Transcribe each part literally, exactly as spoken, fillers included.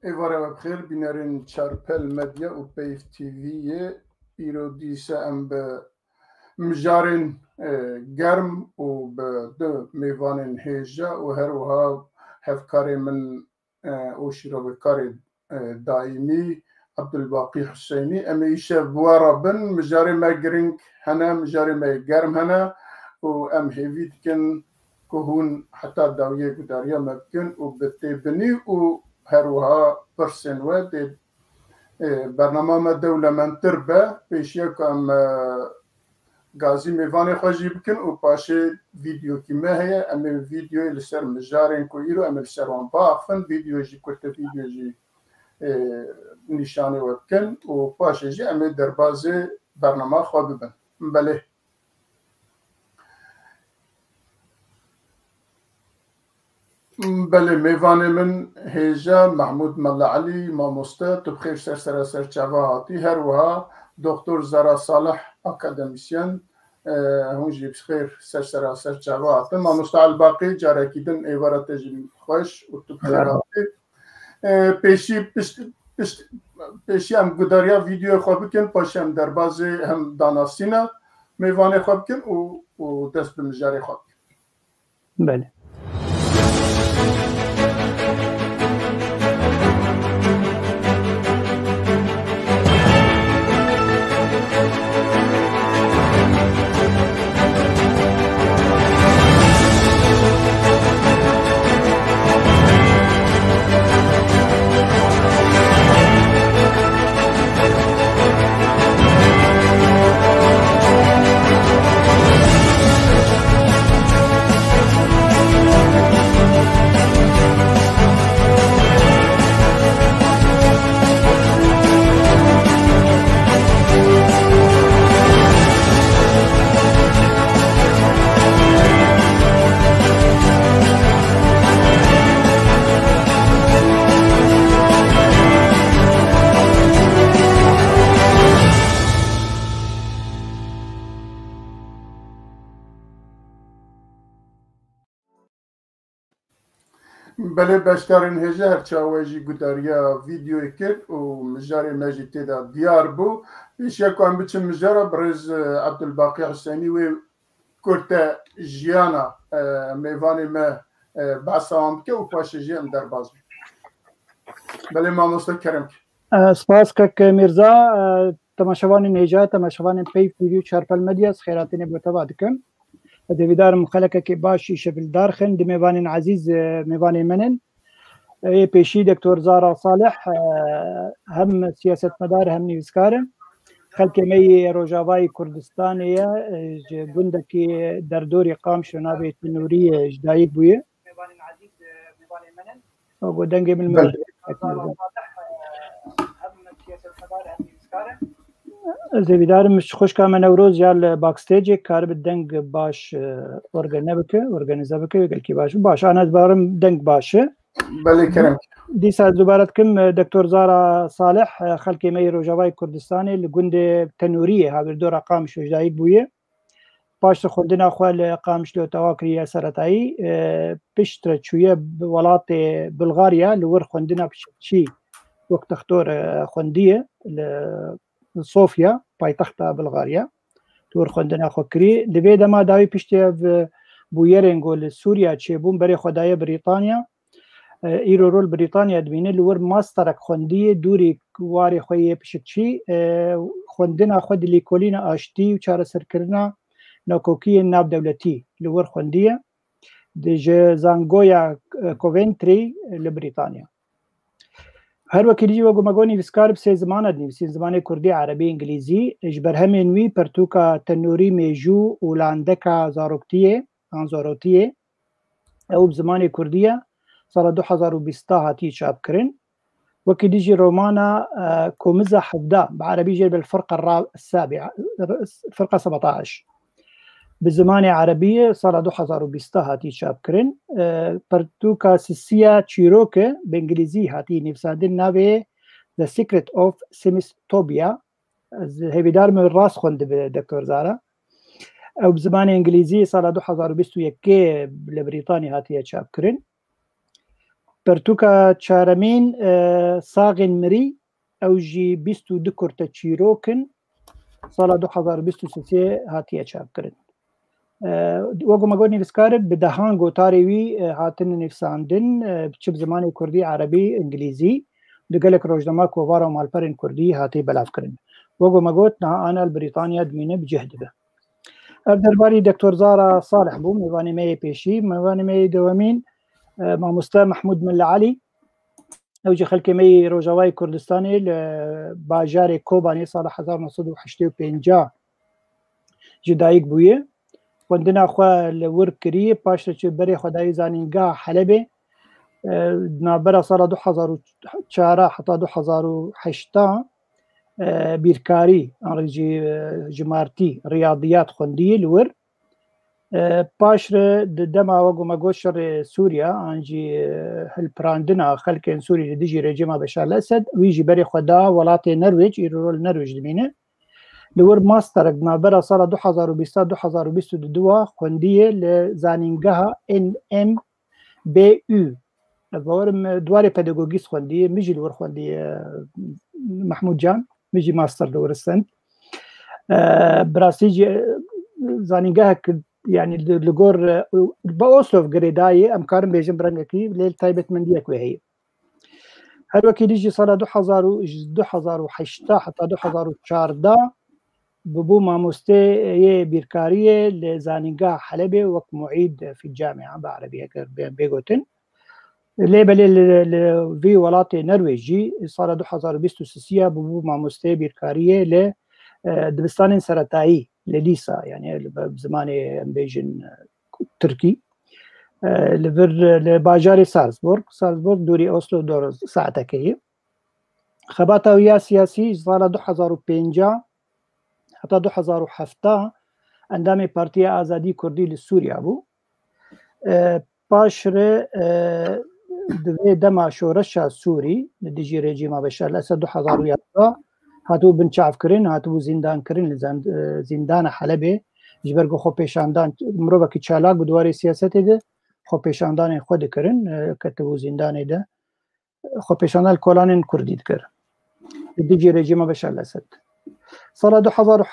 Êvara we bi xêr, bînerên Çarpel Medya û Peyv T V'yê. Îro dîse em bi mijarên, e, germ û bi du mêvanên hêja û her wiha hevkarê min, e, û şîrovekarê, e, daîmî Abdulbaqî Huseynî. Em ê îşev bi we re bin. Mijarê me giring hene, mijarê me germ hene û em hêvî dikin ku hûn heta dawiyê gudariya me bikin û bi têbinî û her wiha pirsên we dê, e, bernama me dewlemendtir be. Pêşiya ku em, e, gazî mêvanê xwe jî bikin û paşê vîdeokî me heye. Em ê vîdeoyê li ser mijarên ku îro em ê li ser wan biaxivin, vîdeo jî, kurte vîdeo jî, e, nîşanê we bikin û paşê jî em ê derbazê bernama xwe bibin. Belê. Belê, mêvanê min hêja Mehmûd Mela Elî, mamoste, tu bi xêr ser sera ser çava hatî. Her wiha Doktor Zara Salih, akademîsyen, e, hûn jî bi xêr ser sera ser çava hatin. Mamoste Elbaqî, carekî din êvara te jî xweş û tu bi xêr hatî. E, pêşî, pişt, pişt, pêşî em gudariya vîdeoyê xwe bikin, paşê em derbazê hem danasîna mêvanê xwe bikin û, û dest bi mijarê xwe bikin. Belê. Belê beşdarên hêja, her çawa we jî gudariya vîdeoyê kir û mijarê me jî tê de diyar bû. Pêşiya ku em biçin mijara, birêz, e, Abdulbaqî Huseynî wê kurte jiyana, e, mêvanê me, e, behsa wan bike û paşê jî em derbas bin. Belê mamoste, kerem ke. E, spas kek Mîrza, e, temaşevanên hêja, temaşevanên Peyv T V û Çarpel Medya, ez xêratînê bo teva dikim. Ez hêvîdar im xelekekê baş îşev li dar xin, di mêvanên ezîz, e, mêvanê min in. Ê pêşî Doktor Zara Salih, e, hem siyasetmedar hem nivîskar in. Xelkê me yê Rojavayê Kurdistanê ye, e, ji gundekî derdorî Qamişlo navê Tinûriyê ji dayik bûye. Got dengê min Belê. Ez hêvîdar im ji xwişka me Newroz ya li backstageê karibe deng baş, e, organe bike, organîze bike, gelkî baş. Baş, ana ez barim deng baş e. Belê, kerem. Dîsa ez dubare dikim, e, Doktor Zara Salih, e, xelkê me yê Rojavayê Kurdistanê li gundê Tenûriyê, hawirdora Qamişlo ji dayik bûye. Paş ji xwendina xwe li Qamişlo tewa kiriye seretayî, e, piştre çûye bi welatê Bulgarya, li wir xwendina pişikçî wek dextor, e, xwendiye li Sofya, paytexta Bulgarya. Li wir xwendina xwe kirî. Li vê dema dawî piştî ev, e, bûyerên ku li Sûriya çêbûn, berê xwe daye Brîtanya. E, îro rol Brîtanya dibîne, li wir masterek xwendiye, dûrî warê xwe yê pişikçî, e, xwendina xwe di lîkolîna aştî û çareserkirina nakokiyên navdewletî li wir xwendiye. Di ji zangoya, e, Coventry li Brîtanya. Her wekî dî jî wek me got nivîskar bi sê ziman e dinivîsîn, zimanê kurdî, erebî, îngilîzî. Ji berhemên wî pirtûka Tenûrî Mêjû û Landeka Zaroktiyê, an Zarotiyê, ew bi zimanê kurdî ye, sala du hezar û bîst hatiye çapkirin. Wekî dî jî romana, e, Komiza Hevda, bi erebî jê dibê Firqa Ra-, Sabi'a, Firqa sebetaş. Bi zimanê erebî ye, sala du hezar û bîst hatiye çapkirin. E, pirtûka Sisiya Çîrok e, bi îngilîzî hatiye nivîsandin, navê The Secret of Smith Tobia. Ez hêvîdar im rast xwendibe Doktor Zara. Ew bi zimanê îngilîzî sala du hezar û bîst û yekê li Brîtanî hatiye çapkirin. Pertûka çaremîn, e, Saxên Mirî, ew jî bîst û du kurte çîrok in, sala du hezar û bîst û sê hatiye çapkirin. E, wek ku me got, nivîskar bi dehan gotarê wî, e, hatine nivîsandin, e, çi bi zimanê kurdî, erebî, îngilîzî, di gelek rojnama, kovara û malperên kurdî hatiye belavkirin. Wek ku me got, niha ana li Brîtanya dimîne, bi cih dibe. Ev derbarî Doktor Zara Salih bû, mêvanê me yê pêşî. Mêvanê me yê dewemîn, e, mamoste Mehmûd Milla Elî. Ew jî xelkê me yê Rojavayê Kurdistanê li bajarê Kobanê sala hezar neh sed û heştê û pênc ji dayik bûye. Xwendina xwe li wir kiriye, paş re çû berê xwe dayê zanîngeha Helebê. E, navbera sala du hezar û çar heta du hezar û heşt, e, bîrkarî, an jî, e, jimartî, riyadiyat xwendiye li wir. E, paş re di dema, wek ku me got, şerê Sûriya, an jî, e, hilpirandina xelkên Sûrî li dijî rejîma Beşar el-Esed, wî jî berê xwe da welatê Nerwêc, îro li Nerwêc dimîne. Li wir masterek di navbera sala du hezar û bîst û du hezar û bîst û du wa xwendiye li zanîngeha N M B U. Ez bawerim, e, di warê pedagogîst xwendiye, min jî li wir xwendiye, e, Mehmûd Can, min jî master li wir stend. E, bi rastî jî, e, zanîngehek, yanî li, li gor, e, bi Oslo girêdayê, em karin bêjin bi rengekî, lê li taybetmendiyek wê heye. Her wekî dî jî sala du hezar û, ji du hezar û heşt heta du hezar û çardeh bûbû mamosteyê bîrkariyê li zanîngeha Helebê wek muîd fî camia, bi erebî eger bê, bê gotin. Lê belê li, li vî welatê Nerwêjî sala du hezar û bîst û sisiya bûbû mamosteyê bîrkariyê li, e, dibistanên seretayî, li lîsa, yanî li, bi zimanê em bêjin, e, tirkî. E, li vir, li bajarê Salzburg, Salzburg dûrî Oslo dor saetekê ye. Xebata wî ya siyasî ji sala du hezar û pênc heta du hezar û heft endamê Partiya Azadî Kurdî li Sûriya bû. E, paş re, e, di vê dema şoreşa Sûrî li dijî rejîma Beşar el-Esed du hezar û yazdeh hatibû binçavkirin, hatibû zîndankirin li zend-, e, zîndana Helebê. Ji ber ku xwepêşandan, mirovekî çalak bû di warê siyasetê de, xwepêşandanên xwe dikirin, e, ketibû zîndanê de. Xwepêşandan li kolanên kurdî dikir. Li dijî rejîma Beşar el-Esed. Sala du hezar û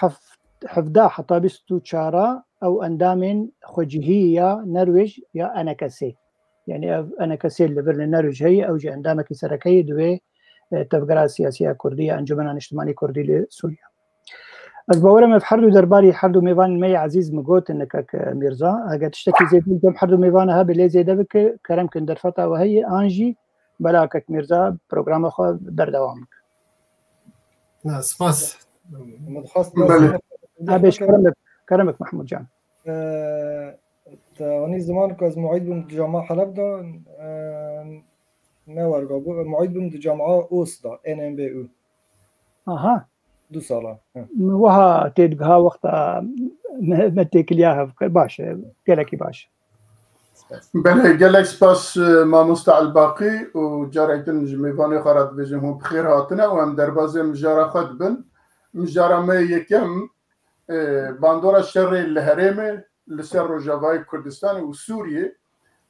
hevdeh heta bîst û çar ew endamên xwecihî ya Nerwêj ya N K S, yanî ev N K S li vir li Nerwêj heye, ew jî endamekî sereke ye di wê, e, tevgera siyasî ya kurdî ya Encûmena Niştimanî Kurdî li Sûriye. Ez bawerim ev her du derbarî her du mêvanên me yê ezîz min gotin, kek Mîrza. Eger tiştekî zêde li cem her du mêvana hebe lê zêde bike, kerem kin derfeta we heye, an jî bela kek Mîrza programa xwe berdewam bike. Na, spas. Min dixwest Belê. Kerem bik, kerem bik Mehmûd Can. E, te anî ziman ku ez muîd bûm di cama Heleb de, e, ne werga bû, muîd bûm di cama Os de, N M B U. Aha. Du sala. Hı. Min wiha têdigiha wexta me, me têkiliya hev kir. Baş e, gelekî baş. Belê, gelek spas, e, mamoste Elbaqî û carek din ji mêvanê xwe re dibêjim hûn bi xêr hatine û em derbazê mijara xwe dibin. Mijara me yekem, e, bandora şerê li herêmê li ser Rojavayê Kurdistanê û Sûriyê.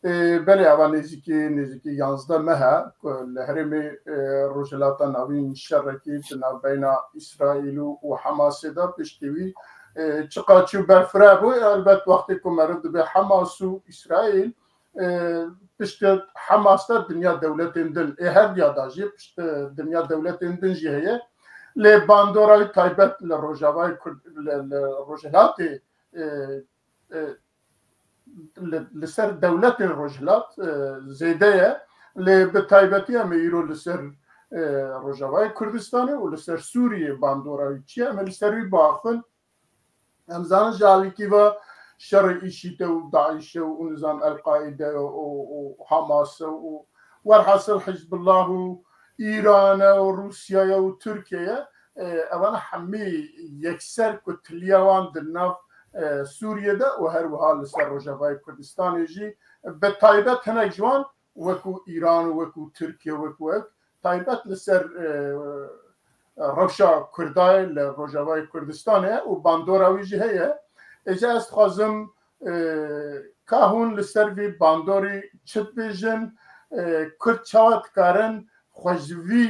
E, belê eva nêzîkî, nêzîkî yanzdeh meh e ku li herêmê, e, Rojhilata Navîn şerekî di navbeyna Îsraîl û, û Hamasê de piştî wî, e, çiqa çû berfireh bû. Elbet wextê ku meriv dibe Hamas û Îsraîl, e, piştî Hamas de dinya dewletên din, ê her diya da jî piştî dinya dewletên din jî heye. Lê bandora wî taybet li Rojavayê Kurd, li, li Rojhilatê, e, e, li, li ser dewletên Rojhilat, e, zêde ye. Lê bi taybetî em ê îro li ser, e, Rojavayê Kurdistanê û li ser Sûriyê bandora wî çi ye? Em ê li ser wî biaxivin. Em zanin ji alîkî ve şerê îşîte û DAIŞe û nizam El-Qaîde û, û Hamase û werhasil Hizbullah û Îrane û Rûsyaya û Tirkiyeye, e, evana hemî yekser ku tiliya wan di nav, e, Sûriyê de û her wiha li ser Rojavayê Kurdistanê jî, bi taybet hinek ji wan wekû Îran û wekû Tirkiye, wekû wek taybet li ser, e, rewşa Kurdayê li Rojavayê Kurdistanê û bandora wî jî heye. Êca ez dixwazim, e, ka hûn li ser vî bandorî çi dibêjin, Kurd çawa dikarin xwe ji vî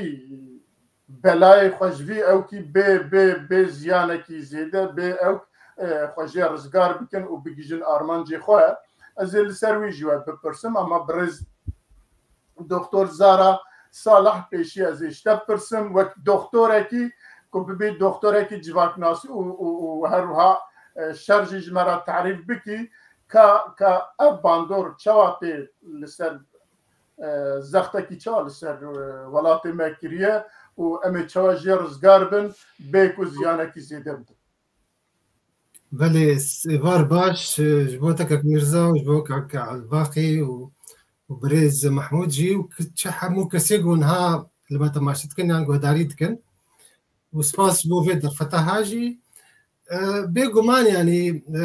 belayê, xwe ji vî ewkî bê, bê, bê ziyanekî zêde, bê ewk, e, xwe jê rizgar bikin û bigihîjin armancê xwe. Ez ê li ser wî ji we bipirsim, ama birêz Doktor Zara Salih pêşî ez ê ji te bipirsim, wek doktorekî ku bibî doktorekî civaknasî û, û, û her wiha, e, şer jî ji me re tarîf bikî, ka, ka ev bandor çawa tê li ser, e, zextekî çawa li ser, e, welatê me kiriye û em ê çawa jê rizgar bin, bê ku ziyanekî zêde bidin. Belê, êvar baş, e, ji bo te kak Mîrza û ji bo kak Elbaqî û, û birêz Mehmûd jî û ki-, çi hemû kesê ku niha li me temaşe dikin yan guhdarî dikin. Û spas ji bo vê derfeta ha jî. E, bêguman, yanî, e,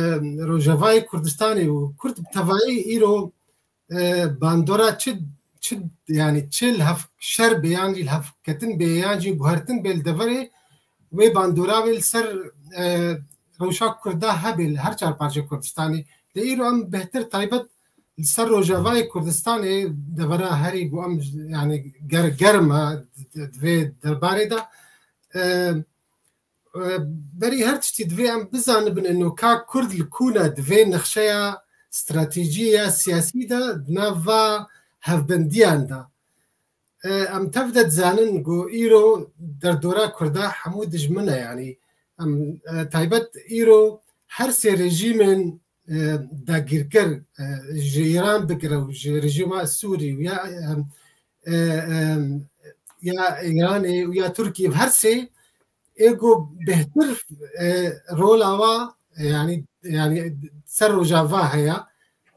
Rojavayê Kurdistanê û Kurd bi tevayî îro, e, bandora çi, çi, yanî çi li hev şer bê yan jî li hev ketin bê yan jî guhertin bê li deverê wê bandora wê li ser, e, rewşa Kurda hebe li her çar parçeyê Kurdistanê. Lê îro em bêhtir taybet li ser Rojavayê Kurdistanê devera herî ku em, yanî ger-, germ e di, di vê derbarê de. E, e, berî her tiştî divê em bizanibin ino ka Kurd li ku ne di vê nexşeya stratejî ya siyasî de di nav va hevbendiyan de. E, em tev de dizanin ku îro derdora Kurda hemû dijmin e, yanî em, e, taybet îro her sê rejîmên, e, dagîrker, e, ji Îran bigire û ji rejîma Sûrî û ya, e, e, e, ya Îranê û ya Tirkiyê, her sê ê ku bêhtir, e, rola wa, e, yanî, yanî ser Rojava heye.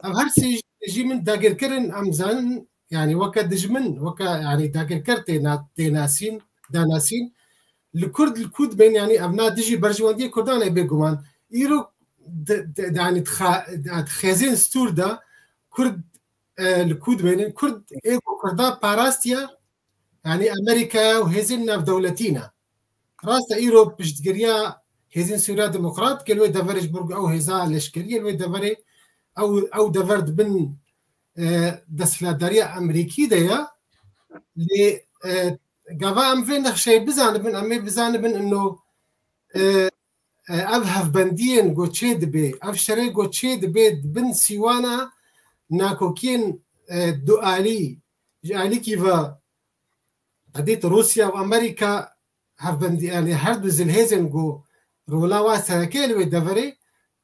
Ev her sê rejîmên dagîrkirin em zanin, yanî weke dijmin, weke, yanî dagirker tê na-, tê nasîn, danasîn. Li Kurd, li ku dibên, yanî ev na dijî berjewendiyê Kurdan e bêguman. Îro di, di, di, yanî dixa-, di xêzên stûr de Kurd, e, li ku dibênin. Kurd ê ku Kurda parastiye, yanî Amerîkaya û hêzên navdewletî ne. Rast e, îro piştgiriya Hêzên Sûriya Demokrat ke li wê deverê ji bo ew hêza leşkerî ye li wê deverê, ew, ew dever di bin, e, desthilatdariya Amerîkî de ye. Lê, e, gava em vê nexşeyê bizanibin, em ê bizanibin ino, e, e, ev hevbendiyên ku çê dibê, ev şerê ku çê dibê di bin sîwana nakokiyên, e, dualî, ji alîkî ve qedît Rûsya û Amerîka hevbendî, yanî her du zilhêzên ku rola wa sereke li wê deverê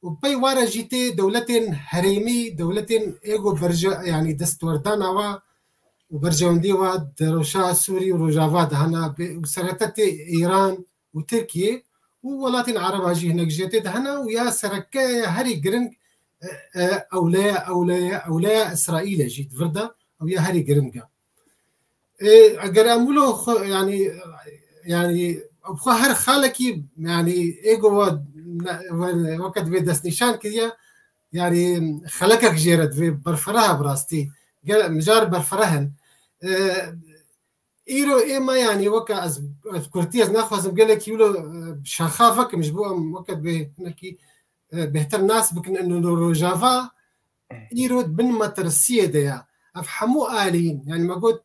û pey wa re jî tê dewletên herêmî, dewletên ê ku berje-, yanî destwerdana wa û berjewendî wa di rewşa Sûrî û Rojava de hene, bê-, û serete tê Îran û Tirkiye û welatên Ereba jî hinek jê tê de hene û ya sereke ya herî giring, e, e, ewleya, ewleya, ewleya Îsraîl e jî di vir de ew ya herî giring e. Ê, eger em wilo xwe, yanî, yanî, xwe her xalekî, yanî, ê ku we ne-, we-, weke divê destnîşan kiriye, yanî, xelekek jê re divê berfireh e bi rastî. Gel, mijar berfireh in. Ê, îro ê me, yanî, weke ez, ez kurtî ez naxwazim gelekî wilo, e, şaxa vekim ji bo em weke divê hinekî, e, bêhtir nas bikin ino Rojava, îro di bin metirsiyê de ye. Ev hemû alîn, yanî me got,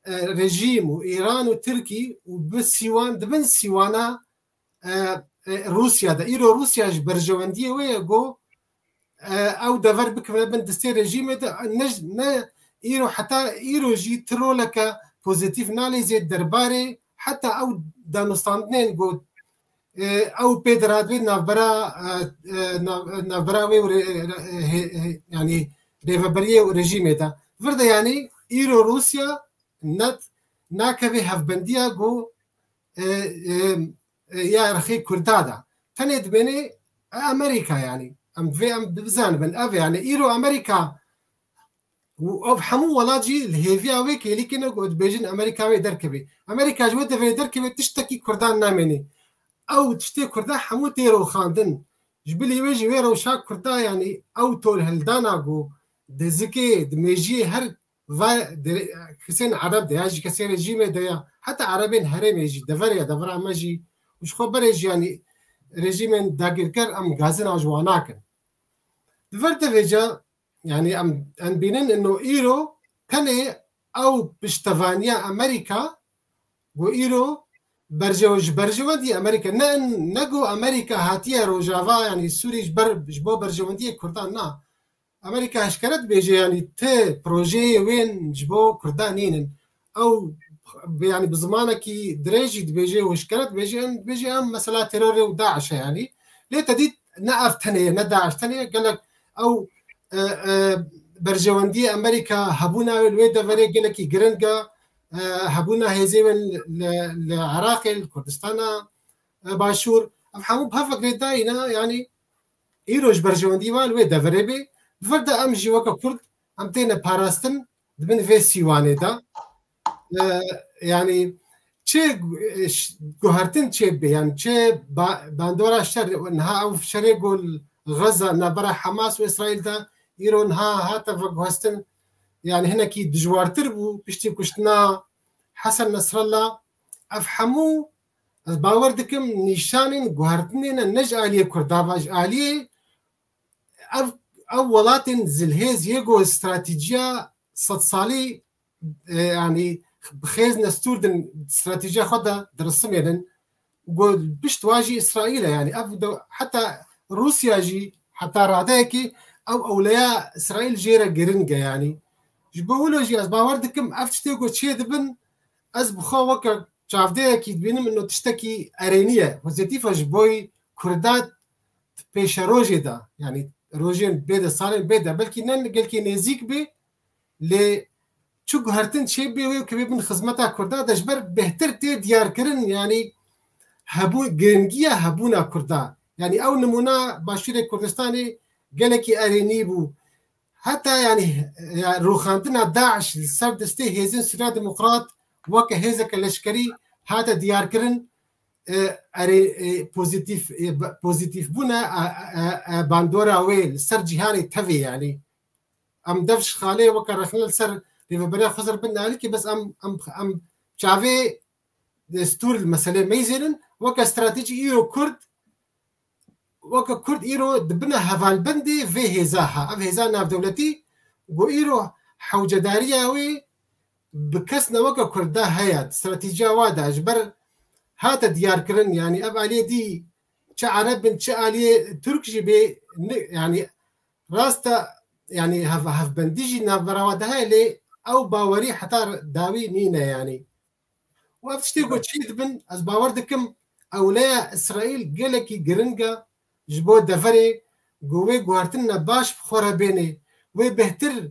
e, rejîm û Îran û Tirkî û bi sîwan, di bin sîwana, e, e, Rûsya de. Îro Rûsya ji berjewendiyê wê ye ku, e, ew dever bikevine bin destê rejîmê de, ne, ne îro, heta îro jî ti roleke pozîtîf nalîzê derbarê heta ew danûstandinên ku e, ew pê diradibê navbera, e, e, nav-, navbera wê û re-, e, re-, e, he-, he-, yanî rêveberiyê û rejîmê de. Vir de yanî îro Rûsya net nakeve hevbendiya ku, e, e, e, ya rexê Kurda de. Tenê dibênê, e, Amerîka yanî. Em divê em bizanibin. Ev yanî îro Amerîka û ev hemû welat jî li hêviya wê kêlîkê ne ku dibêjin Amerîka wê derkeve. Amerîka ji wê deverê derkeve tiştekî Kurdan namênê. Ew tiştê Kurda hemû tê roxandin. Ji bilî wê jî wê rewşa Kurda, yanî ew tolhildana ku di zikê, di mêjiyê her va dere-, kesên Ereb de ya jî kesê rejîmê de ya, heta Erebên herêmê jî, deverê ya, devera me jî û ji xwe berê jî, yanî rejîmên dagirker em gazina ji wan nakin. Di vir de vêca Yanî em, em bînin ino îro tenê ew piştevaniya Amerîka ku îro berjew-, ji berjewendî Amerîka, ne, ne ku Amerîka hatiye Rojava, yanî Sûrî ji ber, ji bo berjewendiyê Kurdan na. Amerîka hişkere dibêje, yanî ti projeyê wên ji bo Kurdan nînin. Ew, yanî bi zimanekî dirêj jî dibêje û hişkere dibêje, em dibêje em mesela terorê û DAIŞ e yanî. Lê te dît ne ev tenê ye, ne DAIŞ tenê ye, gelek ew, e, e, berjewendiyê Amerîka hebûna wê li wê deverê gelekî giring e, e, hebûna hêzê wê li, li, li Iraqê, li Kurdistana, e, Başûr. Ev hemû bi hev ve girêdayî ne, yanî îro ji berjewendî wan li wê deverê bê. Di vir de em jî weke Kurd em têne parastin di bin vê sîwanê de. E, yanî çi gu-, e, ş-, guhertin çê bê, yanî çi ba-, bandora şer, niha ew şerê ku li Xeza navbera Hamas û Îsraîl de îro niha hate veguhestin, yanî hinekî dijwartir bû piştî kuştina Hesen Nesrallah. Ev hemû ez bawer dikim nîşanên guhertinê ne, ne ji aliyê Kurda ve, ji aliyê ev, ev welatên zilhêz yê ku stratejiya sed salî, e, yanî bi xêz nestûr din stratejiya xwe de dirisimênin. Ku pişt wa jî Îsraîl e, yanî ev de, heta Rûsya jî heta radeyekî ew ewleya Îsraîl jê re giring e, yanî. Ji bo wilo jî ez bawer dikim ev tiştê ku çê dibin, ez bi xwe weke çavdeyekî dibînim, ino tiştekî erênî ye, pozîtîf e ji boyî Kurda pêşerojê de, yanî rojên bê de, salên bê de, belkî ne gelkî nêzîk bê, lê çi guhertin çê bê wê ku bê bin xizmeta Kurda de ji ber bêhtir tê diyarkirin, yanî hebû-, giringiya hebûna Kurda. Yanî ew nimûna Başûrê Kurdistanê gelekî erênî bû. Heta yanî, ya, rûxandina DAIŞ li ser destê hêzên Sûriya Demokrat weke hêzeke leşkerî hate diyarkirin, e, erê, e, pozîtîf, e, b-, pozîtîfbûna, e, e, e, bandora wê li ser cîhanê tevê, yanî. Em dev ji xalê weke rexne li ser rêveberiya Xizir bin Alikê, bes em, em, em çavê destûr li meselê meyzênin, weke stratejî îro Kurd, weke Kurd îro dibine hevalbendê vê hêza ha. Ev hêza navdewletî, ku îro hewcedariya wê bi kes ne weke Kurda heye, stratejiya wa de, ji ber hate diyarkirin, yanî ev aliyê dî çi Ereb bin, çi aliyê Tirk jî bê, ni-, yanî rast e, yanî hev-, hevbendî jî navbera wa de heye, lê ew bawerî heta dawî nîne, yanî. Û ev tiştê ku çê dibin, ez bawer dikim ewleya Îsraîl gelekî giring e ji bo deverê, ku wê guhertinina baş bi xwe re bênê, wê bêhtir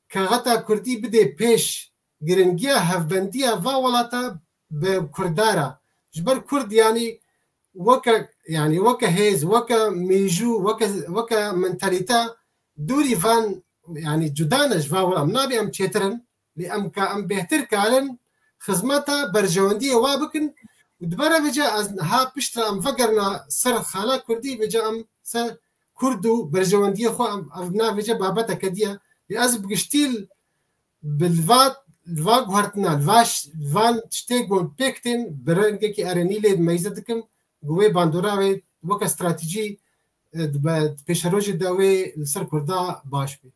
kaxeta Kurdî bidê pêş, giringiya hevbendiya va welata bi Kurda re. Ji ber Kurd, yanî weke, yanî weke hêz, weke mêjû, weke, weke mentalîte dûrî van, yanî cuda ne ji va welat. Em nabê em çêtir in, lê em ka, em bêhtir karin xizmeta berjewendiyê wa bikin. Û di ber vê ca ez niha piştre em vegerina ser xala Kurdî, vê ca em ser Kurd û berjewendiyê xwe em, ev navê ca babeteke diye. Lê ez bi giştî li, bi li va, li va guhertina, li va ş-, li van tiştê ku pêk tên, bi rengekî erênî lê meyze dikim, ku wê bandora wê weke stratejî, e, di be-, di pêşerojê de wê li ser Kurda baş bê.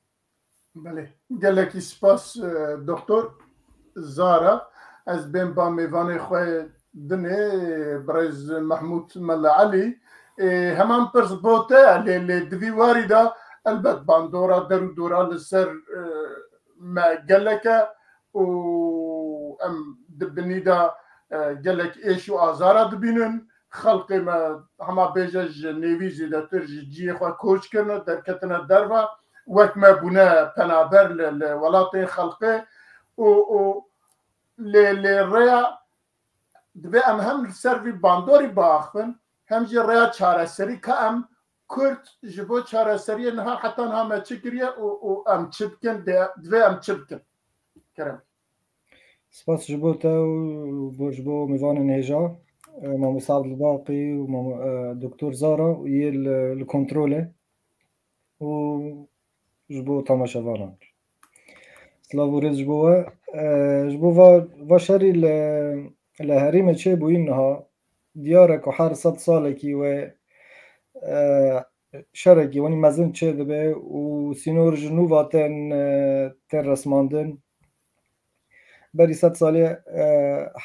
Belê. Gelekî spas, e, Doktor Zara. Ez bên ba mêvanê xwe dinê, birêz Mehmûd Mela Elî. E, heman pirs bo te, lê, lê di vî warî de elbet bandora der û dora li ser, e, me gelek e û em di binî de, e, gelek êş û azara dibînin. Xelkê me hema bêje ji nêvî zêdetir ji cihê xwe koç kirine, derketine derve, wek me bûne penaber li, li welatê xelkê û, û lê, lê rêya divê em hem li ser vî bandorî biaxivin, hem jî rêya çareserî ka em Kurd ji bo çareseriyê niha heta niha me çi kiriye û, û em çi bikin, dê, divê em çi bikin? Kerem. Spas ji bo te û bo, ji bo mêvanên hêja, e, Mamoste Abdulbaqî û Mamo-, e, Doktor Zara û yê li, li kontrolê û ji bo temaşevanan. Silav û rêz ji bo we. E, ji bo va, va şerî li, li herêmê çêbûyî niha, diyar e ku her sed salekî wê, e, şerekî wenî mezin çêdibe û sînor ji nû ve tên, e, tên resmandin. Berî sed salê, e,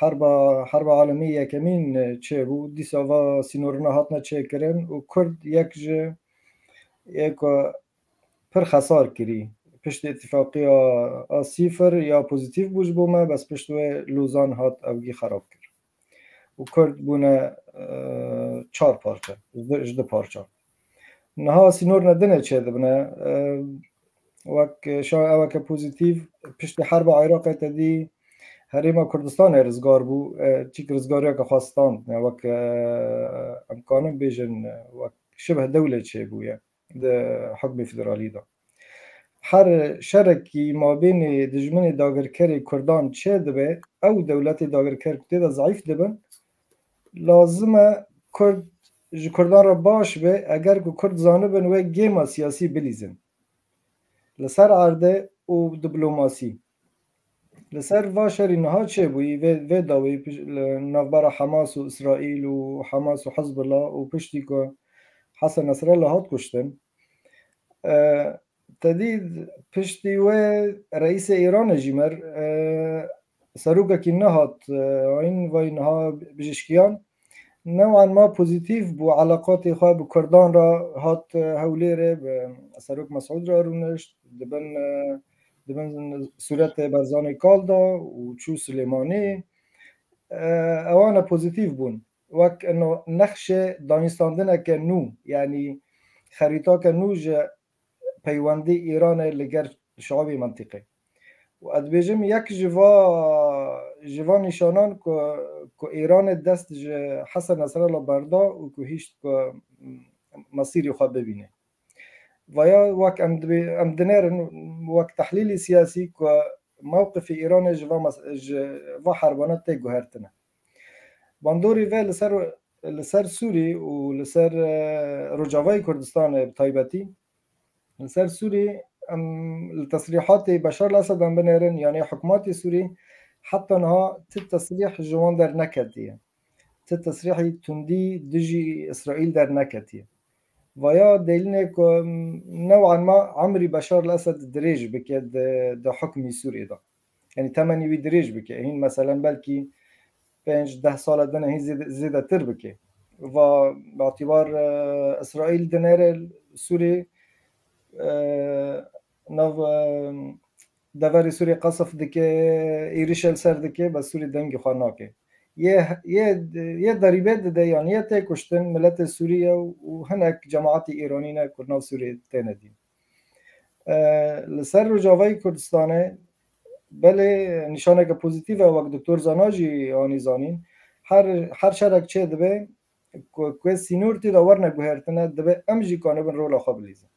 herba, herba alemî yekemîn, e, çêbû. Dîsa va sînorina hatine çêkirin û Kurd yek ji yê ku pir xesar kirî. Piştî îtîfaqiya a sîfir ya pozîtîf bû ji bo me, bes pişt wê Lozan hat ew gî xerab kir. Û Kurd bûne, e, çar parçe, ji du, ji du parça. Niha sînorine din çêdibine, e, wek şa-, eweke pozîtîf, piştî herba Iraqê te dî Herêma Kurdistanê rizgar bû, e, çîk rizgariyeke xwe stand, e, wek, e, em kanin bêjin, e, wek şibh dewle çêbûye di hukmê federalî de. Her şerekî mabênê dijminê dagirkerê Kurdan çêdibe, ew dewletê dagirker ku tê de zeîf dibin, lazim e Kurd ji Kurdan re baş be, eger ku Kurd zanibin wê gêma siyasî bilîzin. Li ser erdê û diplomasî. Li ser va şerî niha çêbûyî, vê, vê dawî piş-, li navbera Hamas û Îsraîl û Hamas û Hizbullah û piştî ku Hesen Nesrallah hat kuştin, e, te dî piştî wê reîsê Îranê jî mir, e, serokekî nehat, e, ayîn vay niha bijîşkiyan, new'an ma pozîtîf bû, eleqatê xwe bi Kurdan re hat, e, Hewlêrê, bi Serok Mesûd re rûnişt, dibin, e, dibin sûretê Berzanê kal da û çû Silêmanî. E, ewana pozîtîf bûn. Wek ino nexşê danîstandineke nû, yanî xerîtake nû ji peywendî Îranê li ger şiabê mentiqê. Û ez dibêjim, yek ji va, ji van nîşanan ku, ku Îranê dest ji Hesen Nesrallah berda û ku hîşt ku, mm, mesîrê xwe bibîne. Vaya wek em dibê-, em dinêrin wek tehlîlî siyasî ku mewqifê Îranê ji va mes-, ji va herbana tê guhertine. Bandorî ve li ser, li ser Sûrî û li ser, e, Rojavayê Kurdistanê bi taybetî, li ser Sûrî em li tesrîhatê Beşar el Esed em binêrin, yanî hikûmetê Sûrî heta niha ti tesrîh ji wan derneketiye. Ti tesrîhî tundî dijî Îsraîl derneketiye. Vaya delîlê ku new'an ma emrî Beşar el Esed dirêj bike di, di hukmî Sûriyê de. Yanî temenî wî dirêj bike. Hîn meselen belkî pênc deh sala din hîn zêde-, zêdetir bike. Va, bi îtîbar, e, Îsraîl dinêre Sûriyê, e, nav, e, deverê Sûriyê qesf dike, êrişê li ser dike, bes Sûriyê dengê xwe nake. Yê, yê, yê derîbê dide, yanî yê tê kuştin, miletê Sûrî ye û hinek cemaetê Îranî ne ku nav Sûriyê têne dîn. E, li ser Rojavayê Kurdistanê belê nîşaneke pozîtîf e, wek Doktor Zana jî anî zanîn. Her, her şerek çê dibe ku, ku sînor tê de werne guhertine, dibe em jî kanibin rola xwe bilîzin.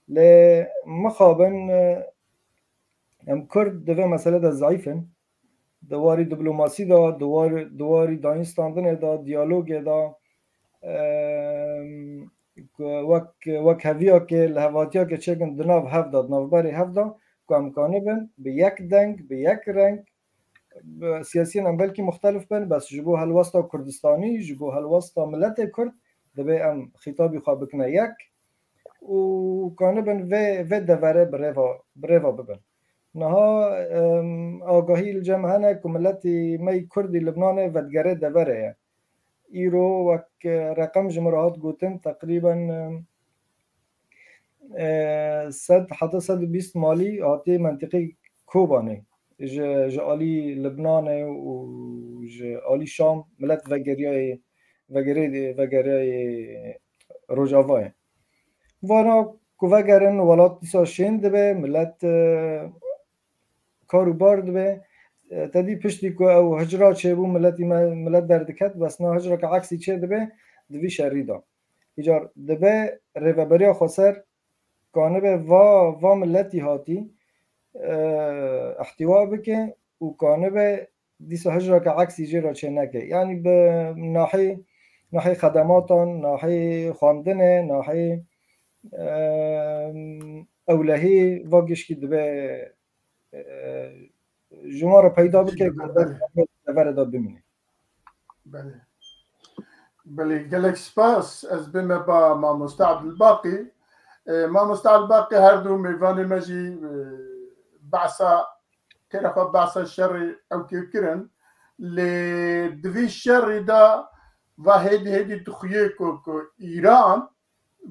Lê mixabin, e, em Kurd di vê mesele de zeîf in. Di warî diplomasî de, di war-, di warî danîstandinê de, diyalogê de, em, ku wek, wek heviyakê, li hevatiyakê çêkin di nav hev de, di navberê hev de, ku em kanibin bi yek deng, bi yek reng, bi, siyasiyên em belkî muxtelif bin, bes ji bo helwesta Kurdistanî, ji bo helwesta miletê Kurd, divê em xîtabî xwe bikine yek û kanibin vê, vê devere bi rêva, bi rêva bibin. Niha, em, agahî li cem hene ku miletî me yî Kurdî Libnanê vedigere deverê ye. Îro wek, e, reqem ji min re hat gotin, teqrîben, em, e, sed heta sed û bîst malî hatî mentiqê Kobanê ji, ji alî Libnanê û ji alî Şam milet vegeriyayê, vegerê-, vegeriyayê Rojavayê. Vana ku vegerin welat dîsa şên dibe, milet, e, kar û bar dibe. E, te dî piştî ku ew hicra çêbû, miletî me, milet derdiket, bes na hicreke eksî çê dibe di vî şerî de. Îcar dibe rêveberiya xweser kanibe va, va miletî hatî, e, îhtîwa bike û kanibe dîsa hicreke eksî jê re çê neke. Yanî bi nahê, nahê xedematan, nahê xwendinê, nahê, e, ewlehî va gişkî dibe, e, ji wan re peyda bike, Belê. Devere de bimîne. Belê. Belê, gelek spas. Ez bime ba mamoste Abdulbaqî. E, mamoste Abdulbaqî, her du mêvanê me jî, e, behsa têra xwe behsa şerê ew kê kirin, lê di vî şerî de va hêdî hêdî dixuye ku, ku Îran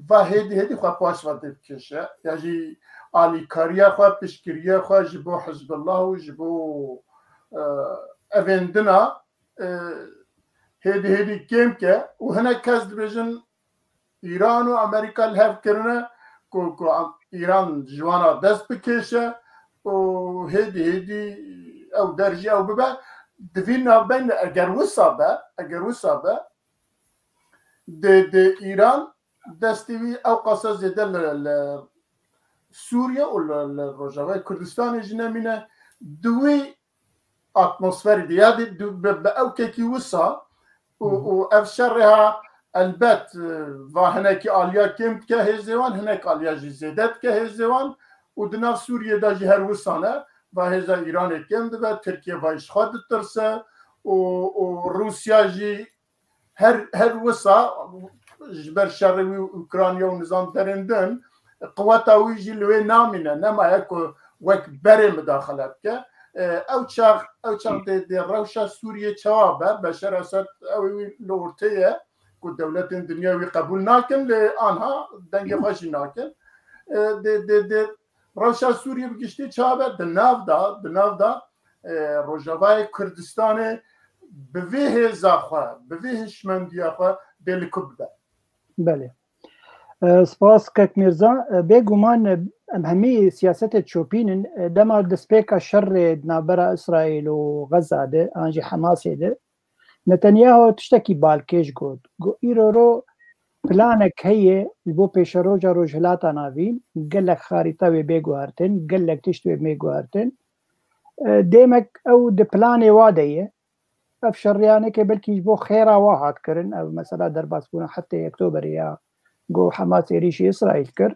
va hêdî hêdî xwe paş ve dê bikêşe, ya jî alîkariya xwe, piştgiriya xwe ji bo Hizbullah û ji bo, e, evêndina, e, hêdî hêdî kêm ke û hinek kes dibêjin Îran û Amerîka li hev kirine ku, ku Am-, Îran ji wan re dest bikêşe û hêdî hêdî ew der jî ew bibe. Di vî navbeyne eger wisa be, eger wisa be, dê, dê Îran destê wî ew qasa zêde li, li Sûriye û li, li Rojavayê Kurdistanê jî nemîne. Di wî atmosferî de ya dî du-, bi, bi ewkekî wisa û, Hı hı. û ev şerê ha elbet, e, va hinekî aliya kêm dike hêzê wan, hinek aliya jî zêde dike hêzê wan û di nav Sûriyê de jî her wisa ne. Va hêza Îranê kêm dibe, Tirkiye va ji xwe ditirse û, û Rûsya jî her, her wisa ji ber şerê wî Ukrayna û nizam derên din, quweta wî jî li wê namîne, nemaye ku wek berê midaxile bike. E, ew çax, ew çax dê, dê rewşa Sûriyê çawa be, Beşar Esed ew ê wî li ortê ye ku dewletên dinya wî qebûl nakin, lê anha dengê xwe jî nakin. E, dê, dê, dê rewşa Sûriyê bi giştî çawa be, di nav da, di nav da, e, Rojavayê Kurdistanê bi vê hêza xwe, bi vê hişmendiya xwe dê li ku bibe. Belê. E, spas kek Mîrza. E, bêguman, e, em hemî siyasetê çopîn in. E, dema destpêka şerê di navbera Îsraîl û Xeza de, an jî Hemasê de, Netanyahu tiştekî balkêş got. Got, îro ro planek heye ji bo pêşeroja Rojhilata Navîn, gelek xarîta wê bê guhertin, gelek tişt wê bê guhertin. E, demek ew di planê wa de ye. Ev şeriyane ke belkî ji bo xêra wa hat kirin, ev mesela derbasbûna heftê Oktoberê ya ku Hamas êrîşî Îsraîl kir.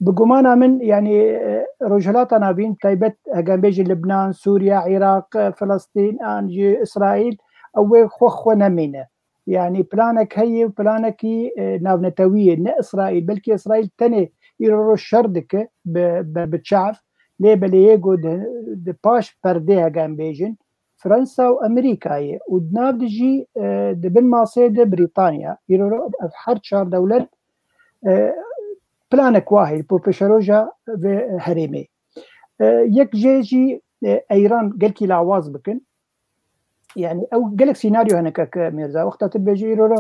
Bi gumana min, yanî, e, Rojhilata Navîn, taybet heger bêjî Libnan, Sûriye, Iraq, e, Filistîn, an jî Îsraîl, ew wê xwe xwe nemîne. Yanî planek heye û planekî, e, navnetewî ye, ne Îsraîl, belkî Îsraîl tenê îro roj şer dike bi, bi, bi çav, lê belê yê ku di, di paş perdê heger bêjin, Fransa û Amerîkayê û di nav de jî, e, di bin masê de Brîtanya, îro ev her çar dewlet, e, planek wa heye bo pêşeroja vê herêmê. E, yek jê jî, e, Eyran gelkî lawaz bikin. Yani ew gelek senaryo hene kek Mîrza. Wexta tu dibêjî îro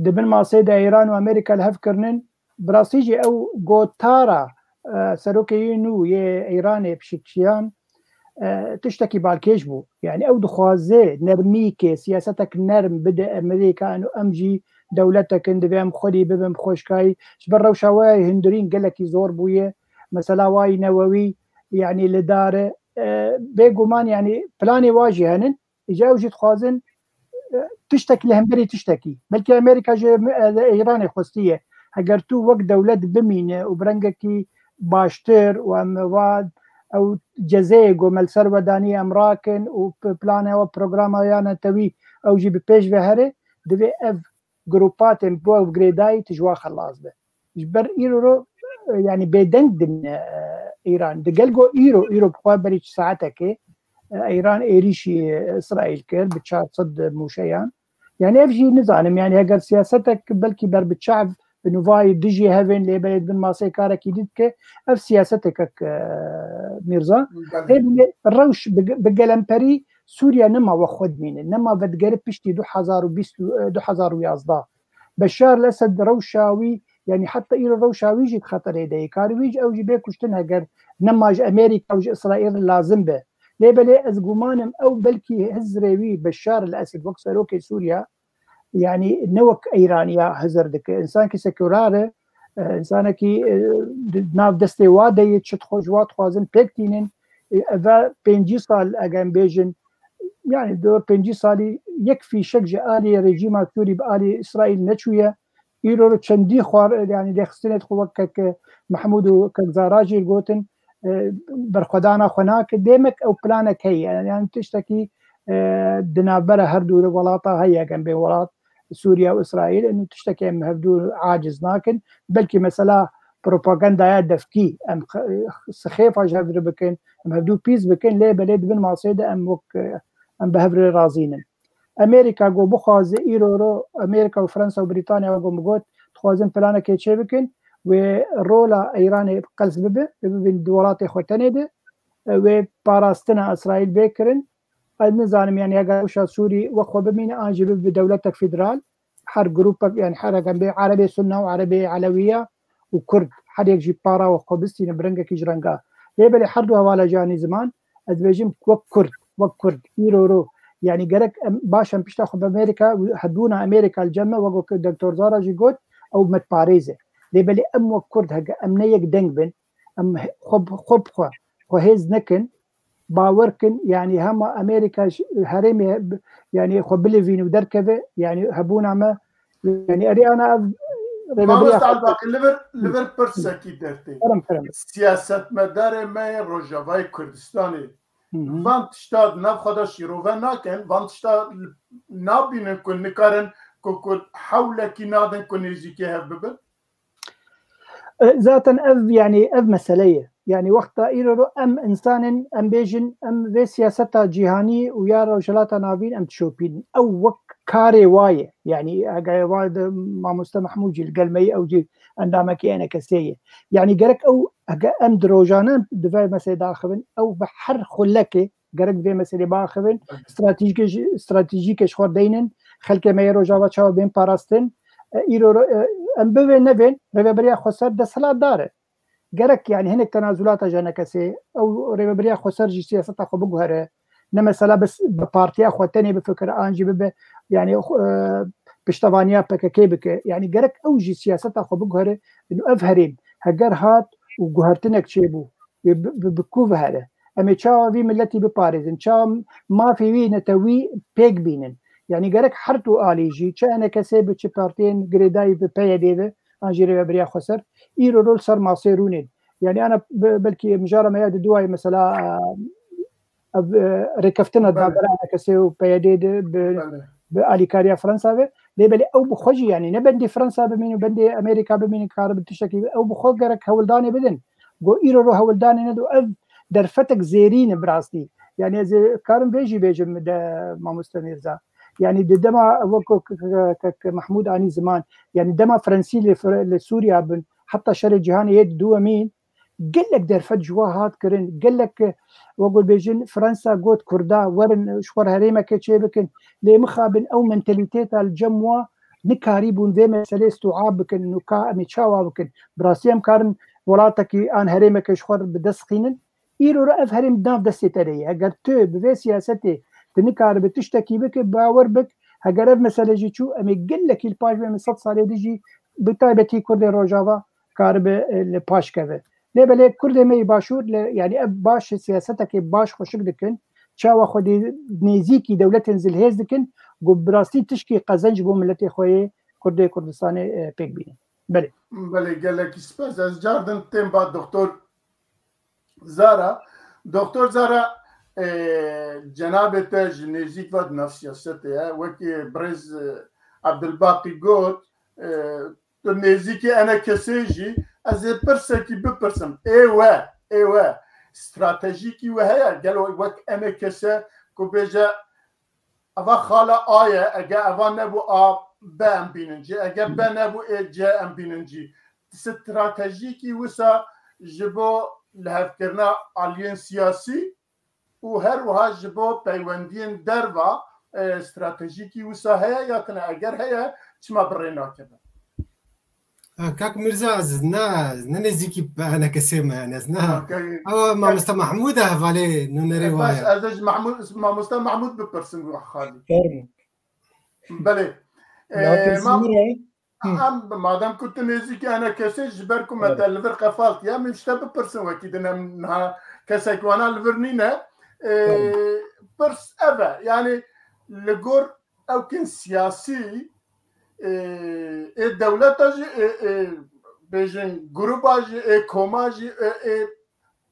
di bin masê de Eyran û Amerîka li hev kirinin, bi rastî jî ew gotara, e, serokê yê nû yê Îranê Pişikçiyan, e, tiştekî balkêş bû. Yani ew dixwaze nermîkê, siyasetek nerm bide Amerîka, û em jî dewletek in, divê em xwedî bibin bi xweşkayî. Ji ber rewşa we yê hundirîn gelekî zor bûye. Mesela wayî newewî, yani li dar e, e, bêguman, yani planê wa jî henin. Îca ew jî dixwazin, e, tiştek li hemberî tiştekî. Belkî Amerîka ji, e, Îranê xwestiye. Heger tu wek dewlet bimîne û bi rengekî baştir û em va ew cezeyê ku me li ser we danî em rakin û p-, plana we, programa ya netewî ew jî bi pêş ve here, divê ev grûpa tên bo ew girêdayî tu ji wa xelas be. Ji ber îro ro, e, yani bêdeng dimîne, e, Îran. Digel go îro, îro bi xwe berî çi saetekê, e, Îran êrîşî, e, Îsraîl kir bi çar sed mûşeyan. Yani ev jî nizanim, yani heger siyasetek belkî ber bi çav bi nûvayî dijî hevên lê belê di bin masê karekî dî dike, ev siyasetek e, Mîrza. Belê. Lê bi rewş, bi, bi gelemperî Sûriye nema we xwe dimîne, nema vedigere piştî du hezar û bîst, e, du hezar û yazdeh. Beşar el-Esed rewşa wî, yani heta îro rewşa wî jî di xeterê de ye. Karî wî jî ew jî bê kuştin heger nema ji Amerîka û ji Îsraîl lazim be. Lê belê ez gumanim ew belkî hizrê wî Beşar el-Esed wek serokê Sûriya, yani ne wek Eyraniya hizir dike. Însankî sekular e, e, însanekî, e, di nav destê wa de ye, çi dixwe ji wa dixwazin pêk tînin. E, eve pêncî sal eger em bêjin, yani dor pêncî salî yek fîşek ji alî rejîma Sûrî bi alî Îsraîl neçûye. Îro çendî xwar, yani lêxistinê dixwe wek kek Mehmûd û kek Zara jî gotin, e, berxwedana xwe nake. Demek ew planek heye. Yani tiştekî, e, di navbera her du welata heye, eger bê welat Sûriye û Îsraîl, yani tiştekî em hevdu aciz nakin. Belkî mesela propagandaya devkî, em xi-, sixêfa ji hev re bikin, em hevdû pîs bikin, lê belê di bin masê de em wek, em bi hev re razî nin. Amerîka ku bixwaze îro ro, Amerîka û Fransa û Brîtanya, wek min got, dixwazin planekê çê bikin, wê rola Îranê qels bibe, wê bibin di welatê xwe tenê de, wê parastina Îsraîl bê kirin. Ez nizanim, yani, eger rewşa Sûrî wek xwe bimîne, an jî bibe dewletek federal, her grûpek, yani, her, eger bê Erebê Sunna û Erebê Elewiya û Kurd, her yek jî para wek xwe bistîne bi rengekî ji renga. Lê belê her du hevala jî anî ziman, ez dibêjim wek Kurd, wek Kurd, îro ro, yani, gerek em, baş em pişta xwe bi Amerîka, hebûna Amerîka li cem me, wek, wek Doktor Zara jî got, ew metparêz e. Lê belê em wek Kurd, heke em ne yek deng bin, em xwe, xwe bi xwe, xwe hêz nekin, bawer kin, yani hema Amerîka ji herêmê, yani xwe bilivîn û derkeve, yani hebûna me, yani erê ana ev rêveberiya Mamoste Elbaqî, li vir, li vir pirsekî dertê. Kerem, kerem. Siyasetmedarê me yê Rojavayê Kurdistanê Hı hı. van tişta di nav xwe de şîrove nakin, van tişta nabînin ku nikarin ku, ku hewlekî nadin ku nêzîkê hev bibin? E, zaten ev, yani ev mesele ye. Yani wexta îro ro em însan in, em bêjin, em vê siyaseta cîhanî û ya Rojhilata Navîn em dişopînin. Ew wek karê wa ye. Yani eger wa de Mamoste Mehmûd jî li gel me ye, ew jî endamekî E N K S ye. Yani gerek ew, eger em di rojane di vê meselê daxivin, ew bi her xulekê gerek vê meselê biaxivin, stratejîkê ji, stratejîkê ji xwe deynin, xelkê me yê Rojava çawa bên parastin. E, îro ro-, e, em bivên nevên, Rêveberiya Xweser desthilatdar e. Gerek, yani, hinek tenazulata ji E N K S'ê, ew Rêveberiya Xweser jî siyaseta xwe biguhere. Ne mesela bes bi partiya xwe tenê bifikire, an jî bibe, yani, e, piştevaniya P K K bike. Yani, gerek ew jî siyaseta xwe biguhere, û ev herêm, heger hat û guhertinek çêbû, bi, bi, bi ku ve here? Em ê çawa vî miletî biparêzin? Çawa mafê wî netewî pêk bînin? Yani gerek her du alî jî, çi E N K S bi, çi partiyên girêdayî bi P Y D ve, an jî Rêveberiya Xweser, îro rol ser masê rûnên. Yani ana be-, belkî mijara me ya di duayê mesela, e, ev, e, rêkeftina Belê. navbera E N K S û P Y D de bi, Belê. bi alîkariya Fransa ve. Lê belê ew bi xwe jî, yani ne bendê Fransa bimînin, bendê Amerîka bimînin, karibe tiştekî, ew bi xwe gerek hewldanê bidin. Go îro ro hewldanê nedo, ev derfetek zêrîn e bi rastî. Yani ez ê karim vê jî bêjim de Mamoste Mîrza. Yani di dema wek ku k-, k-, k-, Mehmûd anî ziman, yani dema Fransî li Fr-, li Sûriya bin, heta şerê cîhanê yê duwemîn, gelek derfet ji wa hat kirin, gelek, wek ku bêjin, Fransa got Kurda, werin ji xwe re herêmeke çê bikin, lê mixabin ew mentalîteta li cem wa nikarîbûn vê meselê îstîab bikin, nûka em ê çawa bikin? Bi rastî em karin welatekî an herêmeke ji xwe re bi dest xînin? Îro re ev herêm di nav destê te de ye. Heger tu bi vê siyasetê tu nikaribe tiştekî bike, bawer bik, heger ev mesele jî çû, em ê gelekî li paş be, em ê sed salê din jî, bi taybetî Kurdê Rojava karibe, e, li paş keve. Lê belê Kurdê me yê Başûr, li, yani ev baş siyasetekê baş xweşik dikin, çawa xwedî nêzîkî dewletên zilhêz dikin, ku bi rastî tişkî qezenc bo miletê xwe yê Kurdê Kurdistanê, e, pêk bînin. Belê. Belê, gelekî spas. Ez cardin tên ba Doktor Zara. Doktor Zara, e, cenabê te ji nêzîk ve di nav siyasetê ye. Wekî birêz, e, Abdulbaqî got, e, tu nêzîkî E N K S'ê jî, ez ê pirsekî bipirsim. Ê we, ê we, stratejîkî we heye? Gelo wek E N K S ku bêje, eva xala A ye, ege eva nebû, A, B em bînin cî, ege B nebû, ê, C em bînin cî. Stratejîkî wisa ji bo lihevkirina aliyên siyasî û her wiha ji bo peywendiyên derva, e, stratejîkî wisa heye ya tune? Eger heye, çima bi rê nakeve? Ha, Kak Mirza, ez ne, ne nêzîkî E N K S'ê me, yani ez ne. Ha, kak-, Ew kak-, Mamoste Mahmûd e, hevalê nûnerê E, wa baş, ye. Ez ê ji Mahmûd, Mamoste Mahmûd bipirsim, xalî. Fermo. Belê. Ya, e, ma-, Hı. Em, madem ku tu nêzîkî E N K S'ê, ji ber ku me Evet. te li vir qefaltiye, min ji te bipirsin wekî din, em niha kesek wana li vir nîne. E, Evet. Pirs ev e, yani li gor ewkên siyasî, e, ê dewleta jî, ê, ê bêjin gruba jî, ê koma jî, ê, ê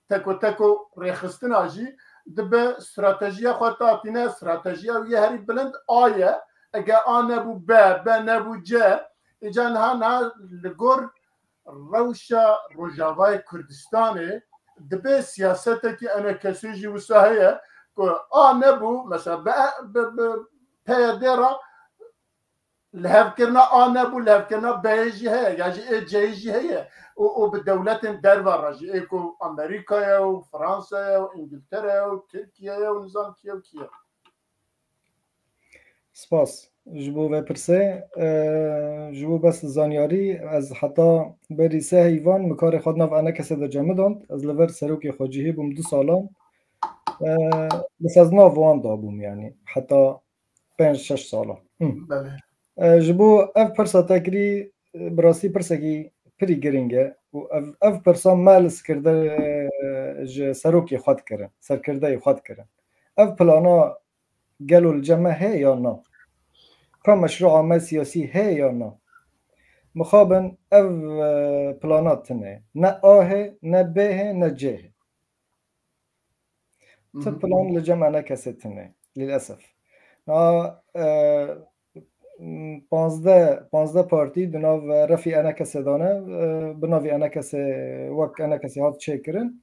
teko teko rêxistina jî dibe stratejiya xwe tatîne, stratejiya wî herî bilind A ye. Ege A nebû B, B nebû C, îca niha, niha li gor rewşa Rojavayê Kurdistanê dibe siyasetekî enekesê jî wisa heye ku a nebû, mesela bi, bi, bi P Y D re lihevkirina A nebû, lihevkirina B'yê jî heye, ya jî ê C'yê jî heye û, û bi dewletên derve re jî, ê ku Amerîka ye û Fransa ye û Îngiltere ye û Tirkiye ye û nizam kî ye û kî ye. Spas ji bo vê pirsê. Ji bo bes zanyarî, ez heta berî sê heyvan mikarê xwe di nav enekesê de cemidand. Ez li vir serokê xwecihî bûm du salan. Bes ez nav wan dabûm, yanî heta pênc şeş salan. Ji bo ev pirsa te kirî, bi rastî pirsekî pirî giring e û ev, ev pirsa me li sikirde ji serokê xwe dikirin, serkirdeyê xwe dikirin. Ev plana gelo li cem me heye ya na? Ka meşrûa me siyasî heye ya na? Mixabin ev plana tune. Ne A hê, ne B hê, ne C hê. Ti plan li cem enekesê tune. Lîlesef. Na, panzdeh, panzdeh partî di nav refî enekesê de ne, bi navî enekesê, wek enekesê hat çêkirin.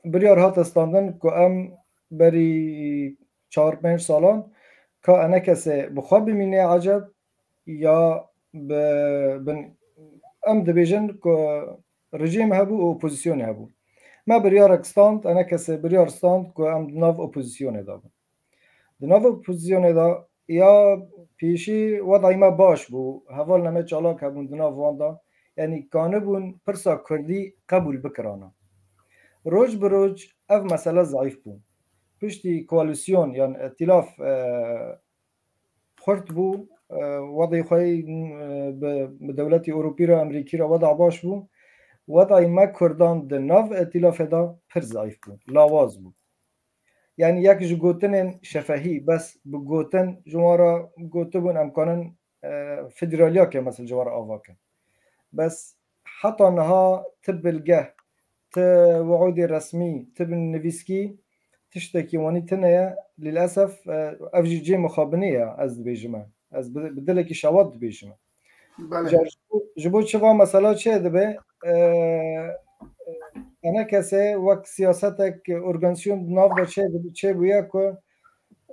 Biryar hate standin ku em berî çar pênc salan ka enekesê bi xwe bimîne eceb ya bi, bin, em dibêjin ku rejîm hebû û opozîsyonê hebû. Me biryarek stand, enekesê biryar stand ku em di nav opozîsyonê de bin. Di nav opozîsyonê de ya pêşî wedayî me baş bû, hevalnê me çalak hebûn di nav wan de, yanî kanibûn pirsa kurdî qebûl bikirana. Roj bi roj ev mesele zeîf bû. Piştî koalîsyon yan îtîlaf xurt bû, wedayî xwe bi, bi dewletî Ewropî re, Amerîkî re weda baş bû. Wedayî me kurdan di nav îtîlafê de pir zeîf bû, lawaz bû. Yanî yek ji gotinên şefehî, bes bi gotin ji wan re gotibûn em kanin federaliyakê mesela ji wan re ava kin. Bes heta niha ti bilgeh, ti wiûdê resmî, ti bi nivîskî tiştekî wanî tune ye. Lîlesef ev jî cê mixabinê ye, ez dibêjime. Ez bi, bi dilekî şewat dibêjime. Belê. Ji bo, ji bo çi va mesela çê dibe, e, enekesê wek siyasetek, organîzasyon di nav de çê dibe, çê bûye ku,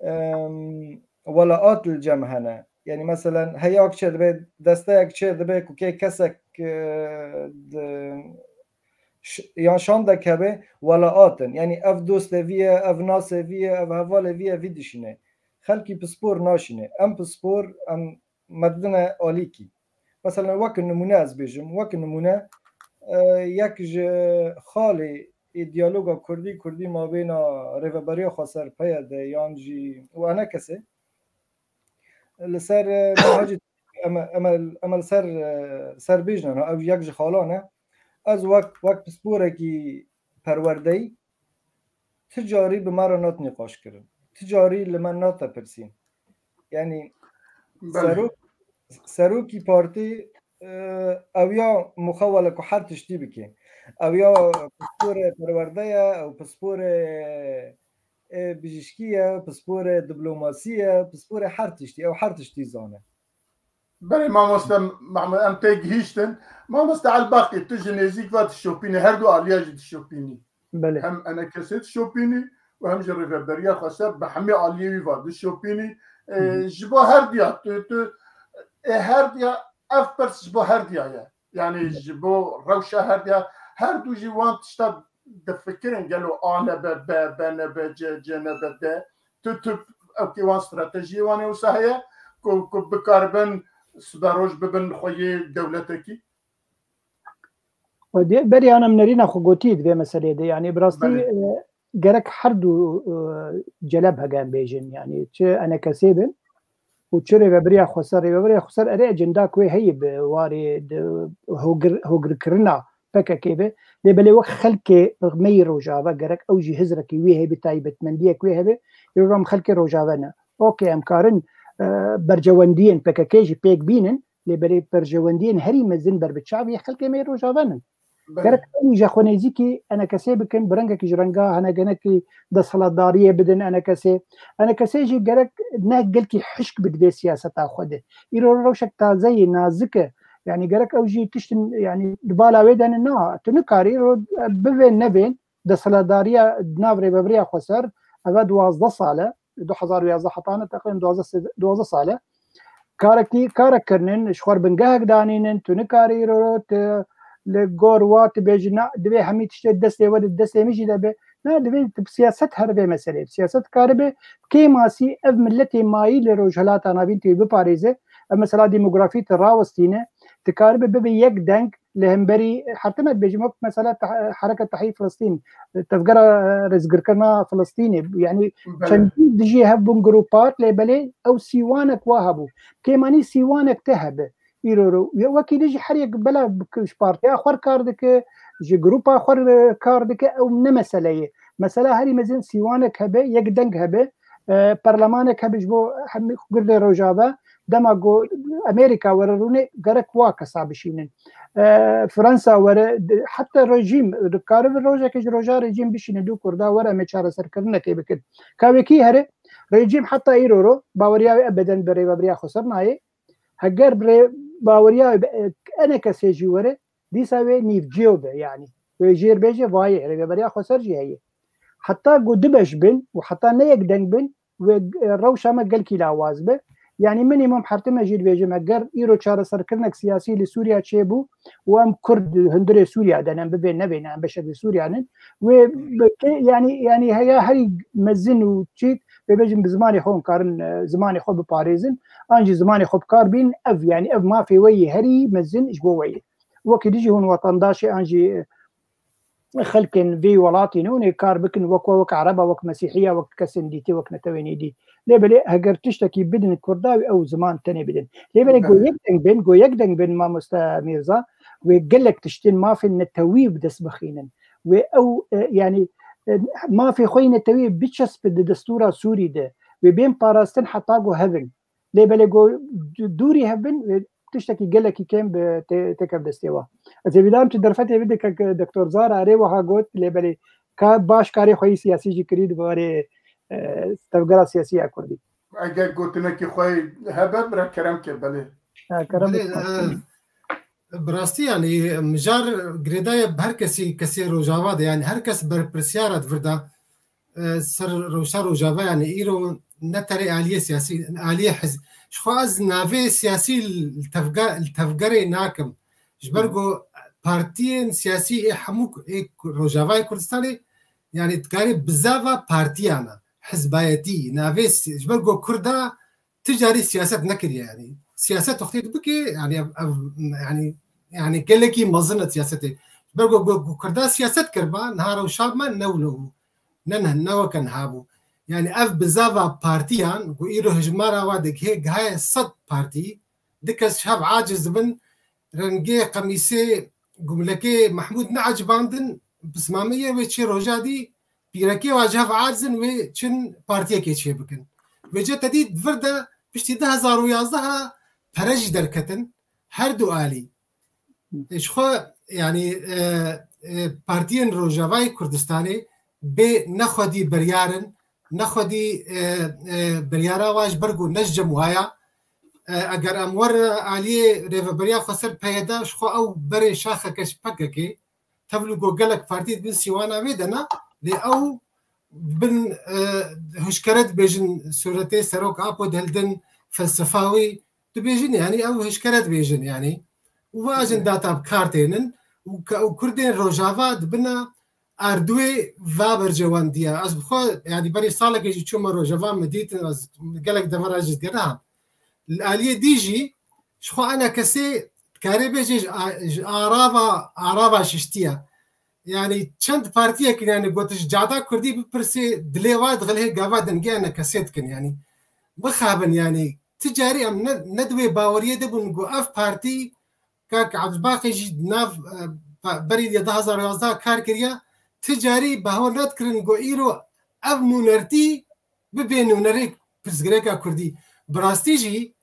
e, welaat li cem hene. Yanî meselen heyek çê dibe, desteyek çê dibe ku kê kesek, e, di, yan şandek hebe, welaat in. Yanî ev dostê vî ye, ev nasê vî ye, ev hevalê vî ye, vî dişîne. Xelkî pispor naşîne. Em pispor, em me didine alîkî. Mesela wek nimûne ez bêjim, wek nimûne, e, yek ji xalê ê diyaloga kurdî, kurdî mabêna Rêveberiya Xweser, P Y D, yan jî û enekesê li ser, e, minhecî em, em, em li ser, e, serbêj ne, ew yek ji xalan e. Ez wek, wek pisporekî perwerdeyî ti carî bi me re nat nîqaş kirin. Ti carî li me nate pirsîn. Yanî serok, serokî partî, e, ew ya muxewele ku her tiştî bike. Ew ya pisporê perwerde ye, ew pisporê, e, bijîşkî ye, pisporê diplomasî ye, pisporê her tiştî, ew her tiştî zane. Belê mamoste Mehmet, em tê gihîştin. Mamoste Elbaqî, tu ji nêzîk ve dişopînî, her du aliya jî dişopînî. Belê. Hem enekesê dişopînî û hem jî Rêveberiya Xweser bi hemî aliyê wî ve dişopînî. E, Hı hı. Ji bo her diya, tu, tu, e, her diya, ev pirs ji bo her diya ye. Yanî ji bo rewşa her diya, her du jî wan tişta difikirin, gelo A nebe B, B nebe C, C nebe D. Tu, tu ew kê wan stratejiyê wan ê wisa heye ku, ku bikaribin siberoj bibin xweyê dewletekî? Xwedê berê ana em nerîna xwe gotî di vê meseleyê de. Yanî bi rastî, Belê. e, gerek her du, e, celeb hege em bêjin. Yanî çi enekesê bin û çi rêveberiya xweser. Rêveberiya xweser erê ecenda ku wê heye bi warê di hogir, hogirkirina P K K be. Lê belê wek xelkê me yê Rojava gerek ew jî hizrekî wê hebe, taybetmendiyek wê hebe. Îro em xelkê Rojava ne. Okey, em karin, e, berjewendiyên P K K jî pêk bînin. Lê belê berjewendiyên herî mezin ber bi çavê xelkê me yê Rojava ne. Belê. Gerek em ji xwe nêzîkî enekesê bikin, bi rengekî ji renga hene genekî desthilatdariyê bidin enekesê. Enekesê jî gerek ne gelkî hişk bi di vê siyaseta xwe de. Îro rewşek taze yê, nazik e. Yani gerek ew jî tiştin yani di bala wê de ne, na, tu nikarî ro-, bivên nevên desthilatdariya di nav rêvebiriya xweser, eve duwazdeh sal e, du hezar û yazdeh hetane teqrîben duwazdeh se-, duwazdeh sal e. Karekî, karek kirinin, ji xwe bingehek danînin, tu nikarî îro tu li gor wa tu bêjî, na, divê hemî tiştê destê we de, destê min jî de be. Na, divê tu bi siyaset here vê meselê. Siyaset karibe kêmasî ev miletê mayî li Rojhilata Navîn tê biparêze. Ev mesela demografî tu rawestîne. Tu karibe bibe yek deng li hemberî, her tim dibêjim wek mesela te-, Hereket Tehrîr Filistîn, tevgera, e, rêzgirkirina Filistînê. Yani Belê. Çendî dijî hev bûn grûpar, lê belê ew sîwanek wa hebû. Kêmanî sîwanek te hebe. Îro ro. Ya wekî dijî her yek bela bi-, ji partiya xwe re kar dike, ji grûpa xwe re kar dike, ew ne mesele ye. Mesela herî mezin sîwanek hebe, yek deng hebe, e, perlemanek hebe ji bo hemî girdê Rojava, dema ku Amerîka were rûnê gerek wa kesa bişînin. E, Fransa were, di-, heta rejîm, dikare bi rojekê ji roja rejîm bişîne du Kurda were me çareserkirinekê bikin. Ka wekî here, rejîm heta îro ro baweriya wê ebeden bi rêvebiriya xweser nayê. Heger bi rê-, baweriya wê bi, e, ene kesê jî were, dîsa wê nîvciyo be, yani. Wê jêr bêje vayê, rêveberiya xweser jî heye. Heta ku du beş bin û heta ne yek deng bin, wê, e, rewşa me gelkî lawaz be. Yani minîmum her tim jî dibêjim, eger îro çareserkirinek siyasî li Sûriya çêbû û em Kurd hundirê Sûriya de ne, em bibên nebên, em beşek li Sûriya nin, wê bi ke-, yani, yani heya herî mezin û çîk, wê bêjin bi zimanê xwe hûn karin, e, zimanê xwe biparêzin, an jî zimanê xwe bi kar bînin, ev, yani ev mafê we yê herî mezin ji bo we ye. Wekî dijî hûn wetandaşê an jî, e, xelkên vê welatî ne, hûn ê kar bikin wek we, wek ereba, wek mesîhiya, wek kesên dîtî, wek netewên êdî. Lê belê heger tiştekî bidin Kurda, wî ew ziman tenê bidin. Lê belê go Belê. yek deng bin, go yek deng bin mamoste Mîrza, wê gelek tiştên mafên netewî bi dest bixînin. Wê ew, e, yani, e, mafê xwe yê netewî biçespe di destûra Sûrî de. Wê bên parastin heta ku hebin. Lê belê go du-, dûrî hebin, wê tiştekî gelekî kêm bi tê-, têke bi destê we. Ez ê vîdan tu derfetê bide kek Doktor Zara erê wiha got, lê belê ka baş karê xwe yî siyasî jî kirî di barê, e, tevgera siyasî ya Kurdî. Eger gotinekî xwe hebe, bira kerem ke, belê. Ha, kerem Belê, bike. e, bi rastî, yani, mijar girêdaye bi her kesî, kesê Rojava de, yani, her kes berpirsiyara di vir de, e, ser rewşa Rojava, yani, îro ne terê aliyê siyasî, aliyê hiz-, ji xwe ez navê siyasî li tevge-, li tevgerê nakim. Ji ber Hı. ku partiyên siyasî ê hemû ku-, ê ku-, Rojavayê Kurdistanê, yani, dikarê bizava partiyan e, hizbayetî, navê si-, ji ber ku Kurda ti carî siyaset nekiriye, yani. Siyaset wextê tu bikê, yani, ev, ev, yani, yani, gelekî mezin e siyasetê. Ji ber ku, ku, ku Kurda siyaset kiriba, niha rewşa me ne wilo bû. Ne, ne, ne weke niha bû. Yani, ev bizava partiyan, ku îro hijmara wa digihê, gihaye sed partî, du kes ji hev aciz dibin, rengê qemîsê gumlekê Mehmûd neecibandin, pismameyê wê çê roja dî, pîrekê wa ji hev aciz in, wê çin partiyekê çêbikin. Vêce te dît vir de piştî du hezar û yazdeh pere jî derketin, her du alî. Ji xwe, yani, e, e, partiyên Rojavayê Kurdistanê bê ne xwedî biryar in, ne xwedî, e, e, biryara wa ji ber ku ne ji cem wa ya. E, eger em wer aliyê rêveberiya xweser P Y D, ji xwe ew berê şaxeke ji P K K, tevlî ku gelek partî di bin sîwana wê de ne, lê ew bin, e, hişkere dibêjin, sûretê Serok Apo dihildin, felsefa wî dibêjin, yani ew hişkere dibêjin, yani. Û va jin data bi kar tênin û ke-, û Kurdên Rojava dibina erdûyê va berjewendiya. Ez bi xwe, yani berî salekê jî çûme Rojava, me dîtin, ez gelek devera jî digerihan. Li aliyê dî jî ji xwe ene kesê dikarê bêjê ji a-, ji arava, arava şiştiye. Yani çend partiyek, yani got ji cada Kurdî bipirsê, dilê wa dixilhê gava dengê ene kesê dikin, yani. Bixabin, yani ti carî em ne, ne di wê baweriyê de bûn ku ev partî, kak Ebdulbaqî jî di nav, e, pa-, berî de du hezar yazdeh kar kiriye, ti carî bawer nedikirin ku îro ev nûnertî bibê nûnerê pirsgirêka Kurdî. Bi rastî jî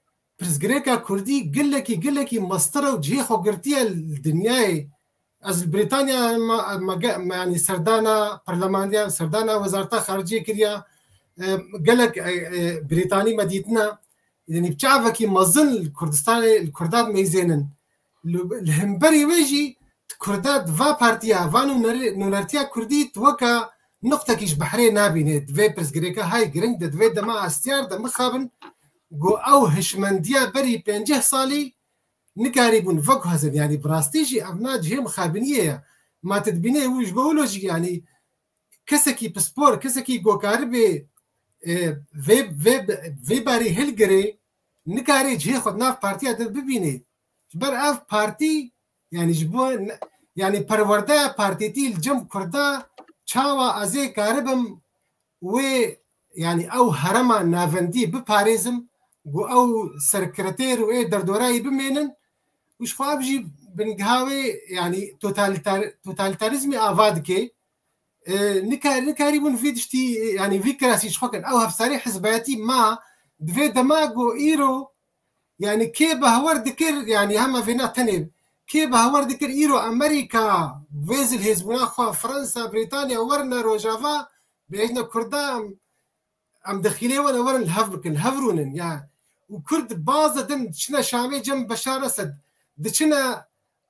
pirsgirêka Kurdî gelekî, gelekî mestir e û cihê xwe girtiye li dinyayê. Ez li Brîtanya me, me ge-, me, yanî serdana perlemaniya, serdana wezareta xariciyê kiriya. E, gelek, e, e, Brîtanî me dîtina. Yanî bi çavekî mezin li Kurdistanê, li Kurdan meyzênin. li, li hemberî wê jî di Kurda, di va partiya, va nûnerê-, nûnertiya Kurdî di weka nuqtekî ji behrê nabîne, di vê pirsgirêka hay giring de, di vê dema hestiyar de mixabin, ku ew hişmendiya berî pêncî salî nikarîbûn veguhezin. Yanî bi rastî jî ev na cihê mixabiniyê ye. Ma tu dibînê wî ji bo wilo jî, yanî kesekî pispor, kesekî ku karibê, e, vê, vê, vê barî hilgirê, nikarê cihê xwe di nav partiya din bibînê. Ji ber ev partî, yanî ji bo ne-, yanî perwerdeya partîtî li cem Kurda çawa ez ê karibim wê, yanî ew herema navendî biparêzim, ku ew serkiretêr û ê derdorayî bimênin û ji xwe ev jî bingiha wê, yanî totalîtar-, totalîtarîzmê ava dike. E, nikar-, nikarîbûn vî tiştî, yanî vî kirasî ji xwe kin. Ew hevsarê hizbayetî ma di vê dema ku îro, yanî kê bawer dikir, yanî hema vêna tenê, kê bawer dikir îro Amerîka vê zilhêzbûna xwe, Fransa, Brîtanya werine Rojava, bêjine Kurda em, em dexîlê wan e, werin li hev bikin, li hev rûnin. Ya, û Kurd baz didin, diçine Şamê cem Beşar Esed, diçine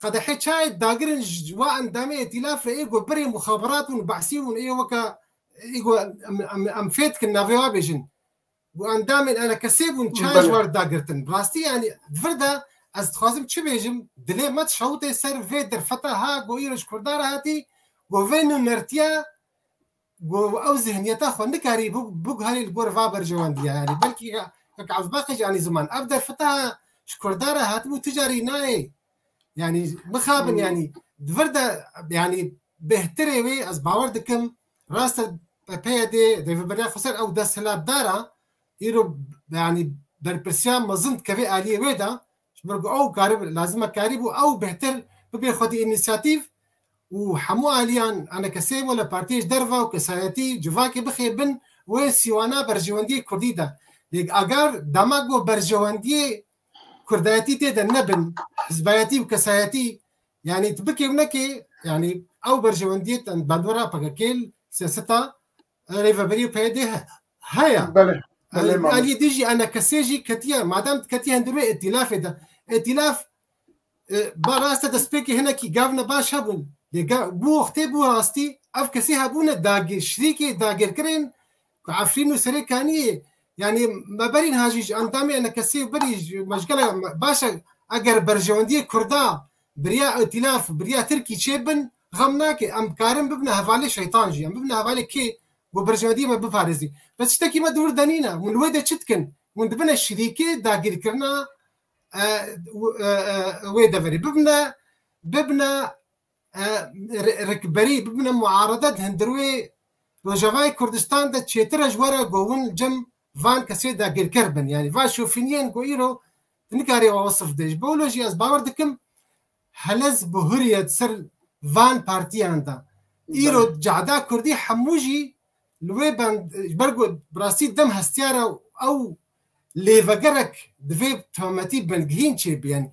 qedehê çayê dagirin ji wa endamê îtîlaf re, ê ku berê muxaberat bûn, behsî bûn, ê weke, ê ku em, em, em fê dikin, navê wa bêjin. Ku endamên enekesê bûn, çayê ji Belê. wan dagirtin. Bi rastî, yanî, di vir de ez dixwazim çi bêjim, dilê me dişewitê ser vê derfeta ha ku îro ji Kurda re hatî, ku vê nûnertiya, ku ew zihniyeta xwe nikarî big-, biguherî li gor va berjewendiya. Yanî belkî ya, wek Evbaqê jî anî ziman. Ev derfeta ji Kurda re hatibû, tu carî nayê. Yanî mixabin, Hmm. yanî di vir de, yanî bêhtirê wê, ez bawer dikim, rast e, P Y D, Rêveberiya Xweser, ew desthilatdar e, îro, yanî berpirsiya mezin dike vê aliyê wê de, ji ber ku ew karib-, lazim e karîbû ew bêhtir bibe xwedî înîsiyatîf û hemû aliyan, enekesê wele partiyê ji derve û kesayetî civakê bixê bin wê sîwana berjewendiyê Kurdî de. Lê eger dema ku berjewendiyê Kurdayetî tê de nebin, hizbayetî û kesayetî, yanî tu bikê û nekê, yanî ew berjewendiyê te bandora P K K, siyaseta, e, Rêveberî û P Y D he-, heye. Belê, belê, E, mamoste. Aliyê din jî enekesê jî ketiye. Madem ketiye hundir wê îtîlafê de, îtîlaf, e, ba rast e destpêkê hinekî gavne baş hebûn. Lê ga-, bû wextê bû rastî ev kesê hebûne dagir, şirîkê dagirkirin ku Efrîn û Serêkaniyê, yanî me berî niha jî ji endamê enekesê û berî ji me ji gele me, baş e, eger berjewendiyê Kurda biriya îtîlaf, biriya Tirkî çêbin, xem nake. Em karin bibine hevalê şeytan jî, em bibine hevalê kê ku berjewendiyê me biparêzî. Bes tiştekî me di wir de nîne. Hûn li wê de çi dikin? Hûn dibine şirîkê dagirkirina, e, w-, e, e, wê deverê. Bibine, bibine, e, re-, rikberî, bibine muarede di hundir wê Rojavayê Kurdistan de çêtir e ji we re ku hûn cem van kesê dagirker bin. Yanî van şofîniyên ku îro tu nikarî we wesif de. Ji bo wilo jî ez bawer dikim, helez bi huriyet ser van partiyan de. Îro Belê. Cehda Kurdî hemû jî li wê bend, ji ber ku bi rastî dem hestiyar e, ew lêvegerek divê tohmetî bingihîn çêbe. Yanî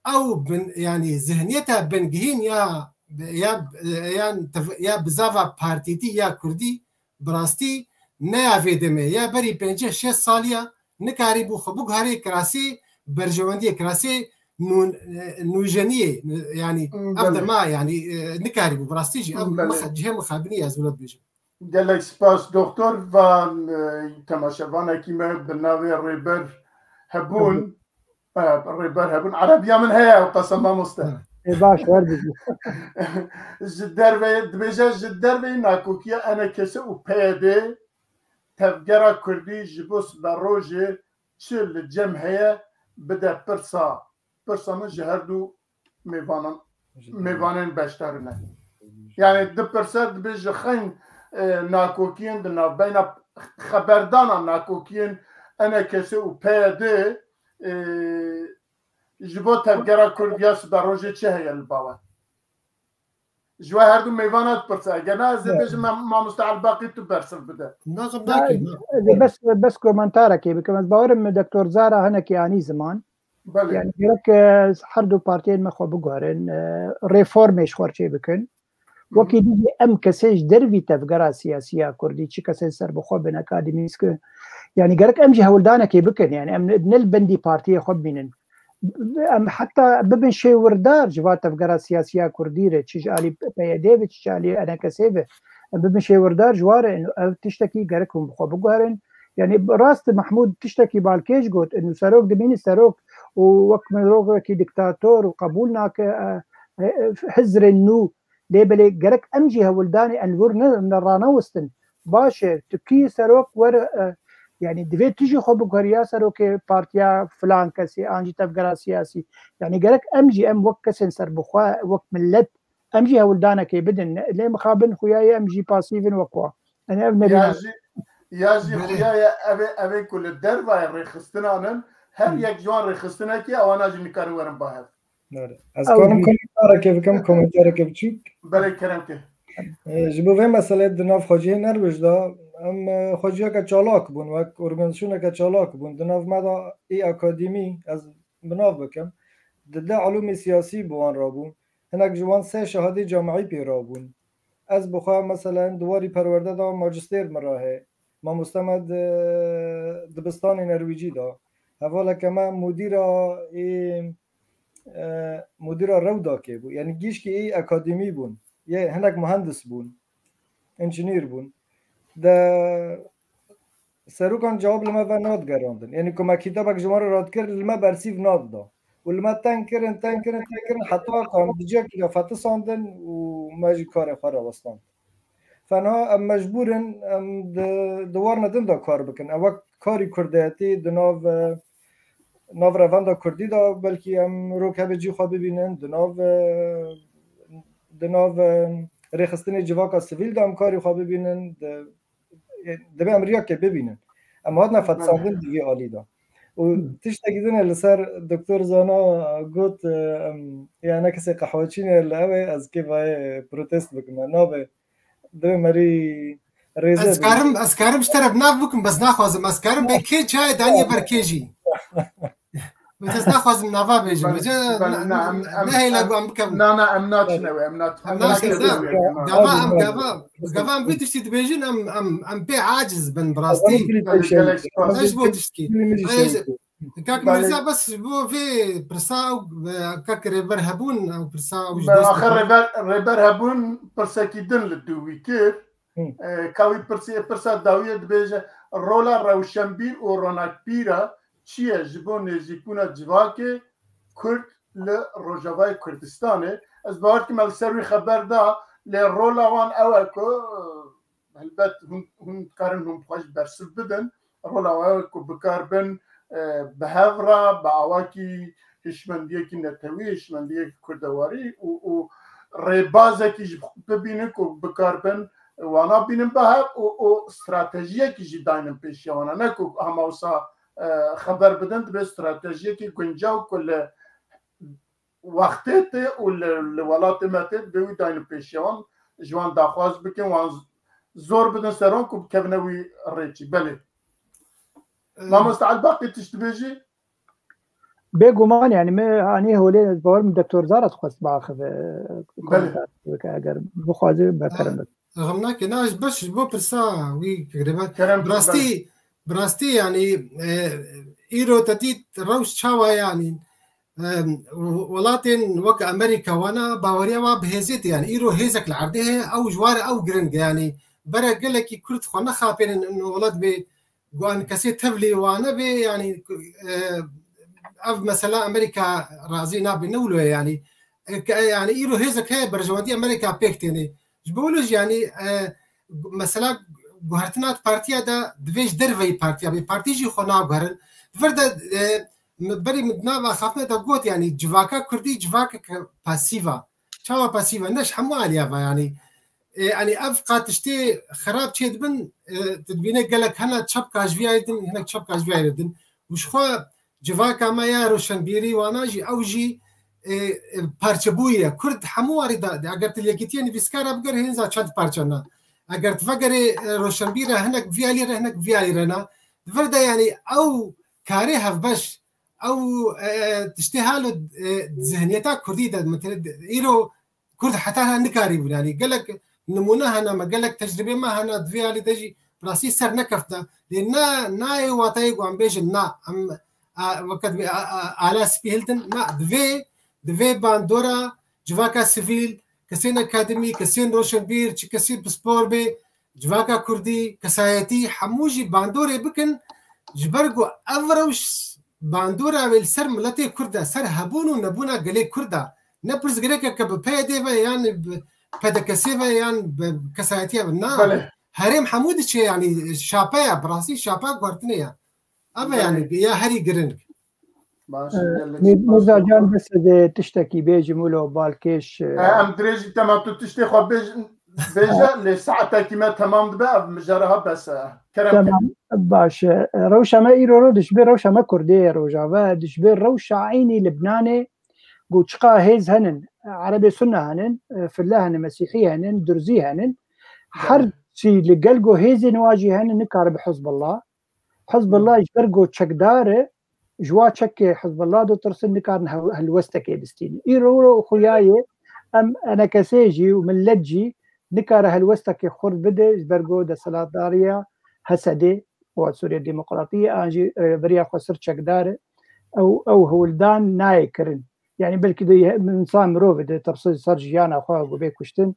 ew bin, yanî zihniyeta bingihîn ya, ya, ya, ya bizava partîtî ya Kurdî bi rastî ne ya vê demê, ya berî pêncî şêst salî ya, nikarîbû xwe biguherê kirasê berjewendiyê, kirasê nû-, e, nûjeniyê, yanî Hmm, ev belê. dema, yanî, e, nikarîbû, bi rastî jî ev Hmm, belê. mixa-, cihê mixabinî ye, ez wilo dibêjim. Gelek spas, doktor. Van, e, temaşevanekî me bi navê Rêber Hebûn, Hebûn. E, Rêber Hebûn. Erebiya min heye, ew qese mamoste. Hı. Ê, baş, her bijî. Ji derveyê, dibêje, ji derveyê nakokiya enekesê û P Y D, tevgera Kurdî ji bo siberojê çi li cem heye, bide pirsa. Pirsa min ji her du mêvanan, Ji mêvanên beşdarî ne. Yanî dipirse, dibê ji xeyn, e, nakokiyên di navbeyna xeberdana nakokiyên enekesê û P Y D, e, ji bo tevgera Kurd ya siberojê çi heye li ba we? Ji we her du mêvana dipirse. Eger na, ez ê Evet. bêjim, mam-, mamoste Elbaqî tu bersiv bide. Nazım Ya, Daki, na. ez ê bes, bes komentarekê bikim. Ez bawerim doktor Zara hinekî anî ziman. Belê. Yani gerek, e, her du partiyên me xwe biguherin, e, reformê ji xwe çê bikin. Hı hı. Wekî dî em kesê ji dervî tevgera siyasî ya Kurdî, çi kesên serbixwe bin, akademîsk, yani gerek em jî hewldanekê bikin. Yani em ne, ne li bendî partiyê xwe bimînin. em heta bibin şêwirdar ji va tevgera siyasî ya Kurdî re, çi ji alî P Y D ve, çi ji alî E N K S ve, em bibin şêwirdar ji wa re, ev tiştekî gerek hûn bi xwe biguherin. Yanî rast Mehmûd tiştekî balkêş got, û serok dimîne serok û wek mirovekî diktator û qebûl nake, e, e, hizrên nû. Lê belê gerek em jî hewldanê em li wir ne, ne ranewistin. Baş e, tu kî serok were, e, yanî divê tu jî xwe biguherî ya serokê partiya filan kesê, an jî tevgera siyasî. Yanî gerek em jî em wek kesên serbixwe, wek millet, em jî hewldanekê bidin. Lê mixabin xuya ye em jî pasîv in wek wa. Yanî ev nerîna. Ya jî, ya jî Belê. Xuya ye ev ê, ev ê ku li dervayê rêxistinan in, her Hmm. yek ji wan rêxistinekê ewana jî nikarin werin ba hev. Belê. Ez Ew kanim jî. Komentareke bikim, komentareke biçûk. Belê, kerem ke. E, ji bo vê meselê di nav xwecihê Nerwêj de em, e, xweciyeke çalak bûn, wek organîzasyoneke çalak bûn. Di nav me de ê akademî, ez bi nav bikim, di deh elûmê siyasî bi wan rabûn. Hinek ji wan sê şahidê camîî pê rabûn. Ez bi xwe, meselen, di warî perwerde de majistêr min re heye. Mamoste me di dibistanê Nerwêcî de. Hevaleke me mudîra ê, e, mudîra Rewdakê bû. Yanî gişkî ê akademî bûn. Yê hinek muhendis bûn. Engineer bûn. De serokan cewab li me ve nadigerandin. Yanî ku me kitabek ji wan re radikir, li me bersîv nadida. Û li me teng kirin, teng kirin, teng kirin, heta ku em di cihekî de fetisandin û me jî karê xwe rawestand. Fenha em mecbûr in, em di, di warna din de kar bikin. Ew wek karî kurdayetî di nav, e, nav revenda kurdî de belkî em rokevê cî xwe bibînin, di nav, e, di nav, e, rêxistinê civaka sivîl de em karî xwe bibînin, di, e, divê em riyakê bibînin. Em hatine fetisandin di vî alî de. Û Hmm. tiştekî din e li ser Doktor Zana got, e, em, ya ne kesê qehweçî ne li ew ê, ez kê vayê protest bikim. Nabe, divê merî rêze Ez bî. karim, ez karim ji te re bi nav bikim, bes naxwazim. Ez karim bê kê çayê daniye ber kê jî. Min ez naxwazim nava bêjim. Bel-, Vêca bel-, ne-, na, em, em, nehêla em, ku em bikim. Na, na, em naçine we, em nat-, Em em naçine naçine we, we. em naçine. Gava, em Abi, gava, gava em vî tiştî dibêjin, em, em, em pê aciz bin bi rastî. Gelek spas. Ez ji bo tiştkî. Kak Belê. Mirza, bes ji bo vê pirsa ew, e, kak Rêber Hebûn, ew pirsa ew ji Be, dost axir dikin. Rêber, Rêber Hebûn pirsekî din li dû wî kir. Hı. E, ka wî pirsî, pirsa dawiyê dibêje, rola rewşenbîr û ronakbîra çi ye ji bo nêzîkbûna civakê Kurd li Rojavayê Kurdistanê? Ez bawer dikim me li ser wî xeber da, lê rola wan ew e ku, e, helbet hûn, hûn dikarin hûn bi xwe jî bersiv bidin. Rola wan ew e ku bikarbin, e, bi hev re, bi awakî hişmendiyekî netewî, hişmendiyekî kurdewarî û, û rêbazekî jî bibînin ku bikarbin wana bînin bi hev û, û stratejiyekî jî daynin pêşiya wana. Ne ku hema wisa, e, xeber bidin, divê stratejiyekî guncaw ku li wextê tê û li, li welatê me tê, divê wî daynin pêşiya wan, ji wan daxwaz bikin, wan z-, zor bidin ser wan ku bikevine wî rêçî. Belê. Em. Mamoste Elbaqî tişt dibêjî? Bêguman, yani, me anî holê, ez bawer im Doktor Zara dixwest biaxive, Belê. Komentar bike, eger bixwaze, bekerem bike. Rixim nake, na, ji baş, ji bo pirsa wî girêban. Kerem Bi rastî, belê. Bi rastî, yani, e, îro te dît rewş çawa, yani, e, welatên wek Amerîka wana baweriya wa bi hêzê tê, yani, îro hêzek li erdê heye, ew ji war ew giring e, yani, bere gelekî Kurd xwe nexapênin in welat bê, ku an kesê tevlî wane bê, yani, e, ev mesela Amerîka razî nabe, ne wilo ye, yani. E, ke, yani, îro hêzek heye berjewendî Amerîka pêk têne. Ji bo wilo jî, yani, e, mesela guhertina partiya de divê ji derveyî partiya bê. Partî jî xwe naguherin. Di vir de, e, min berî min di nav axaftinê de got, yani, civaka Kurdî civakeke pasîv e. Çawa pasîv e? Ne ji hemû aliya ve, yani. E, yani, ev qat tiştê xerab çêdibin, e, tu dibîne gelek hene çepka ji vî alî din, hinek çepka ji vî alî din. Û ji xwe civaka me ya roşenbîrî wana jî, ew jî, e, e, parçebûyî ye. Kurd hemû warî de, eger tu li Yekîtiyê Nivîskara bigerî, hênza çend parçe ne. Eger tu vegerê, e, roşenbîr re, hinek vî alî re, hinek vî alî re ne. Di vir de, yani, ew karê hevbeş, ew, e, tiştê halo, e, zihniyeta Kurdî de, mesela, îro Kurd heta niha nikarîbûn. Yani gelek nimûne hene me, gelek tecrübê me hene, di vê alî de jî bi rastî ser nekefte. Lê ne, nayê wateyê ku em bêjin, na, em, a, weke divê a, a, ala spî hiltin. Na, divê, divê bandora civaka sivîl, kesên akademî, kesên roşenbîr, çi kesên pispor bê, civaka kurdî, kesayetî, hemû jî bandorê bikin, ji ber ku ev rewş bandora wê li ser miletê Kurd de, ser hebûn û nebûna gelê Kurd de, ne pirsgirêkeke bi P Y D ve yan bi P D K S ve yan bi kesayetiya ve. Na, Belê. herêm hemû diçe, yanî şape ya, bi rastî şapa guhertinê ya. Ev e, Belê. yanî ya herî giring. Baş, Ee, gelek Mir-, spas. Mirza Can, bes ez ê tiştekî bêjim wilo balkêş, e, E, em dirêjî, temam, tu tiştê xwe bêj-, bêje, lê saetekî me temam dibe, ev mijara ha bes e. Kerem Temam, baş e. Rewşa me îro ro dişbê rewşa me Kurdê ye Rojava, dişbê rewşa eynî Libnanê, ku çiqa hêz henin, Erebê Sunne henin, Fille henin, Mesîhî henin, Durzî henin. Her Belê. çî li gel ku hêzên wa jî henin, nikare bi Hizbullah. Hizbullah ji ber ku çekdar e, ji wa çekê Hizbullah ditirsin, nikarin hew-, helwestekê bistînin. Îro ro xuya ye, em enekesê jî û millet jî nikare helwestekê xurt bide, ji ber ku desthilatdariya Hesedê, Quwat Sûriye Demokratî, an jî rêveberiya Xwesir çekdar e. Ew, ew hewldan nayê kirin. Yani belkî de insan mirovê de tirse ser jiyana xwe ku bê kuştin,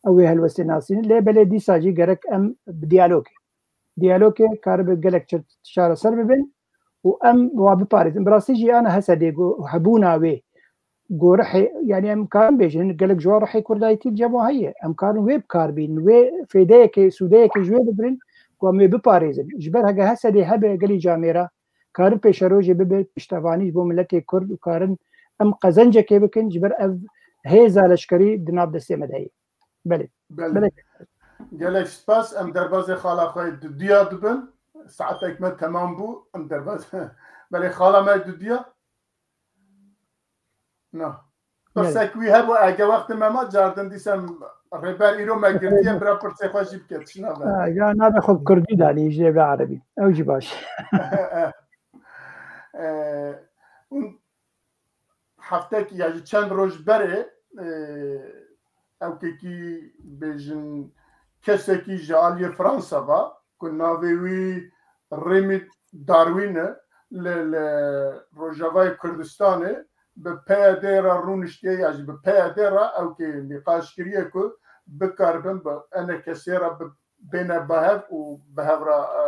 ew ê helwestê nasînin. Lê belê dîsa jî gerek em bi diyalogê. Diyalogê karibe gelek çi-, çareser bibin û em wa biparêzin. Bi rastî jî ana Hesedê ku hebûna wê, ku rihê, yani em karin bêjin, gelek ji wan rihê Kurdayetî li cem wan heye. Em karin wê bi kar bînin, wê fêdeyekê, sûdeyekê ji wê bigirin, ku em wê biparêzin. Ji ber heke Hesedê hebe gelî camêra, karin pêşerojê bibe piştevanî ji bo miletê Kurd û karin em qezencekê bikin, ji ber ev hêza leşkerî di nav destê me de ye. Belê. Belê. Belê. Gelek spas. Em derbazê xala xwe dudiya dibin. Saetek me temam bû. Em derbaz-, belê, xala me dudiya. Na. Belê. Pirsek wî hebû, ege wextê me ma, cardin dîsem rêber îro me girtiye, bira pirsê xwe jî bike, tişna be. Ha, ya nabe xwe bi kurdî danî, ji vê erebî. Ew jî baş. Eh, hûn heftekî ya jî çend roj berê, e, ew kekî bêjin kesekî ji aliyê Fransa va, ku navê wî Remy Darwin e, li, li Rojavayê Kurdistanê bi P Y D re rûniştiye ya jî bi P Y D re ew kê nîqaş kiriye ku bikaribin bi enekesê re bi bêne bi hev û bi hev re, e,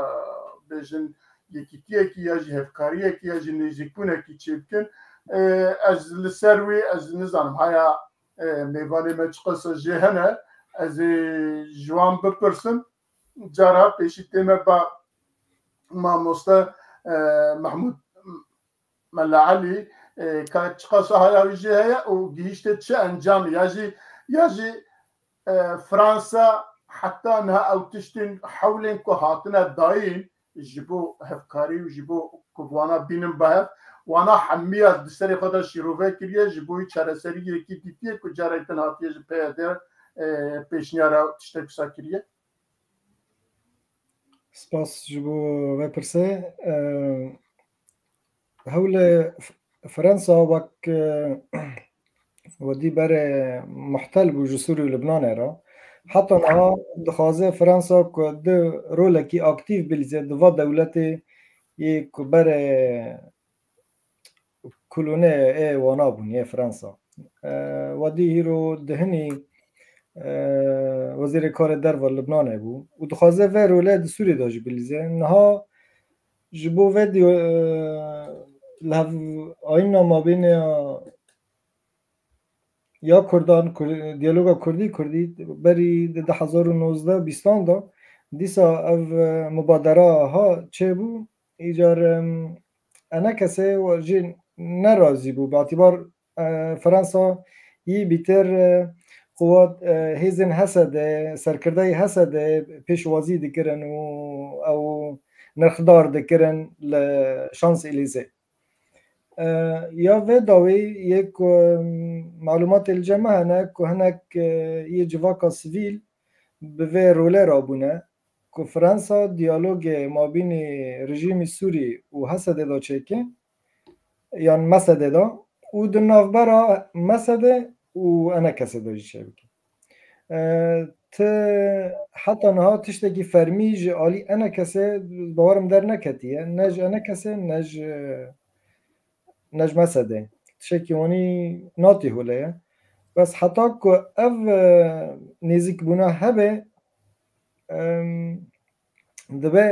bêjin yekîtiyekî ya jî hevkariyekî ya jî nêzîkbûnekî çêbikin. E, ez li ser wî, ez nizanim, haya, e, mêvanê me çiqas jê hene, ez ê ji wan bipirsim. Cara pêşî tême ba mamoste, e, Mehmûd Mela Elî, e, ka çiqas haya wî jê heye û gihîşte çi encamê ya jî, ya jî, e, Fransa heta niha ew tiştên hewlên ku hatine dayîn ji bo hevkarî û ji bo ku wana bînin bi hev, wana hemiya di serê xwe de şîrove kiriye, ji bo wî çareseriyekî dîtiye ku carek din hatiye ji P Y D, e, pêşniyara tiştek wisa kiriye. Spas ji bo vê pirsê. Eee, hewlê F-, Fransa wek, eee, wedî berê muhtel bû ji Sûrî û Libnanê re. Heta niha dixwaze Fransa ku di rolekî aktîf bilîze di va dewletê yê ku berê kolonê ê wana bûn, yê Fransa. E, wedî hîro dihinî, e, wezîrê karê derve Libnanê bû û dixwaze vê rolê di Sûriyê de jî bilîze. Niha ji bo vê diyo-, e, li hev ayîna mabêne ya ya Kurdan, Kur-, diyaloga Kurdî, Kurdî berî di du hezar û nozdeh bîstan de dîsa ev, e, mubadera ha çêbû. Îcar, em, enekesê jî nerazî bû. Bi îtîbar, e, Fransa yî bîtir, e, quwat, e, hêzên Hesedê, serkirdeyê Hesedê pêşwazî dikirin û ew nirxdar dikirin li Şanselîzê. E, ya vê dawî yê ku, em, malûmatê li cem me hene ku hinek, e, yê civaka sivîl bi vê rolê re bûne ku Fransa diyalogê mabînî rejîmî Sûrî û Hesedê de çêke, yan Mesedê de, û di navbera Mesedê û enekesê de jî çêbike. E, ti heta niha tiştekî fermî ji alî enekesê, bawerim, derneketiye. Ne ji enekesê, ne ji Necme Sedê. Tiştekî wanî natî hûle ye. Bes heta ku ev, e, nêzîkbûna hebe, em, dibe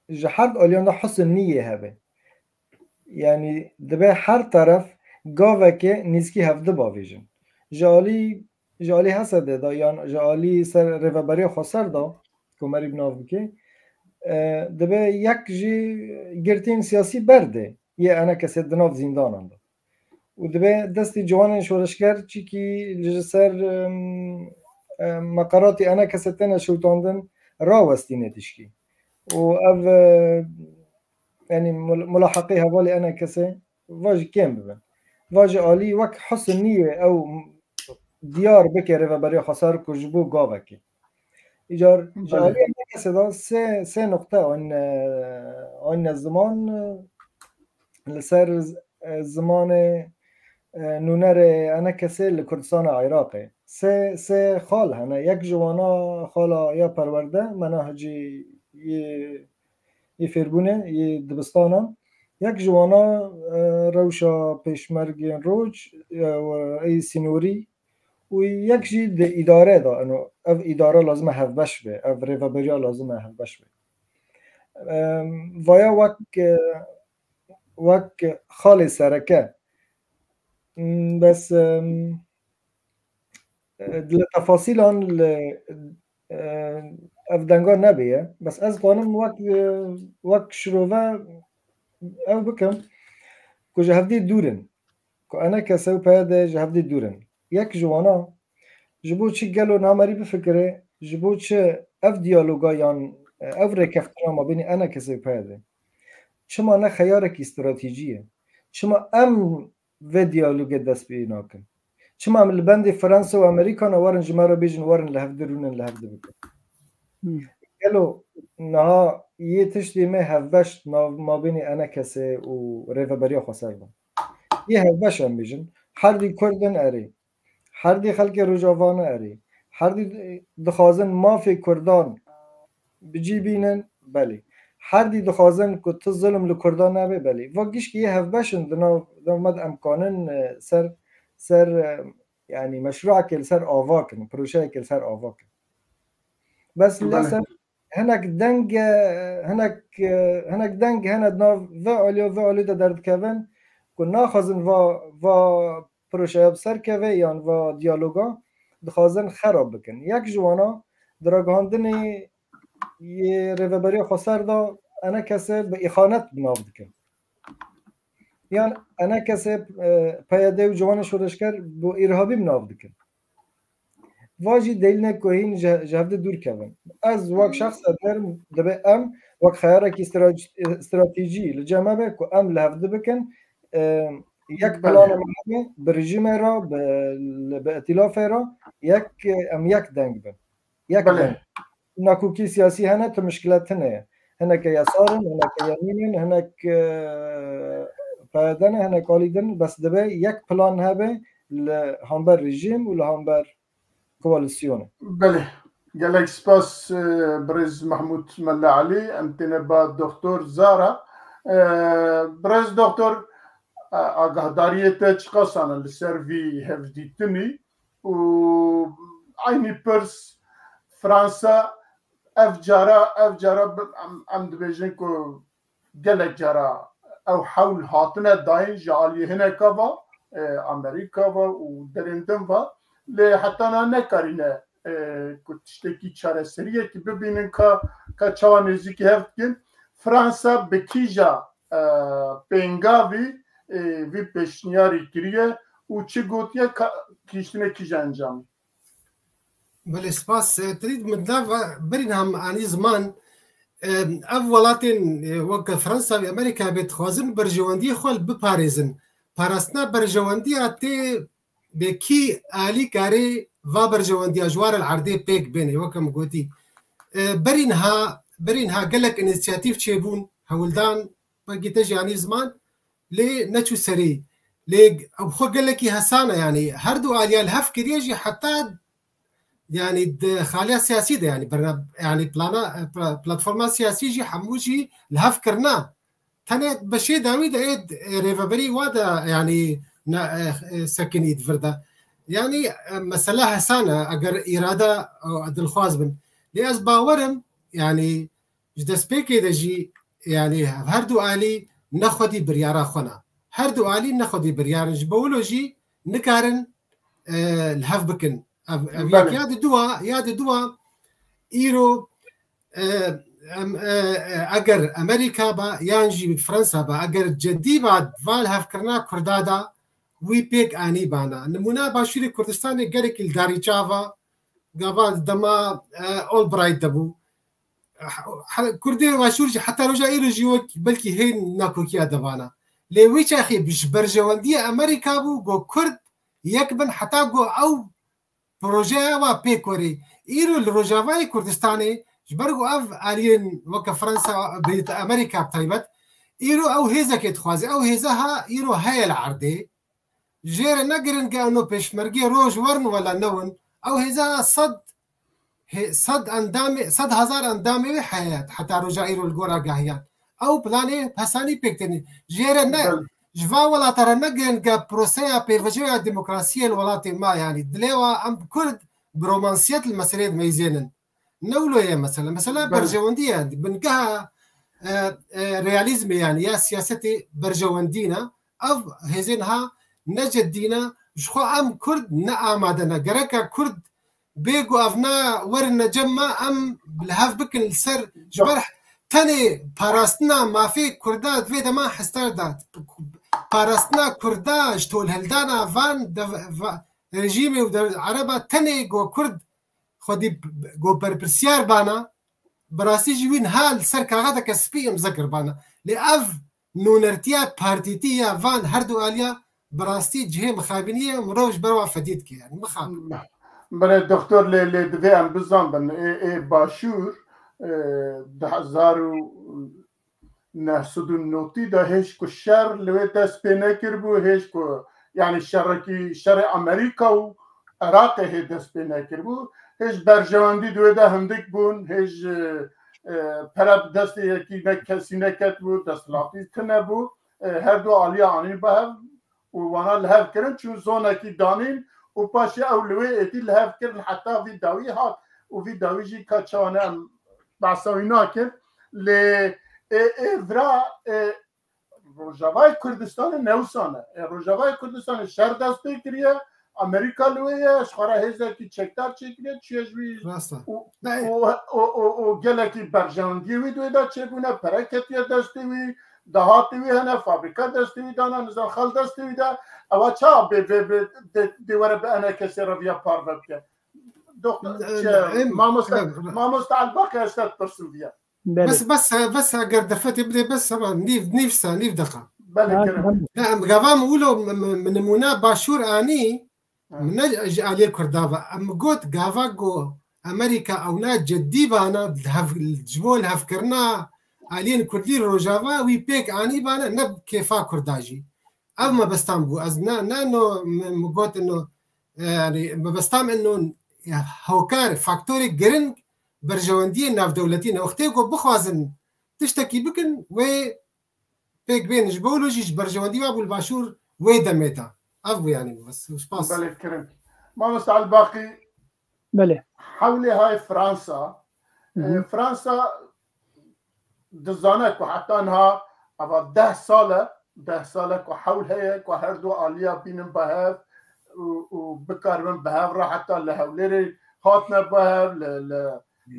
ji her du aliyan de husn niyê hebe. Yanî dibe her teref gaveke nêzîkî hevdi bavêjin. Ji alî, ji alî Hesedê de yan ji alî ser rêveberiya xweser de, Komerî bi nav bike, e, dibe yek jî girtiyên siyasî berde yê enekesê di nav zîndanan de. Û dibe destê ciwanên şoreşger çîkî li ji ser, em, em, meqeratî enekesê têne şewitandin rawestîne tişkî. Û ev, e, yanî mul-, mulaheqê hevalê enekesê va jî kêm bibin. Va ji alî wek husn niyê ew diyar bike rêveberiya xweser ku ji bo gavekê. Îcar ji Belê. alî enekesê de sê, sê nuqte an, e, an ziman, e, li ser, e, zimanê, e, nûnerê enekesê li Kurdistana Iraqê. Sê, sê xal hene. Yek ji wana xala ya perwerde, menahicî yê, yê fêrbûnê, yê dibistanan. Yek ji wana, e, rewşa pêşmergên roj, e, ê sînorî û yek jî di îdare de, eno, ev îdare lazim e hevbeş be, ev rêveberiya lazim e hevbeş be. Em, vaya wek, e, wek xalê sereke. M, bes, em, e, li tefasîlan li, e, ev denga nebêye. Bes ez dixwanim wek, e, wek şirove ew bikim ku ji hevdî dûr in. Ku enekese û peyede ji hevdî dûr in. Yek ji wana, ji bo çi gelo namerî bifikire, ji bo çi ev diyaloga yan, e, ev rêkeftina mabênî enekese û peyede? Çima ne xeyarekî stratejî ye? Çima em vê diyalogê dest pê nakin? Çima em li bendê Fransa û Amerîkana werin ji me re bêjin, werin li hevdi rûnin, li hevdi bikin? Hmm. Gelo niha yê tiştê me hevbeş nav mabênê enekese û rêveberiya xweser de? Yê hevbeş em bêjin, herdî Kurd in erê, herdî xelkê Rojava ne erê, herdî dixwazin mafê Kurdan bi cî bînin, belê. Herdî dixwazin ku tu zilm li Kurdan nebe, belê. Va gişkî yê hevbeş in di nav, di nav me de em kanin, e, ser, ser, e, yanî meşruekê li ser ava kin, projeyekê li ser ava kin. Bes li Belê. ser hinek deng, e, hinek, e, hinek deng hene di nav vê alî û vê alî de derdikevin ku naxwazin va, va projeya bi ser keve yan va diyaloga dixwazin xerab bikin. Yek ji wana di ragihandinê yê rêveberiya xweser de enekese bi îxanet bi nav dikin. Yan enekese, e, P Y D û ciwanê şoreşger bi îrhabî bi nav dikin. Va jî delîlnek ku hîn ji, ji hevdi dûr kevin. Ez wek şexse derim, dibe em wek xeyarekî stra-, stratejî li cem me be ku em li hevdi bikin, e, yek Belê. plana me hebe, bi rejîmê re, bi, bi îtîlafê re, yek, em yek deng bin. Yek Belê. bin. Nakokî siyasî hene, tu mişkile tune ye. Hineke yesar in, hineke yemîn in, hinek, e, P Y D ne, hinek alî din, bes dibe yek plan hebe li hember rejîm û li hember koalîsyonê. Belê. Gelek spas, e, birêz Mehmûd Melle Elî, em têne ba Doktor Zara. E, birêz Doktor, e, agahdariyê te çiqas e li ser vî hevdîtinî û eynî pirs Fransa ev cara, ev cara bi-, em, em dibêjin ku gelek cara ew hewl hatine dayîn ji aliyê hineka va, e, Amerîka va û derên din va, lê heta niha nekarîne, e, ku tiştekî çareseriyekî bibînin ka, ka çawa nêzîkî hev dikin. Fransa bi kîja, e, pêngavî, e, vî pêşniyarî kiriye û çi gotiye ka gihîştine kîja encamî? Belê, spas. E, Tedî, min da ve-, berî niha min anî ziman, e, ev welatên, e, wek Fransa ve Amerîka bê dixwazin berjewendiyê xwe li biparêzin. Parastina berjewendiya tê bi kî alî karê va berjewendiya ji wan re li erdê pêk bêne, wek em gotî. E, berî niha, berî niha gelek înîsiyatîf çêbûn, hewldan, wekî te jî anî ziman, lê neçû serî. Lê ew xwe gelekî hesan e, yanî her du aliya li hev kiriye jî heta, yanî di xaliya siyasî de, yanî berna-, yanî plana, pla-, platforma siyasî jî hemû jî li hev kirina. Hene beşê dawî de ê rêveberî wa de, yanî, ne, e, e, sekinî di vir de. Yanî, e, mesela hesan e, eger îrada, e, dilxwaz bin. Lê ez bawerim, yanî, ji destpêkê de jî, yanî, her du alî ne xwedî biryara xwe ne. Her du alî ne xwedî biryar in. Ji bo wilo jî nikarin, e, li hev bikin. Ev, ev Belê. yek ya di dua, ya di dua, îro, e, em, e, e, eger Amerîka ba, yan jî Fransa ba, eger cedî ba, va li hevkirina Kurda da, wî pêk anî bana. Nimûna Başûrê Kurdistanê gelekî li darî çava, gava dema, e, Albright de bû. He-, Kurdê Başûr jî heta roja îro jî wek belkî hê nakokiya de bana. Lê wî çaxê bi ji berjewendiya Amerîka bû, got Kurd yek bin, heta got ew projeya wa pêk werê. Îro li Rojavayê Kurdistanê, ji ber ku ev aliyên weke Fransa, Brît-, Amerîka bi taybet, îro ew hêzekê dixwaze. Ew hêza ha îro heye li erdê. Jê re ne giring e, eno pêşmergê roj werin wela newin. Ew hêza sed, hê-, sed endamê, sed hezar endamê wê heye heta roja îro li gor agahiyan. Ew planê hesanî pêk têne. Jê re ne, Belê. ji van welata re ne giring e, proseya pêvajoya demokrasiyê li welatê ma, yanî dilê wa em Kurd bi romansiyet li meseleyê dimeyzênin. Ne wilo ye mesela. Mesela Belê. berjewendî ye. Bingeha, e, e, realîzmê, yanî ya siyasetê berjewendî ne. Ev hêzên ha ne ceddî ne. Ji xwe em Kurd ne amade ne. Gereka Kurd bê ku ev ne werin ne cem me, em li hev bikin li ser, ji ber tenê parastina mafê Kurda di vê dema hestar de. Parastina Kurda ji tolhildana van dev-, va-, rejîmê û dev-, Ereba tenê ku Kurd xwedî go berpirsiyar bana, bi rastî jî wî niha li ser kaxeteke spî imze kiribana. Lê ev nûnertiya partîtî ya van her du aliya bi rastî cihê mixabînî ye, mirov ji ber wan fedî dike, yanî mixabin. Belê doktor, lê, lê divê em bizanbin, ê, ê Başûr, e, du hezar û neh sed û notî de hêj ku şer li wê dest pê nekiribû, hêj ku, yanî şerekî, şerê Amerîka û Iraqê hê dest pê nekiribû, hêj berjewendî di wê de hindik bûn, hêj, e, e, pere bi destê yekî ne kesî neketibû, desthilatî tune bû, e, her du aliya anîn bi hev û wana li hev kirin, çûn zonekî danîn û paşê ew li wê êdî li hev kirin heta vî dawî hat û vî dawî jî ka çawa ne em behsa wî nakin. Lê ê, ê vira, ê, Rojavayê Kurdistanê ne wisa ne. Ê, Rojavayê Kurdistanê şer dest pê kiriye, Amerîka li wê ye, ji xwe re hêzekî çekdar çêkiriye, çûye ji wî Rast e. û, Ne, û, û, û, û gelekî berjewendiyê wî di wê de çêbûne, pere ketiye destê wî, dahatê wî hene, fabrîka destê wî dana, nizam xel destê wî de, ewa çawa bê, bê, bê, dê, dê were bi enekesê re viya parve bike? Doktor, Ne, şey, ne, em, mamoste, em, mamoste Elbaqê ez te dipirsim viya. Belê. Bes, bes, bes eger derfetê bidê, bes, hema nîv, nîv sa, nîv deqa. Belê, Ha, kerem. Tamam. Ne, em gava min wilo, min, min, min nimûna Başûr anî, Ha. min ne ji aliyê Kurda ve. Em got gava ku Amerîka ewna ceddî bana, hev-, ji bo lihevkirina aliyên Kurdî Rojava, wî pêk anî bana, ne kêfa Kurda jî. Ev mebestan bû. Ez ne, ne no, min, min got ino, e, yani, mebestan ino, e, hokar, faktorê giring berjewendiyê navdewletî ne. Wextê ku bixwazin tiştekî bikin, wê pêk bên ji bo wilo jî ji berjewendî ve bû li Başûr wê demê de. Ev bû yani, bes, spas. Belê, kirin. Mamoste Elbaqî, Belê. hewlê hay Fransa. Hı hı. E, Fransa dizane ku heta niha eva deh sal e, deh sal e ku hewl heye ku her du aliya bînin bi hev û, û bikaribin bi hev re heta li Hewlêrê hatine bi hev, li, li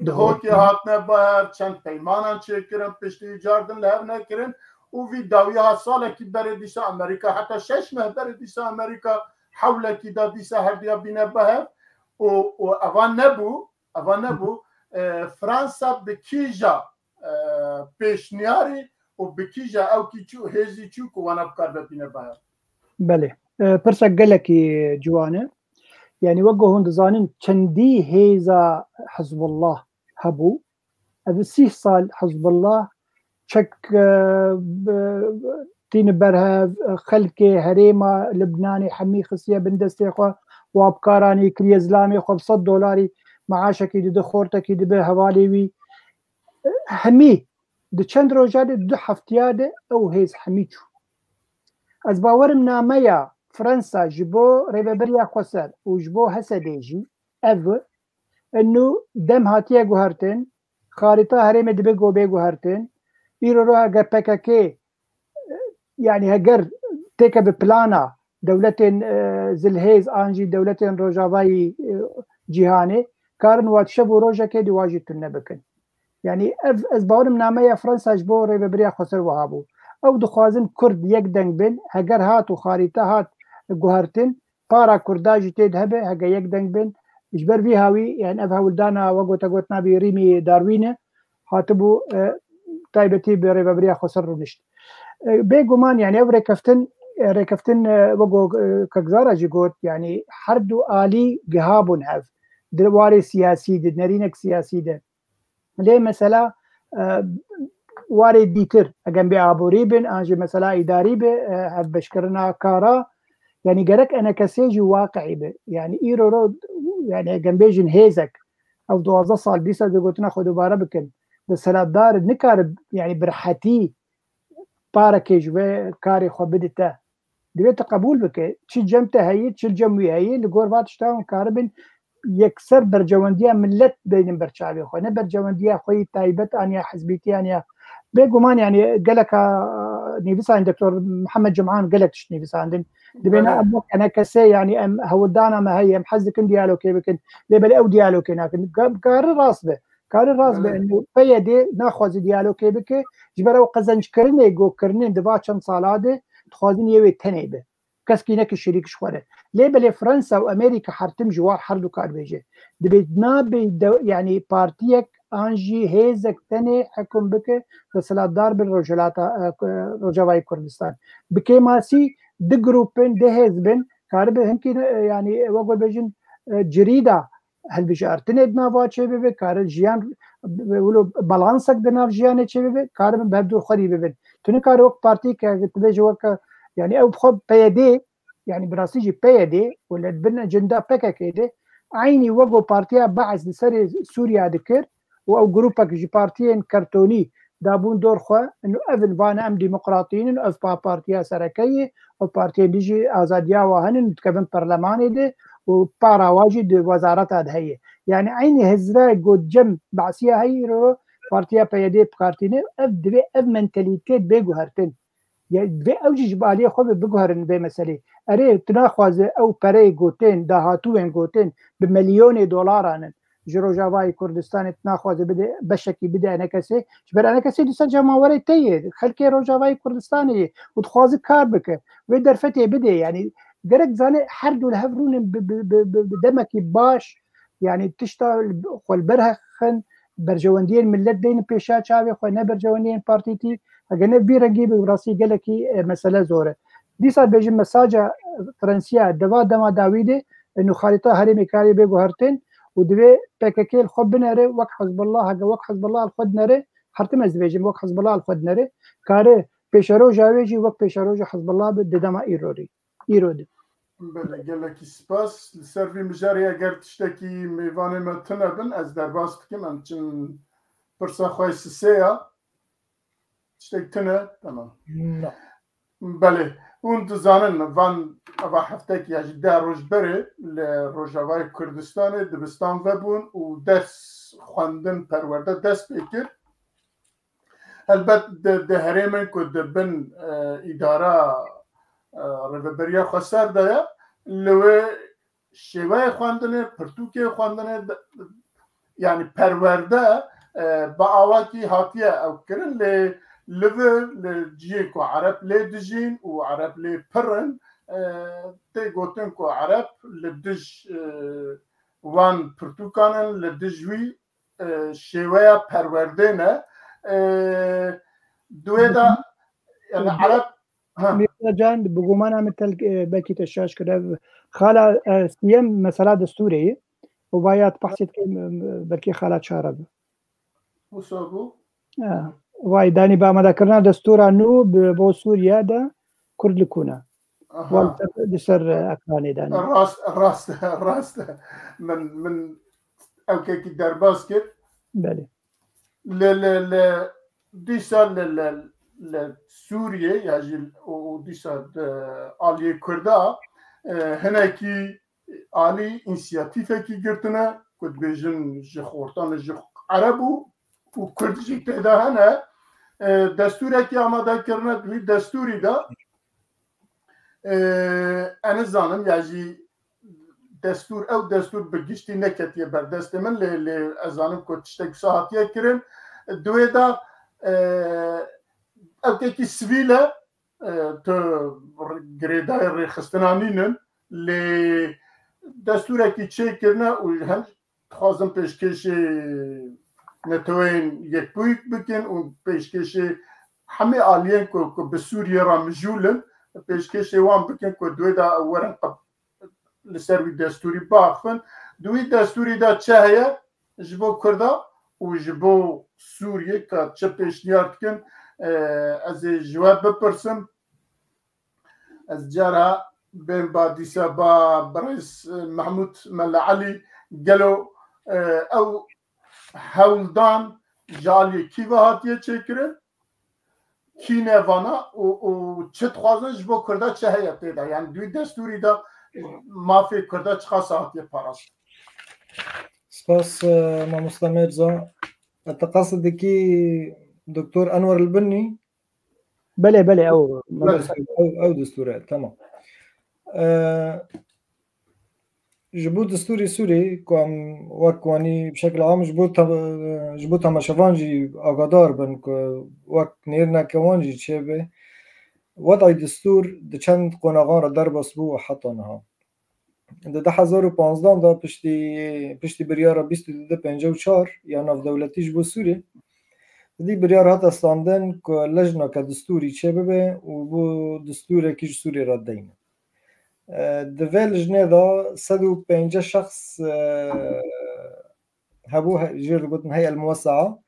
Dihokê hatine bi hev, çend peymanan çêkirin, piştî wî cardin li hev nekirin û vî dawiya salekî berê dîsa Amerîka, heta şeş meh berê dîsa Amerîka hewlekî da dîsa herduya bîne bi hev û, û eva nebû, eva nebû, e, Fransa bi kîja, e, pêşniyarî û bi kîja ewkî çû, hêzî çû ku wana bikaribe bîne bi hev? Belê. E, pirsek gelekî ciwan e. Yani wek ku hûn dizanin çendî hêza Hizbullah hebû. Ev sîh sal Hizbullah çek, e, b-, tîni berhev, e, xelkê herêma Libnanê hemî xistiye bin destê xwe, wa bi kar anî, kiriye zilamê xwe bi sed dolarî meaşekî dide, xortekî dibe hevalê wî. E, hemî Di çend roja de, du heftiya de ew hêz hemî çû. Ez bawerim nameya Fransa ji bo Rêveberiya Xweser û ji bo H S D jî ev e. Eno dem hatiye guhertin, xarîta herêmê dibe ku bê guhertin. Îro ro eger P K K, yani heger têke bi plana dewletên, e, zilhêz an jî dewletên rojavayî, e, cîhanê, karin wat şev û rojekê di wa jî tune bikin. Yani ev, ez bawerim nameya Fransa ji bo Rêveberiya Xweser wiha bû. Ew dixwazin Kurd yek deng bin, heger hat û xarîte hat guhertin, para Kurda jî tê de hebe, hege yek deng bin. Ji ber vî hawî, yani ev hewldana, we gote gotina vî rîmî Darwîn e, hatibû, e, taybetî bi Rêveberiya Xweser rûnişt. E, bêguman, yani ev rêkeftin, e, rêkeftin, e, wek, e, Kek Zara jî got, yani her du alî giha bûn hev. Di warê siyasî de, nerînek siyasî de. Lê mesela, e, warê dîtir, egem bê aborî bin, an jî mesela îdarî be, e, hevbeşkirina kara, yani gerek enekesê jî waqi'î be. Yani îro ro, yani egem bêjin hêzek, ew duwazdeh sal, bîst sal digotina xwe dubare bikin. Desthilatdar nikare, yani bi rehetî parekê ji vê karê xwe bidite. Divê tu qebûl bike, çi cem te heye, çi cem wî heye, li gor va tişta hûn karibin yekser berjewendiya millet deynin ber çavê xwe, ne berjewendiya xwe yî taybet an ya hizbîtî an ya. Bêguman, yani geleka nivîsandin, Doktor Mihemed Cum'an gelek tişt nivîsandin. Divê ne Belê. em wek enekesê, yani em hewldana me heye, em hez dikin diyalogê bikin. Lê belê ew diyalogê nakin. Ka-, kari rast be. Kari rast be, Belê. eno P Y D naxwaze diyalogê bike, ji ber ew qezenckirinê ku kirinin di va çend sala de, dixwazin yê wê tenê be. Keskî neke şirîk ji xwe re. Lê belê Fransa û Amerîka her tim ji war her du kar bêje. Dibê nabe de, yani partiyek an jî hêzek tenê hekum bike, desthilatdar bin Rojhilata, e, Rojavayê Kurdistan. Bi kêmasî du grûp bin, du hêz bin, karibe hinkî, e, yani, we got bêjin, e, cirîda hilbijartinê di nava çê bibe, kare jiyan, wilo balansek di nav jiyanê çê bibe, karibin bi hevdû xwerî bibin. Tu nikare wek partî ke tu bêje weke, yani ew bi xwe P Y D, yani bi rastî jî P Y D û li bin ecenda P K K de, eynî wek ku partiya Be'es li serê Sûriya dikir û ew grûpek ji partiyên kertonî dabûn dor xwe, û ev in vane em demokratî in, ev pa partiya sereke ye, ew partiyên dî jî azadiya wa henin, dikevin perlemanê de û para wa jî di wezareta de heye. Yani eynî hizre got cem Be'siya heye îro partiya P Y D bi kar tîne, ev divê ev mentalîtê bê guhertin. Ya divê ew jî ji aliyê xwe bi biguherin vê meselê. Erê, tu naxwaze ew pereyê gotên, dahatûyên gotên bi milyonê dolaran in. Ji Rojavayê Kurdistanê tu naxwaze bide, beşekî bide enekesê. Ji ber enekesê di ser cemawerê te ye, xelkê Rojavayê Kurdistanê ye û dixwaze kar bike. Wê derfetê bide, yani gerek zane her du li hev rûnin bi, bi, bi, bi, bi demekî baş, yani tişta xwe li ber xin, berjewendiyên millet deynin pêşiya çavê xwe, ne berjewendiyên partîtî. Hege ne vî rengî bi rastî gelekî, e, mesele zor e. Dîsa dibêjin mesaja, e, Fransiya deva dema dawî de, e, nû xarîta herêmê karê bê guhertin û divê P K K li xwe binere wek Hizbullah, hege wek Hizbullah li xwe dinere, her tim ez dibêjim wek Hizbullah li xwe dinere, kare pêşeroja wê jî wek pêşeroja Hizbullah bi di dema îro rî. Îro de. Belê, gelekî spas. Li ser vî mijarê eger tiştekî mêvanê me tune bin, ez derbas dikim, em çin pirsa xwe sisê ya. Tiştek tune, tamam. Na. Belê. Hûn dizanin, van eva heftek ya jî deh roj berê li Rojavayê Kurdistanê dibistan vebûn û ders xwendin perwerde dest pê kir. Helbet di, di herêmên ku di bin, e, îdara, e, Rêveberiya Xweser de ye, li wê şêweyê xwendinê, pirtûkê xwendinê, de, yani perwerde, e, bi awakî hatiye ew kirin, lê li vir, li cihê ku Ereb lê dijîn û Ereb lê pir in, e, tê gotin ku Ereb li dij, e, wan pirtûkan in, li dij wî, e, şêweya perwerdê ne. E, di wê de, yani, Ereb, ha. Mirza Can, bi gumana min tel-, e, belkî te şaş kir. Ev xala, e, siyem mesela destûrê ye. Û vayat behsê dike, e, belkî xala çar e. Wisa bû? Ha. Vay, danî bi amadekirina destûra nû bi, bo Sûriye de Kurd li kû ne. Aha. Wan ser, li ser, e, ekranê de. Rast, rast, rast. Min, min ewkekî derbas kir. Belê. Li, li, li, dîsa li, li, li Sûriyê ya jî û, û dîsa di aliyê Kurda, e, hinekî alî însiyatîfekî girtine, ku dibêjin ji xortan ji Ereb û, û Kurd jî tê de hene. E, destûrekî amade kirine, di wî destûrî de, e, ez nizanim ya jî destûr, ew destûr bi giştî neketiye ber destê min, lê, lê ez zanim ku tiştek wisa hatiye kirin. Di wê de, e, ewkekî sivîl e, e, tu girêdayî rêxistina nînin, lê destûrekî çêkirine û hem dixwazin pêşkêşê Neteweyên Yekbûyî bikin û pêşkêşê hemî aliyên ku, ku bi Sûriyê re mijûl in, pêşkêşê wan bikin ku di wê de ew werin qe-, li ser wî destûrî biaxivin. Di wî destûrî de çi heye ji bo Kurda û ji bo Sûriyê, ka çi pêşniyar dikin, e, ez ê ji we bipirsim. Ez cara bên ba dîsa ba birêz, e, Mehmûd Mela Elî, gelo, e, ew hewldan ji aliyê kî ve hatiye çêkirin? Kî ne vana û, û çi dixwazin ji bo Kurda çi heye tê de? Yani di wî destûrî de mafê Kurda çiqas hatiye parastin? Spas, e, mamosta Mêrza. E, te qasî dikî Doktor Enwer Elbinî? Belê, belê, ew. Belê. Ew, ew destûr e, tamam. E, ji bo destûrê Sûrî ku em wek wanî bi şekil am ji bo te-, ji bo temaşevan jî agadar bin ku wek nêrîneke wan jî çêbe, wedayê destûr di çend qonaxan re derbas bû û heta niha. Di du hezar û panzdeh de piştî, piştî biryara bîst û du pêncî û çar ya navdewletî ji bo Sûriyê, dî biryar hate standin ku lejneke destûrî çêbibe û bo destûrekî ji Sûriyê re deyne. E, di vê lijnê de sed û pêncî şexs, e, hebû, he-, jê re digotin hey'el muwessaa,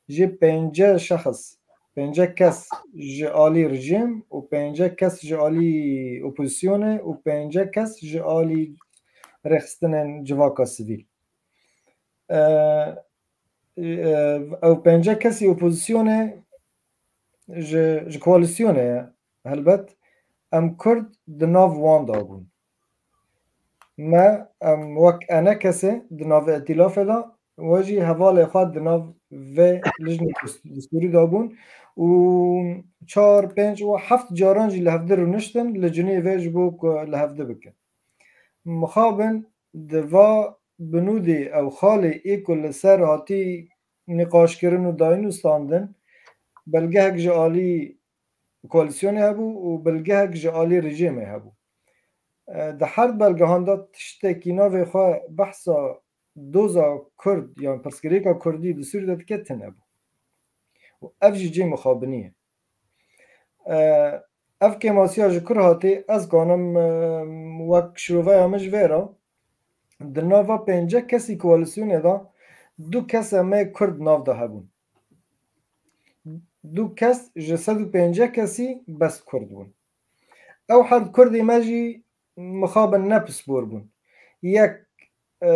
jê pêncî şexs, pêncî kes ji alî rejîm û pêncî kes ji alî opozisyonê û pêncî kes ji alî rêxistinên civaka sivîl. E, e, ew pêncî kesî opozisyonê ji, ji koalîsyonê ye. Helbet, em Kurd di nav wan de bûn. Me, em wek ENKSê di nav îtîlafê de, we jî hevalê xwe di nav vê lijnê destûrî de bûn û çar, pênc û heft caran jî li hevdî rûniştin, li cinê vê ji bo ku li hevdî bikin. Mixabin di va binûdê ew xalê ê ku li ser hatî nîqaşkirin û dayîn û standin, belgehek ji alî koalîsyonê hebû û belgehek ji alî rejîmê hebû. E, di her belgehan de tiştekî navê xwe behsa doza Kurd yan pirsgirêka Kurdî di Sûriyê de dike tune bû. Û ev jî cihê mixabinî ye. E, ev kêmasiya ji kur hatî? Ez kanim, e, wek şiroveya min ji vê re, di nava pêncî kesî koalîsyonê de du kese me Kurd nav de hebûn. Du kes ji sed û pêncî kesî bes Kurd bûn. Ew her Kurdê me jî mixabin ne pispor bûn. Yek, e,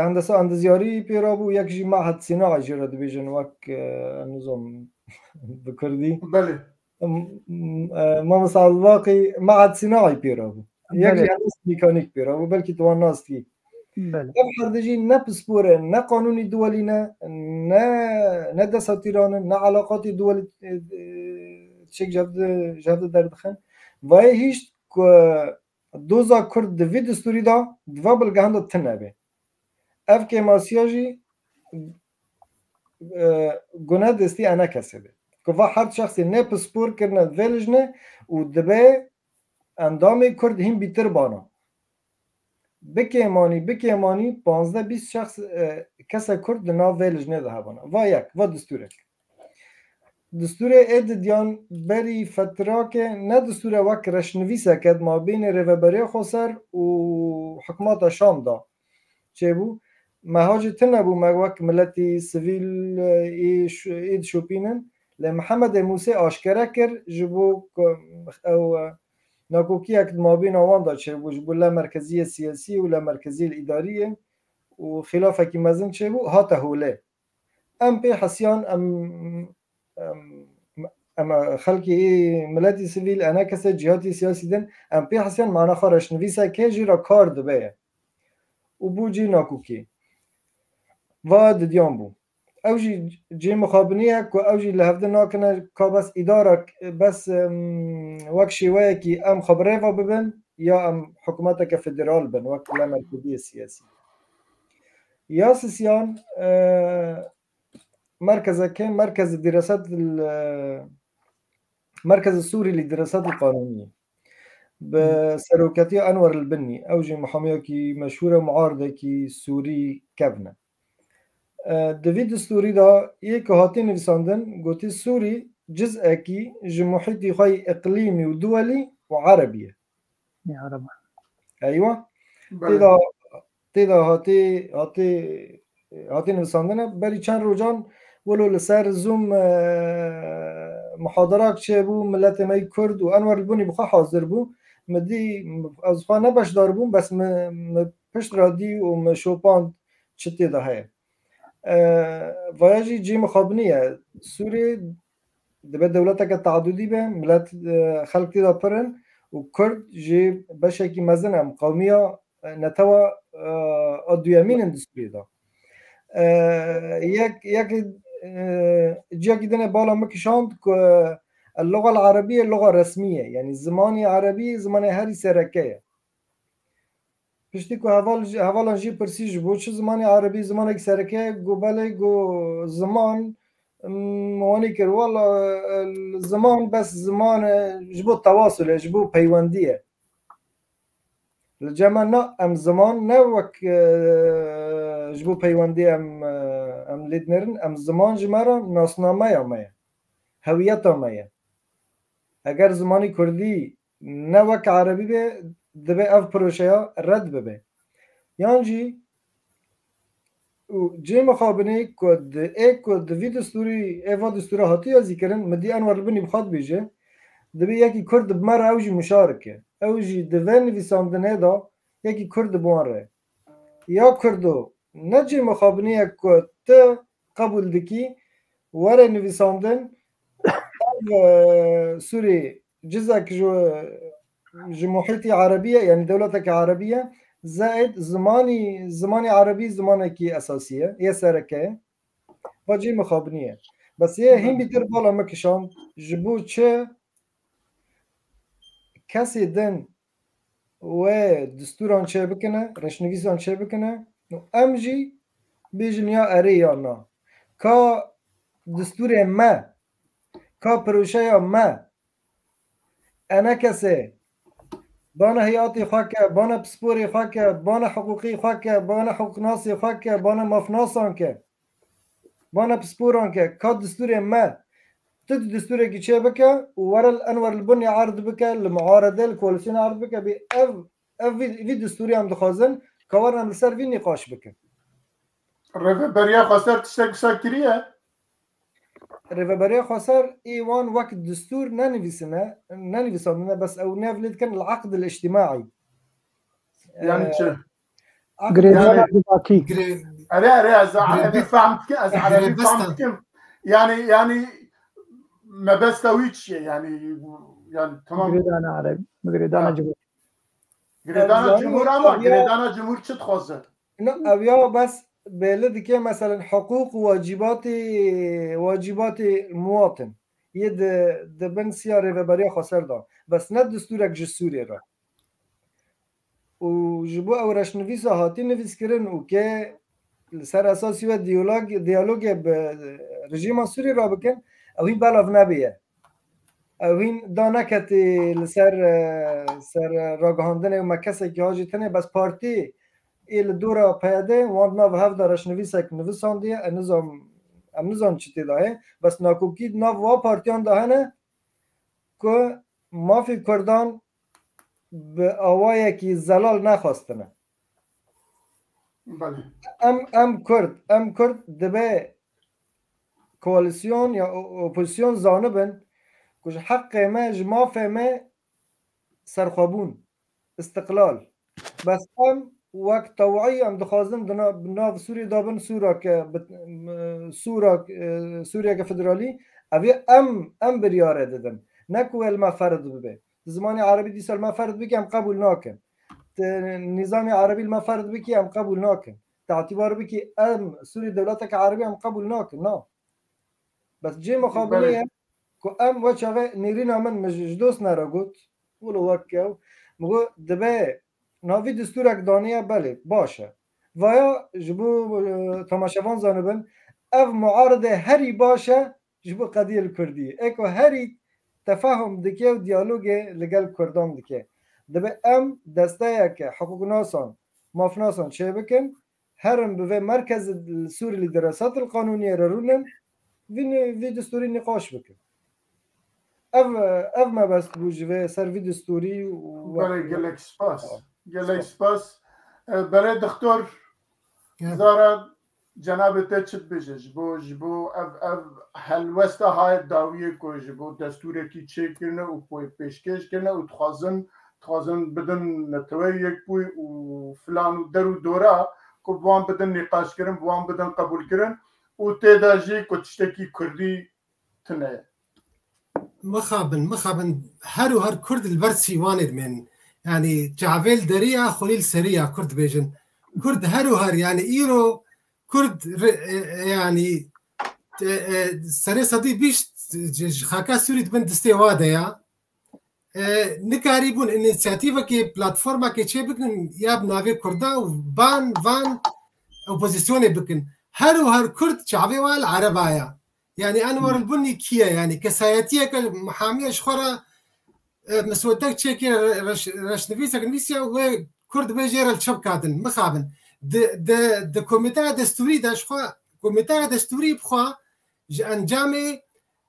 hendesa endizyarî pê re bû, yek jî Mehed Sînaî jê re dibêjin wek, e, nizam bi Kurdî. Belê. M-, m-, e, Mamosta Elbaqî Mehed Sînaî pê re bû. Yek jî Belê. hendesa mîkanîk pê re bû, belkî tu wan nas dikî. Belê. Ev herde jî ne pispor e, ne qanûnî duwelî ne, ne, ne desatîran in, ne eleqatî duwelî, e, e, çek ji hev de, ji hev de derdixin. Vayê hîşt ku doza Kurd di vî destûrî de, di va bilgehan de tune be. Ev kêmasiya jî, e, gune destî ENKSê be. Ku va her şexsê ne pispor kirine vê lijne û dibe endamê Kurd hîn bîtir bana. Bikêmanî, bikêmanî panzdeh bîst şexs, e, kese Kurd di nav vê lijnê de hebana. Va yek, va destûrek. Destûrê ê didiyan berî fetirake ne destûre wek reşnivîseke di mabênê Rêveberiya Xweser û hikûmeta Şam de çêbû. Me ha jî tune bû, me wek miletî sivîl, e, ê ş-, ê dişopînin. Lê Mihemedê Mûsê aşkere kir, ji bo ku ew, e, nakokiyek di mabêna wan de çêbû, ji bo lamerkeziyê siyasî û lamerkeziyê îdariyê û xîlafekî mezin çêbû, hate holê. Em pê hesiyan, em, em, em xelkê ê miletî sivîl, enekese cîhatî siyasî din, em pê hesiyan mana xwe reşnivîsekê jî re kar dibe ye. Û bû cî nakokî. Va didiyan bû. Ew jî cê mixabinî ye ku ew jî li hevdin nakine ka bes îdara, bes, em, wek şêweyekî em xwe bi rê ve bibin ya em hikûmeteke federal bin wek li merkeziyê siyasî. Ya sisiyan, e, merkezeke, merkezi dîreset li, merkezi Sûrî li dîreset li qanûnî. Bi Hı. seroketiya Enwer el-Binî, ew jî mihamiyekî meşhûr e, muaridekî Sûrî kevn e. E, di vî distûrî de yê ku hatî nivîsandin, gotî Sûrî cizekî ji muhîtî xwe yî iqlîmî û duwelî û erebî ye. Ya Reb. Eywa. Belê. Tê de, tê de hatî, hatî, hatî nivîsandine. Berî çend rojan wilo li ser Zoom, e, muhadarak çêbû, miletê me yî Kurd û Enwer Libûnî bi xwe hazir bû. Min dî, ez xwe ne beşdar bûm, bes min, min pişt re dî û min şopand çi tê de heye. E, vaya jî cî mixabinî ye. Sûrî dibe dewleteke teadudî be, milet, e, xelk tê de pir in û Kurd jî beşekî mezin e, em qewmiya, e, netewa, e, a duyemîn in di Sûriyê de. E, yek, yek, e, ciyekî din e bala min kişand ku, e, el-luga el-erebî ye, luga resmî ye. Yanî zimanê erebî, zimanê herî sereke ye. Piştî ku heval jî, hevalan jî pirsî ji bo çi zimanê erebî zimanekî sereke ye, got belê, got ziman, mm, wanî kir, wela, e, ziman bes ziman e, ji bo tewasul e, ji bo peywendî ye. Li cem me na, em ziman ne wek, e, ji bo peywendî em, e, em lê dinêrin, em ziman ji me re nasnameya me ye, hewiyeta me ye. Eger zimanî kurdî ne wek erebî be, dibe ev projeya red bibe. Yan jî û cê mixabinê ku di, ê ku di vî distûrî, ê va distûra hatiye yazîkirin, min dî Enwer li binî bi xwe dibêje, dibê yekî Kurd bi me re ew jî muşarike. Ew jî di vê nivîsandinê de yekî Kurd bi wan re. Ya Kurdo, ne cê mixabinê ye ku tu qebûl dikî, were nivîsandin, ev, e, Sûrî cizek ji, ji muhîtî erebî ye, yanî dewleteke erebî ye, zeyd zimanî, zimanê erebî zimanekî esasî ye, yê sereke ye. Va cê mixabinî ye. Bes yê hîn bîtir bala min kişand, ji bo çi kesê din wê distûran çêbikine, reşnivîsan çêbikine û em jî bêjin ya erê ya na. Ka distûrê me, ka projeya me, enekesê bana heyatê xwe ke, bana pisporê xwe ke, bana hiqûqê xwe ke, bana hiqûqnasê xwe ke, bana mafnasan ke, bana pisporan ke, ka distûrê me, tu distûrekî çê bike û were li Enwer li binê erd bike, li muaredê, li koalîsyonê erd bike, bê ev, ev vî, vî distûrê em dixwazin, ka werin em li ser vî nîqaş bikin. Rêveberiya Xweser tiştek wisa kiriye? Rêveberiya Xweser ê wan wek distûr nenivîsine, nenivîsandine, bes ew nev lê dikin el-eqd el-îctimaî. Yani çi? Girêdana civakî. Erê, erê, ez erebî fehm dikim, ez erebî fehm dikim. Yani, yani mebesta wî çi ye? Yani, yani tamam. Girêdana erebî, girêdana civakî. Girêdana cumhur ama girêdana cumhur çi dixwaze? Na, ev ya bes belli dike, meselen, hiqûq û wacîbatê, wacîbatê muwatin yê di, di bin siya Rêveberiya Xweser de. Bes ne distûrek ji Sûriyê re. Û ji bo ew reşnivîsa hatî nivîskirin û ke li ser esasî we diyalog, diyalogê bi rejîma Sûrî re bikin, ew hîn belav nebûye. Ew hîn da neketê li ser, e, ser ragihandinê û me kesekî ha jî tune, bes partî ê li dora P Y D wan di nav hev de reşnivîsek nivisandiye, em nizan, em nizan çi tê de heye, bes nakokî di nav wa partiyan de hene ku mafê Kurdan bi awayekî zelal nexwestine. Belê. Em, em Kurd, em Kurd dibe koalîsyon ya o-, opozîsyon zanibin ku ji heqê me, ji mafê me serxwebûn, istiqlal. Bes em wek tewayî em dixwazin di na-, bi nav Sûriyê de bin sûrake, bi, m-, sûra, e, Sûriyeke federalî, Ev ê em, em biryare didin. Ne ku wê li me ferd bibe. Di zimanê erebî dîsa li me ferd bike, em qebûl nakin. Di nîzamê erebî li me ferd bike, em qebûl nakin. Te îtibar bike, em Sûrî dewleteke erebî em qebûl nakin. Na. Bes cê mixabinê Belê. ye ku em we çaxê nêrîna min, min ji, ji dost nere got. Wilo wek kew. Min got, dibe navî destûrek daniye, belê, baş e. Vaya ji bo, e, temaşevan zanibin, ev muaridê herî baş e ji bo qediyê li Kurdî. Ê ku herî tefahum dike û diyalogê li gel Kurdan dike. Dibe em desteyeke hiqûqnasan, mafnasan çêbikin, herin bi vê merkez Sûrî li Diraset el Qanûniyê re rûnin, vî, vî destûrî nîqaş bikin. Ev, ev mebest bû ji vê ser vî destûrî û Belê, gelek spas. Gelek Spas. spas. E, belê, doktor, Ya. Zara, cenabê te çi dibêje ji bo, ji bo ev, ev helwesta haye dawiyê ku ji bo destûrekî çêkirine û pê-, pêşkêş kirine û dixwazin, dixwazin bidin Neteweyê Yekbûyî û filan û der û dora ku bi wan bidin nîqaşkirin, bi wan bidin qebûlkirin û tê de jî ku tiştekî Kurdî tune ye. Mixabin, mixabin, her û her Kurd li ber sîwanê dimên. Yanî çavê li derî ya, xwelî li serî ya, Kurd dibêjin. Kurd her û her, yanî îro Kurd re-, e, e, yanî, e, e, serê sedî bîst ji, ji xaka Sûrî di bin distê wa de ya. E, nikarîbûn înîsiyatîvekê, platformekê çêbikin ya bi navê Kurda û ban, van opozisyonê bikin. Her û her Kurd çavê wa li Ereba ya. Yanî Enwer el-Bunî kî ye? Yanî kesayetiyeke mihamiye ji xwe re, e, miswedek çêkê re-, reş-, reşnivîsek nivîsiya wê Kurd wê jê re li çepka din, mixabin. Di, di, di komîteya destûrî de ji xwe, komîteya destûrî bi xwe ji encamê,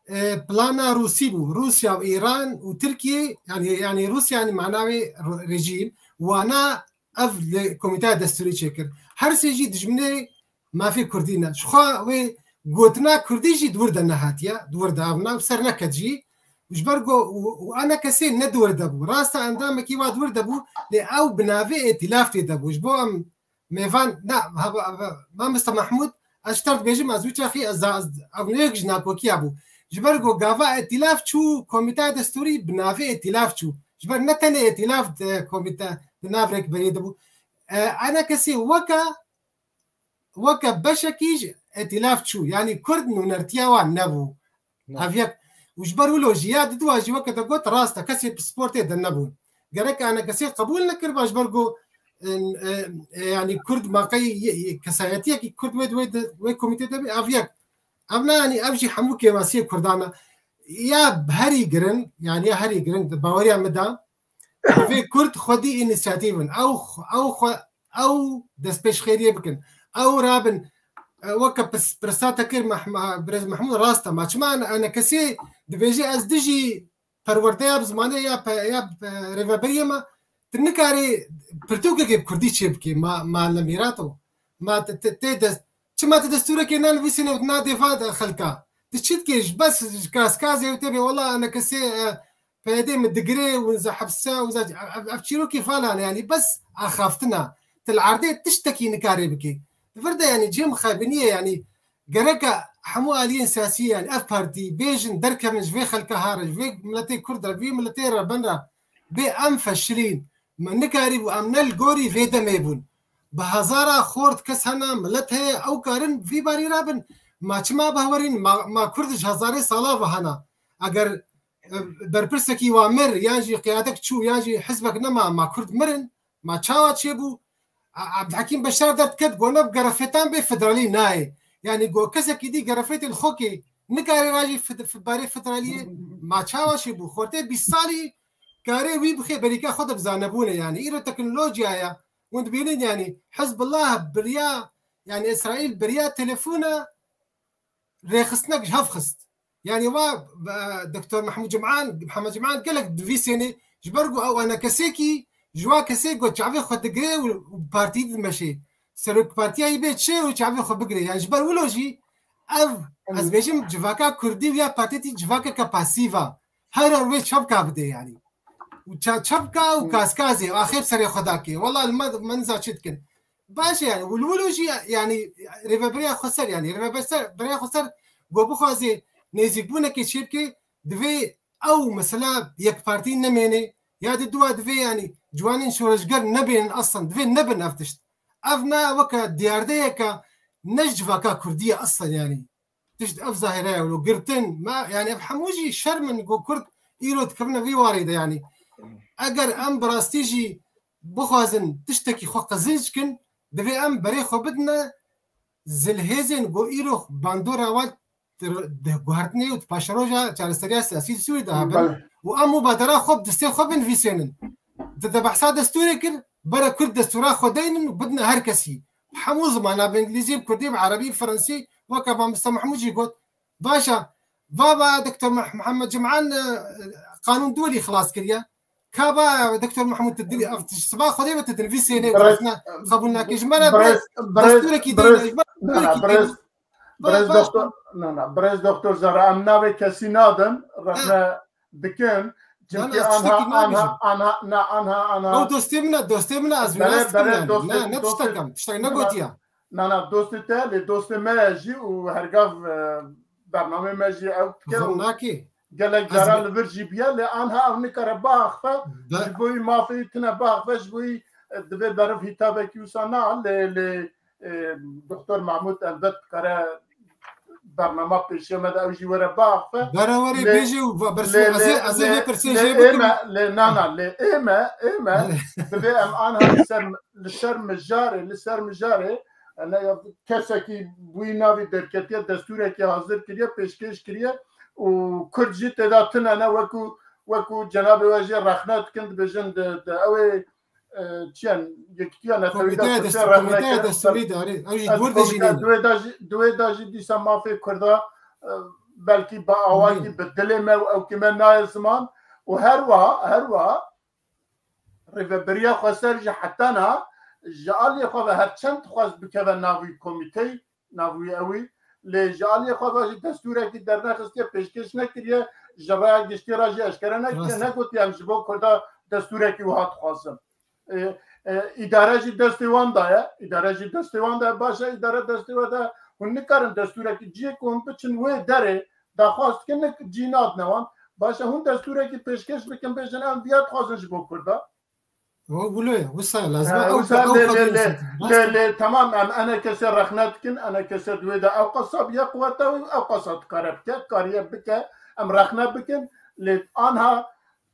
e, plana Rûsî bû. Rûsya û Îran û Tirkiye, yanî, yanî Rûsya, yanî mana wê ro-, rejîm, wana ev li komîteya destûrî çêkir. Her sê jî dijminê mafê Kurdî ne. Ji xwe wê gotina Kurdî jî di wir de nehatiye, di wir de ev nav ser neket jî. Ji ber ku û, û enekesê ne di wir de bû. Rasta endamekî wa di wir de bû, lê ew bi navê êtîlaf tê de bû. Ji bo em mêvan, na, ha, ha, ha, Mamoste Mahmûd, ez ji te dibêjim, ez wî çaxî, ez, ez, ev nêk ji nakokiya bû. Ji ber ku gava êtîlaf çû, komîteya destûrî bi navê êtîlaf çû. Ji ber ne tenê êtîlaf di komîte, di nav rêkberiyê de bû. E, enekesê weke weke beşekî ji îtîlaf çû. Yanî Kurd nûnertiya wan nebû. Ne. Ev yek. Û ji ber wilo jî ya diduwa jî weke te got rast e, kesê pisportê de nebûn. Gerek enekesê qebûl nekiriba ji ber ku, e, e, e, yanî Kurd maqey ye, ye, kesayetiyekî Kurd wê, wê, wê komîtê de bê, ev yek. Ev ne, yanî ev jî hemû kêmasiyê Kurdan e. Ya herî giring, yanî ya herî giring di baweriya min de, Vê Kurd xwedî înîsiyatîv in. Ew, ew xwe, ew destpêşxêriyê bikin. Ew rabin, e, weke pis-, pirsa te kir Meh-, Meh-, Birêz Mehmûd rast e. Ma çima ene, ene kesê dibêje ez dijî perwerdeya bi zimanê ya pe-, ya, e, rêveberiyê me, tu nikarî pirtûkekê bi kurdî çêbikî. Ma, ma li mîrato. Ma te, te, tê dest, çima tu destûrekê nenivîsîne û tu nadê va de xelka? Tu çi dikê ji bes ji Kaskazê û tê bê wela ene kesê, e, P Y D min digire, winza hepse, winza ev, ev çîrokê falan e, yanî bes axaftina. Til erdê tiştekî nikarê bike. Di vir de yanî cem xebiniye, yanî gereka hemû aliyên siyasî, yanî ev partî bêjin, derkevin ji vê xelka hare, ji vê miletê Kurd re, vê miletê re ben re bê em feşilîn. Me nikarî bû, em ne li gorî vê demê bûn. Bi hezara xort kes hene, milet heye, ew karin vî barî rabin. Ma çima behwerîn? Ma, ma Kurd ji hezarê sala ve hene. Eger e, berpirsekî wa mir, yan jî qiyadek çû, yan jî hizbek nema, ma Kurd mirin, ma çawa çêbû? A-, Abdulhekîm Beşar derdiket, gona bi gerefêtan bê federalî nayê. Yanî go kesekî dî gerefêtê li xwe kê, nikarê rajî fed-, f-, barê federaliyê, ma çawa çêbû? Xortê bîst salî karê wî bixê berîka xwe de bi zanebûnê, yanî îro teknolojiya ye. Hûn dibînin, yanî Hizbullah biriya, yanî Îsraîl biriya telefona rêxistinek ji hev xist. Yanî wa, e, Doktor Mehmûd Cim'an, Mihemed Cim'an gelek divîsênê, ji ber ku ew ene kesekî, ji wa kesê ku çavê xwe digire û, û partî dimeşê. Serok partiya yî bê çê û çavê xwe bigire. Yanî ji ber wilo jî ev, ez bêjim civaka kurdî û ya partî civakeke pasîv e. Her her wê çepka bide yanî. Û ça-, çepka û kaskazê, axê bi serê xwe dakê. Wela li me, me niza çi dikin. Baş e, yani, Wilo Wilo jî, yani, rêveberiya xweser, yani, rêveberiya xweser go bixwaze nêzîkbûnekê çêbike, divê ew mesela yekpartî nemêne, ya di dua divê, yanî ciwanên şoreşger nebênin aslan, divê nebin ev tişt. Ev ne weke diyardeyeke, ne ji civaka Kurdî ye aslan, yanî tişt ev zahîre ye, wilo girtin, me, yanî ev hemû jî şerm in ku Kurd îro dikevine vî warê de, yanî eger em bi rastî jî bixwazin tiştekî xwe qezinc kin, divê em berê xwe bidine zilhêzên ku îro bandora wan di guhertinê û di paşeroja çareseriya siyasî li Sûrî de hebin û em mubadera xwe bi destê xwe binivîsênin. Di te behsa destûrê kir, bere Kurd destûra xwe deynin û bidine her kesî. Bi hemû zimana, bi îngilîzî, bi kurdî, bi erebî, bi ferensî, weke mamoste Mehmûd jî got. Baş e, va ba Doktor Meh-, Mihemed Cim'an, e, qanûn duwelî xilas kiriye. Ka ba Doktor Mehmûd tu dilî, ev tişt siba Xwedê ve tu dinivîsênê, tu resne qebûl nakî. Ji me re destûrekî dîne, ji me re destûrekî dîne. Birêz doktor, na, na, birêz doktor Zara, em navê kesî nadin, rexne dikin. Çimkî anha, anha, anha, na, anha, anha. Ew dostê min e, dostê min e, ez wî nas dikim yani. Ne, ne tiştek em, tiştek ne gotiya. Na, na, dostê te, lê dostê me ye jî û hergav, e, bernamê me jî ew dike û gelek cara li vir jî biye, lê anha ew nikare biaxife, ji bo wî mafê wî tune biaxife, ji bo wî, e, divê beriv hîtabekî wisa na, lê, lê, e, Doktor Mahmûd elbet dikare bernama pêşiya me de ew jî were biaxife. Bere were bêje û va-, bersivê, lê, ez ê, lê, ez ê lê, vê pirsê lê jê ê bikim. Me, lê nana, lê ê me, ê me, divê em anha li ser, li ser mijarê, li ser mijarê, ene ya kesekî bûyî navî derketiye, destûrekî hazir kiriye, pêşkêş kiriye û Kurd jî tê de tune ne, wekû, wekû cenabê we jê rexne dikin, dibêjin di, di ew ê, e, çi ye, Yekîtiya Netewî de Komîteya Kurtê dest-, rexne Komîteya kirin. Destûrî de, erê, ew jî Ez di wir de jî komîteya nîne. Di wê de jî, di wê de jî dîsa mafê Kurda, e, belkî bi awakî, bi dilê me û ewkê me nayê ziman û her wiha, her wiha rêvebiriya xweser jî heta niha ji aliyê xwe ve her çend dixwest bikeve nav wî komîteyî, nav wî ewî, lê ji aliyê xwe ve jî destûrekî dernexistiye, pêşkêş nekiriye, ji raya giştî re jî eşkere nekiriye, negotiye em ji bo Kurda destûrekî wiha dixwazin. E, e, îdare jî destê wan de ye, îdare jî destê wan de ye, baş e, îdare destê we de, hûn nikarin destûrekî cihê ku hûn biçin wê derê, daxwaz dikin, nik cî nadine wan. Baş e, hûn destûrekî pêşkêş bikin, bêjin em viya dixwazin ji bo Kurda. Wilo ye, wisa lazim e. E, ew, wisa ew lê, lê, xwedê lê, wisa lê, lê, temam, em enekesê rexne dikin, enekesê di wê de ew qasa biye quweta wî, ew qasa dikare bike, kariye bike, em rexne bikin, lê anha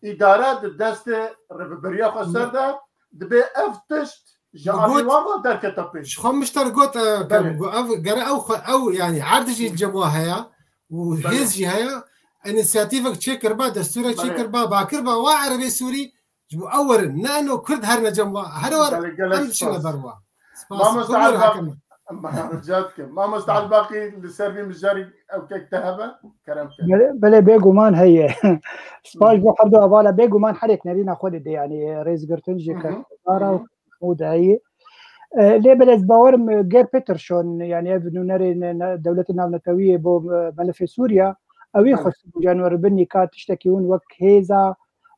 îdare di destê rêveberiya xweser de, dibê ev tişt ji alî wan re derkete pêş. Ji xwe mişter got, e, got ev, gere ew xwe, ew, yanî erd jî li cem wa heye û hêz jî heye. Înîsiyatîvek çêkirba, destûrek çêkirba, bakirba wa erebê Sûrî, ji bo ew werin, ne eno Kurd her ne cem wa, her wer em diçine ber wa. Spas. Mamoste Elbaqî, rica dikim. Mamoste Elbaqî, li ser vî mijarî ew kek te hebe, kerem ke. Belê, belê, bêguman heye. Spas bo herdu hevala, bêguman her yek nerîna xwe dide, yanî rêzgirtin ji Kerdara û Mehmûd heye. E, lê belê ez bawerim, e, Geir Peterson, yanî ev nûnerê ne-, ne-, dewletê navnetewî yê bo, e, melefê Sûriya, ew ê xwest bû ji wan re binî ka tiştekî hûn wek hêza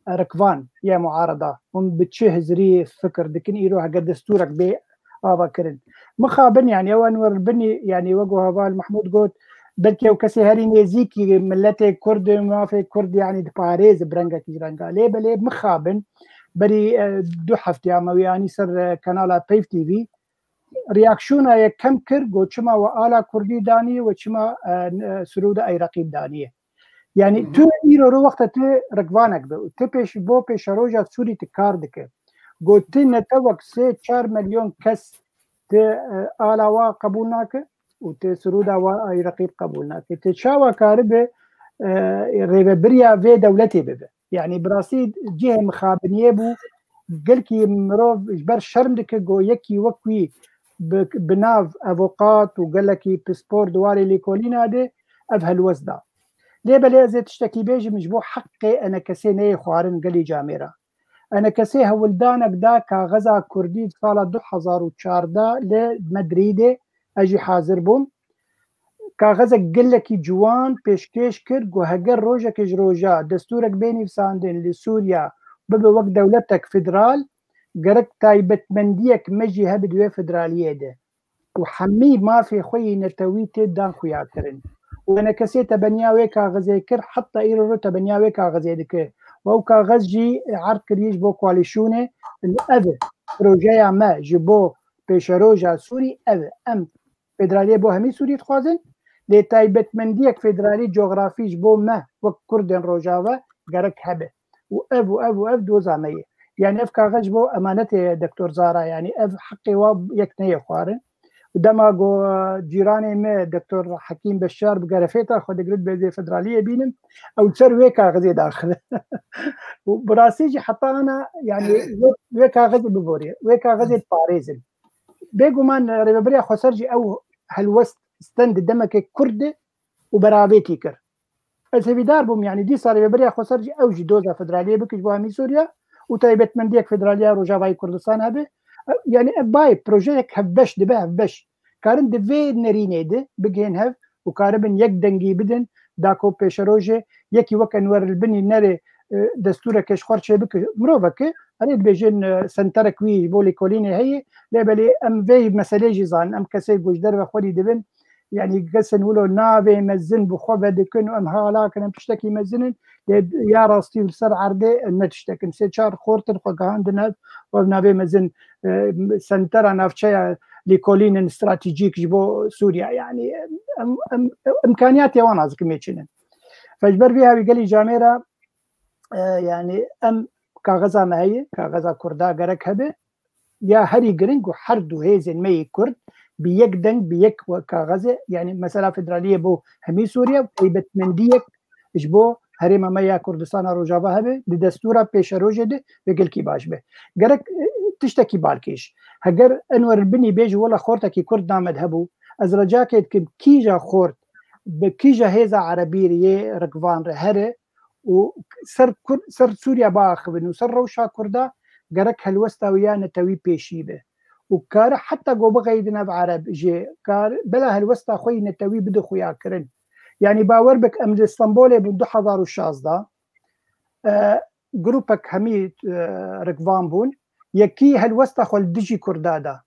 rikvan ya muarada. Hûn bi çi hizirî fikir dikin îro heger destûrek bê ava kirin? Mixabin, yanî ew Enwer Binî, yanî wek heval Mehmûd got, belkî ew kesê herî nêzîkî miletê Kurd, mafê Kurd, yanî diparêze bi rengekî renga. Lê belê mixabin, berî, e, du hefteya me wî anî ser, e, kanala Peyv T V, reaksiyona yekem kir, got, "Çima we ala Kurdî danî, we çima, e, n-, e, Sirûda Eyreqîb danî?" Yanî tu îro ro wexta tu rikvanek be û tu pêş, bo pêşeroja Sûrî tu kar dike. Got, tu netewek sê çar milyon kes tu, e, ala wa qebûl nake û tu Sirûda wa Eyreqîb qebûl nake. Tu çawa karibe, e, rêvebiriya vê dewletê bibe? Yanî bi rastî cihê mixabiniyê bû, gelkî mirov ji ber şerm dike, go yekî wek wî bi, bi nav avokat û gelekî pispor di warê lêkolîna de ev helwest da. Lê belê ez ê tiştekî bêjim ji bo heqê enekesê neyê xwarin gelî camêra. Enekesê hewildanek da kaxeza Kurdî sala du hezar û çardeh li Medrîdê ez jî hazir bûm. Kaxezek gelekî ciwan pêşkêş kir, got, heger rojekê ji roja destûrek bê nivîsandin li Sûriya bibe wek dewletek federal, gerek taybetmendiyek me jî hebe di wê federaliyê de. Û hemî mafê xwe yî netewî tê dan xuyakirin. Û enekesê tebeniya wê kaxizê kir, heta îro ro tebeniya wê kaxizê dike. Û ew kaxiz jî erd kiriye ji bo koalîsyonê. Ev projeya me ji bo pêşeroja Sûrî ev e. Em federaliyê bo hemî Sûriyê dixwazin, lê taybetmendiyek federalî cografî ji bo me wek Kurdên Rojava gerek hebe. Û ev û ev û ev doza me ye. Yani ev kaxez ji bo emanetê Doktor Zara, yani ev heqê wa yek neyê xwarin. Û dema go cîranê me Doktor Hekîm Beşar bi gerefêta xwe digirit bê vê federaliyê bînim, ew li ser wê kaxizê daxil. Û bi rastî jî heta ana, yani wê, wê kaxizê biborî, wê kaxizê diparêzin. Bêguman rêveberiya xweser jî ew helwest stend demekê kurt de û beravêtî kir. Ez hêvîdar bûm, yani dîsa rêveberiya xweser jî ew jî doza federaliyê bike ji bo hemî Sûriya û taybetmendiyek federaliya Rojavayê Kurdistan hebe. Yani ev bayê projeyek hevbeş dibe hevbeş. Karin di vê nerînê de bigihên hev û karibin yek dengî bidin, da ku pêşerojê yekî wek Enwer Elbinî nerê, e, destûreke ji xwe re çêbike. Miroveke, erê dibêjin, e, senterek wî ji bo lêkolînê heye, lê belê em vê meselê jî zanin, em kesê ku ji derve xwe dî dibin, yani kesên wilo navê mezin bi xwe vedikin û em hevala kin, em tiştekî mezin in, lê ya rastî li ser erdê ne tiştek in. Sê çar xortin xwe gihandin ev û ev navê mezin, e, sentera navçeya lêkolînin stratejîk ji bo Sûriya, yani em, em, imkaniyatê wan ez dikim ê çi ne. Fe ji ber vê hawî gelî camêra, e, yani em kaxeza me heye, kaxeza Kurda gerek hebe, ya herî giring û her du hêzên me yê Kurd bi yek deng, bi yek we-, kaxezê, yani mesela federaliyê bo hemî Sûriye û taybetmendiyek ji bo herêma me ya Kurdistana Rojava hebe, di destûra pêşerojê de vê gelkî baş be. Gerek, e, tiştekî balkêş. Heger Enwer Binî bêje wela xortekî Kurd named hebû, ez recakê dikim kîja xort bi kîja hêza Erebî yê rikvan re here û ser Kur-, ser Sûriya biaxivin û ser rewşa Kurda gerek helwesta wî ya netewî pêşî be. Û kare heta go bixeyidin ev Ereb jê, kar bela helwesta xwe yî netewî bide xuyakirin. Yani bawer bik em li Stenbolê bûn du hezar û şazda, e, grûpek hemî, e, rikvan bûn. Yekî helwesta xwe li dijî Kurda da.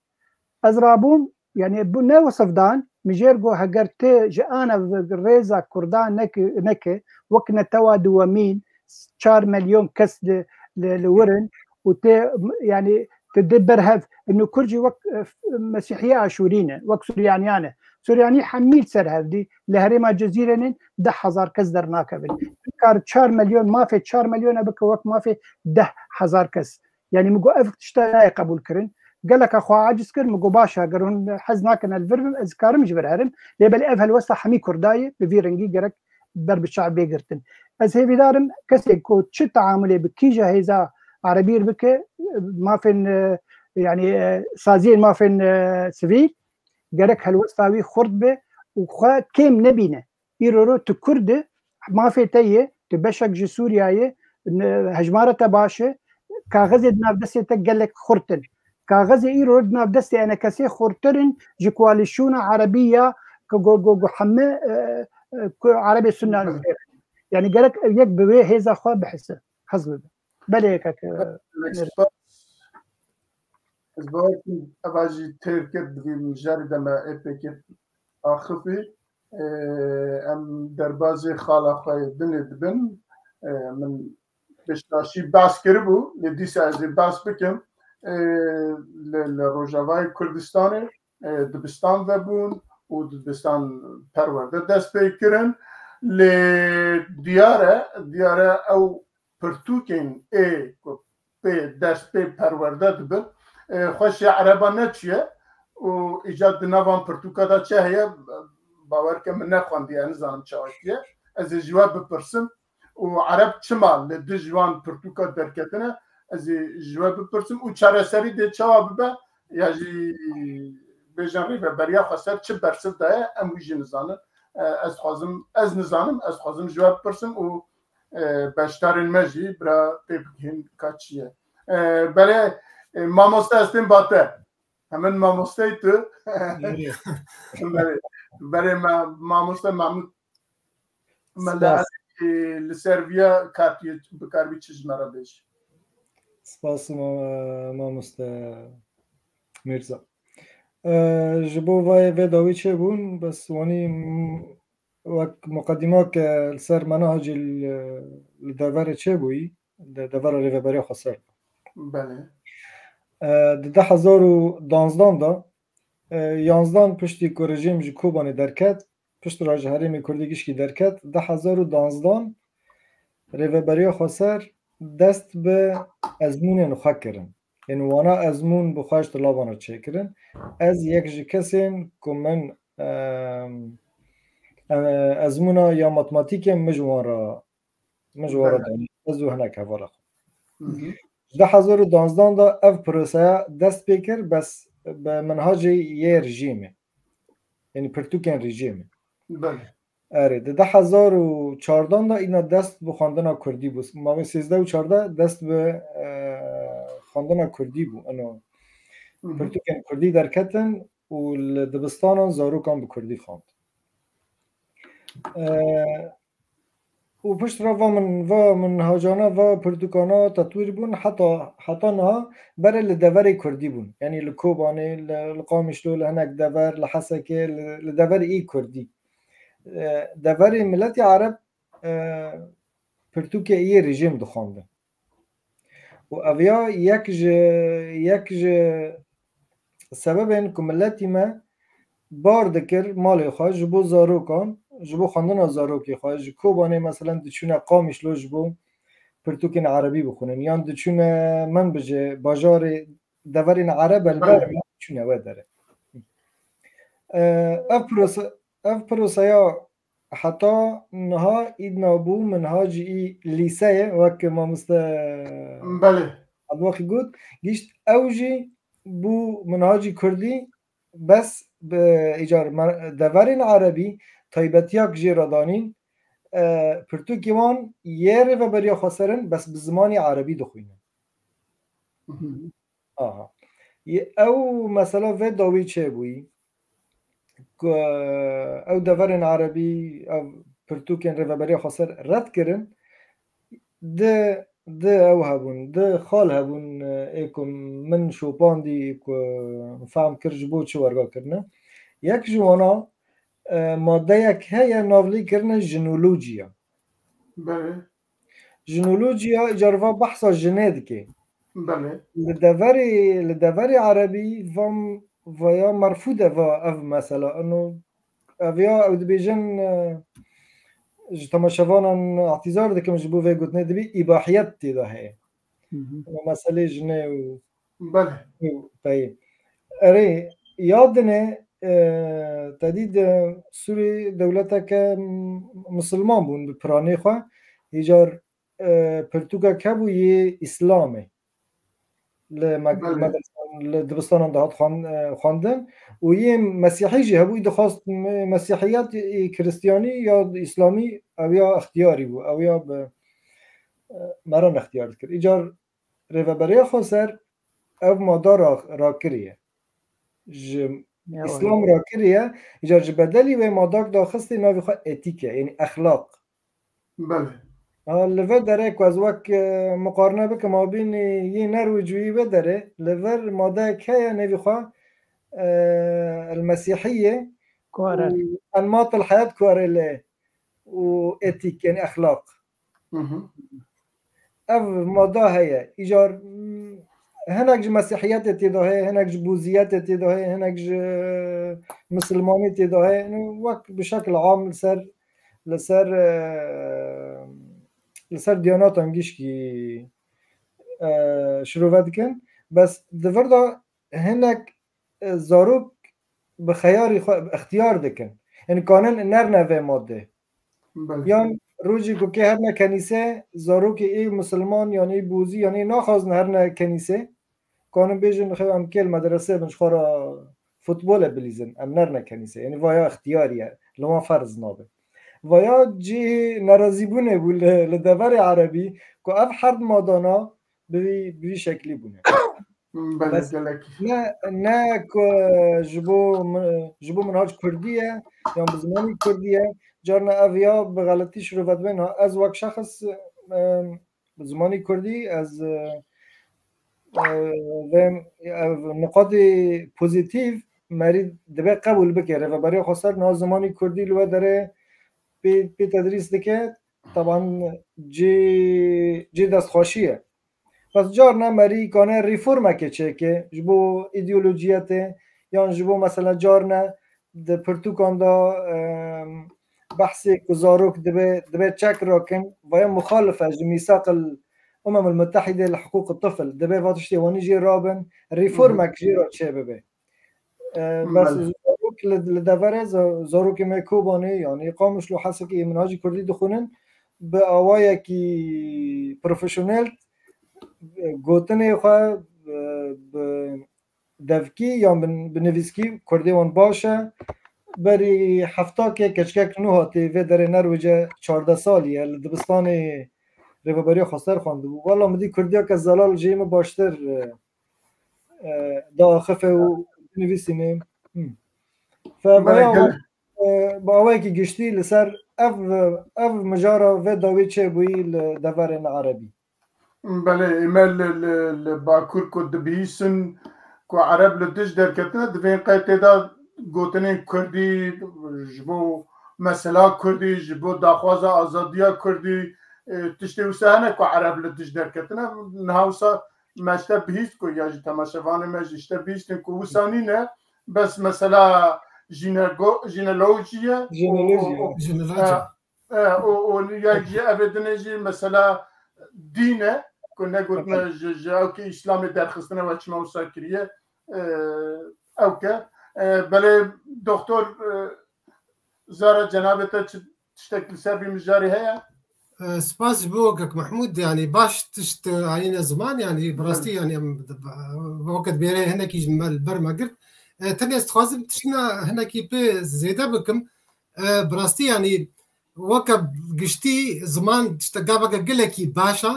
Ez rabûm, yani bu ne wesif dan, mijêr got, heger tu ji ana rêza Kurda neke, neke, wek netewa duwemîn, çar milyon kes li, li, li wir in û tê, yani, tu dê berhev, inu Kurd jî wek, e, Mesîhiye Aşûrî ne, wek Suryaniyan e. Suryanî hemî li ser hevdî, li herêma Cezîrê ne, deh hezar kes dernakevin. Kar çar milyon, mafê çar milyona bike wek mafê deh hezar kes. Yani min got ev tişta nayê qebûl kirin. Geleka xwe aciz kir, min got baş e, ger hûn hez nakin ez li vir bim, ez karim ji vir herim. Lê belê ev helwesta hemî Kurda ye, bi vî rengî gerek ber bi çav bê girtin. Ez hêvîdar im kesê ku çi teamulê bi kîja hêza Erebî re bike, mafên, e, yani, e, saziyên mafên, e, sivîl, gerek helwesta wî xurt be û xwe kêm nebîne. Îro ro tu Kurd î, mafê te ye, tu beşek ji Sûriya ye, ne-, hejmara te baş e, kaxezê di nav destê te gelek xurt in. Kaxezê îro di nav destê enekesê xurtir in ji koalîsyona Erebî ya ku go, go, go heme, e, e, ku Erebê Sunna li xêr in. Yani gerek ev yek bi wê hêza xwe bihise, hez bibe. Belê yekek, e, Gelek spas. Ez bawer dikim eva jî têr kir, di vî mijarê de me ê pêkê axifî. Ê, em derbazê xala xwe yê dinê dibin. Ê, min pêşdaşî behs kiribû, lê dîsa ez ê behs bikim. Ê, li, li Rojavayê Kurdistanê, ê, dibistan vebûn û dibistan perwerde dest pê kirin. Lê diyar e, diyar e ew pirtûkên ê ku pê dest pê perwerde dibin, e, xweşê Ereban neçûye û îca di nav van pirtûka de çi heye, bawer ke min nexwendiye, nizanim çawa kiriye. Ez ê ji we bipirsim û Ereb çima li dij van pirtûka derketine, ez ê ji we bipirsim û çareserî dê çawa bibe, ya jî bêjin rêveberiya xweser çi bersiv daye, em wî jî nizanin. E, ez dixwazim, ez nizanim, ez dixwazim ji we bipirsim û e, beşdarên me jî bira tê bigihîn ka çi ye. E, belê, e, mamoste ez tên ba te. Hemin mamosteyê tu. Belê, belê me, mamoste Mahmud. Me li Spas. Erê, e, li ser viya katiye bikaribî çi ji me re bêjî. Spas ma-, mamoste Mîrza. E, ji bo vayê vê dawî çêbûn, bes wanî m-, wek muqedîma ke li ser menhecî li, li deverê çêbûyî, de-, devera Rêveberiya Xweser. Belê. E, di du hezar û duwanzdan de, e, yanzdan piştî ku rejîm ji Kobanê derket, pişt re ji herêmê Kurdî gişkî derket, du hezar û duwanzdan Rêveberiya Xweser dest bi ezmûnên xwe kirin. Ên wana ezmûn bi xwe ji tilavan re çêkirin. Ez yek ji kesên ku min, em, e, ezmûna ya matematîkê min ji wan re, min ji wan re danî. Ez û hinek hevala xwe. Ji du hezar û duwanzdan de ev proseya dest pê kir, bes bi menhacê yê rejîmê. Yanî pirtûkên rejîmê. Erê, di du hezar û çardan de îna dest bi xwendina kurdî bû. Mavê sêzdeh û çardeh dest bi, e, xwendina kurdî bû. Eno pirtûkên kurdî derketin û li dibistanan zarokan bi kurdî xwend. E, û pişt re va min, va minhacana, va pirtûkana tetwîr bûn, heta, heta niha berê li deverê kurdî bûn. Yanî li Kobanê, li, li Qamişlo, li hinek dever, li Hesekê, li, li deverê î kurdî. E, deverê miletî Ereb, e, pirtûkê î yê rejîm dixwandin. Û ev ya yek ji, yek ji sebebên ku miletî me bar dikir malê xwe ji bo zarokan, ji bo xwendina zarokê xwe, ji Kobanê meselen diçûne Qamişlo ji bo pirtûkên erebî bixwînin, yan diçûne, min bije, bajarê, deverên ereb li ber diçûne wê derê. E, ev prose-, ev proseya heta niha îdna bû minhacî î lîseyê, wek mamoste Belê. Abdulwahî got, gişt ew jî bû minhacî kurdî, bes bi îcar me-, deverên erebî taybetiyak jê re danîn, e, pirtûkê wan yê Rêveberiya Xweser in, bes bi zimanê erebî dixwînin. Aha. Yê ew mesela vê dawî çêbûyî ku ew deverên erebî, ev pirtûkên Rêveberiya Xweser red kirin, di, di ew hebûn, di xal hebûn, ê ku min şopandî, ku fehm kir ji bo çi werga kirine. Yek ji wana, e, madeyek heye, navlî kirine jinolojiya. Belê. Jinolojiya îcar va behsa jinê dike. Belê. Li deverê, li deverê erebî vam vaya merfûd e va ev mesela. Eno ev ya ew dibêjin, e, ji temaşevanan îtîzar dikim ji bo vê gotinê, dibî îbahiyet tê de heye. Hı hı. Eno meselê jinê û Belê. Û peyê. Erê, ya dinê, e, te dî di Sûrî dewleteke m-, misilman bûn bi piranê xwe. Îcar, e, pirtûkek hebû yê Îslamê. Li me-, Belê. medresan, li dibistanan dihat xwan-, e, xwendin. Û yê Mesîhî jî hebû, dixwast me-, Mesîhiyet, e, Kristiyanî ya Îslamî, ew ya ixtiyarî bû. Ew ya bi, e, meran ixtiyar dikir. Îcar Rêveberiya Xweser ev mada ra-, rakiriye. Ji Ya Îslam wayê. rakiriye, îcar ji bedelî wê madak daxistê navê xwe etîk e, yanî exlaq. Belê. Ha, li vê derê ku ez wek, e, muqarine bikim, abînî yê Nerwicûyî vê derê, li vir madeyek heye navê xwe, e, el Mesîhiyê Kuare. û enmat el heyat kuare lê û etîk, yanî exlaq. Hı hı. Ev mada heye. Îcar, mm, hinek ji Mesîhiyetê tê de heye, hinek ji Bûziyetê tê de heye, hinek ji Misilmanî tê de heye. Wek bi şekil am li ser, li ser, e, li ser diyanatan gişkî, e, şirove dikin. Bes di vir de hinek, e, zarok bi xeyarî xwe, bi ixtiyar dikin. Yanî kanin nerne vê madê. Belê. Yan rojê ku kê hatine kenîse, zarokê ê misilman, yan ê bûzî, yan ê naxwazin herine kenîse, kanin bêjin, xew em kê li medrese bin, ji xwe re futbole bilîzin, em nerine kenîse. Yanî vaya ixtiyarî ye, li wan ferz nabe. Vaya cihê nerazîbûnê bû li, li deverê erebî, ku ev herd madana bi vî, bi vî şeklî bûne. Belê, Bes gelek. ne, ne ku ji bo mi-, ji bo minhac kurdî ye, yan bi zimanî kurdî ye, carna ev ya bi xeletî şirove dibên. Ha, ez wek şexs, em, bi zimanî kurdî, ez, e, e, vêm, ev niqatê pozîtîf merî dibe qebûl bike. Rêveberiya Xweser niha zimanî kurdî li we derê pê, pê tedrîs dike, taban cê, cê destxweşî ye. Bes carna merî kane reformeke çêke ji bo îdeolojiyetê yan ji bo mesela carna di pirtûkan de, em, behsê ku zarok dibe, dibe çek rakin, vaya muxalif e ji mîsaq el Umem el Mutehîde li hiqûq el tifl, dibe va tiştê wanî jê rabin, reformek jê re çê bibe. E, bes Belê. Zarok li, li devere za-, zarokê me Kobanê, yanî Qamişlo, Hesekê, min hajî Kurdî dixwînin, bi awayekî profesyonel, e, gotinê xwe, e, bi devkî yan bi, bi nivîskî Kurdê wan baş e. Berî heftakê keçikek nû hatî vê derê Nerwêce çardeh salî ye, li dibistanê Rêveberiya Xweser xwendibû. Wela min dî Kurdiyeke zelal jê min baştir, e, e, diaxife û binivîsîne. Hmm. Fe Belê, vaya gelek. E, bi awayekî giştî li ser ev, ev mijara vê dawî çêbûyî li deverên erebî. Belê, ême li, li, li Bakur ku dibihîsin ku ereb li dij derketine, divên qey tê de gotinên Kurdî, ji bo mesela Kurdî, ji bo daxwaza azadiya Kurdî, e, tiştê wisa hene ku ereb li dij derketine. Niha wisa me ji te bihîst ku ya jî temaşevanê me jî ji te bihîstin ku wisa nîne, bes mesela jînego-, jînolojî ye û, Jînolojî, û, û, Jînolojî. e, e, û, û ya jî evê dinê jî mesela dîn e ku negotme ji, ji ew ki Îslamê derxistine we çima wisa kiriye, e, ew ke. E, belê doktor, e, Zara cenabê te çi tiştek li ser vî mijarê heye? E, spas ji bo Kek Mehmûd, yanî baş tişt, e, anîne ziman, yanî bi rastî, Belê. yanî em, weke dibêre hinekî ji me li ber me girt. E, tenê ez dixwazim tiştina hinekî pê zêde bikim. E, bi rastî, yanî weke giştî ziman tişte gaveke gelekî baş e.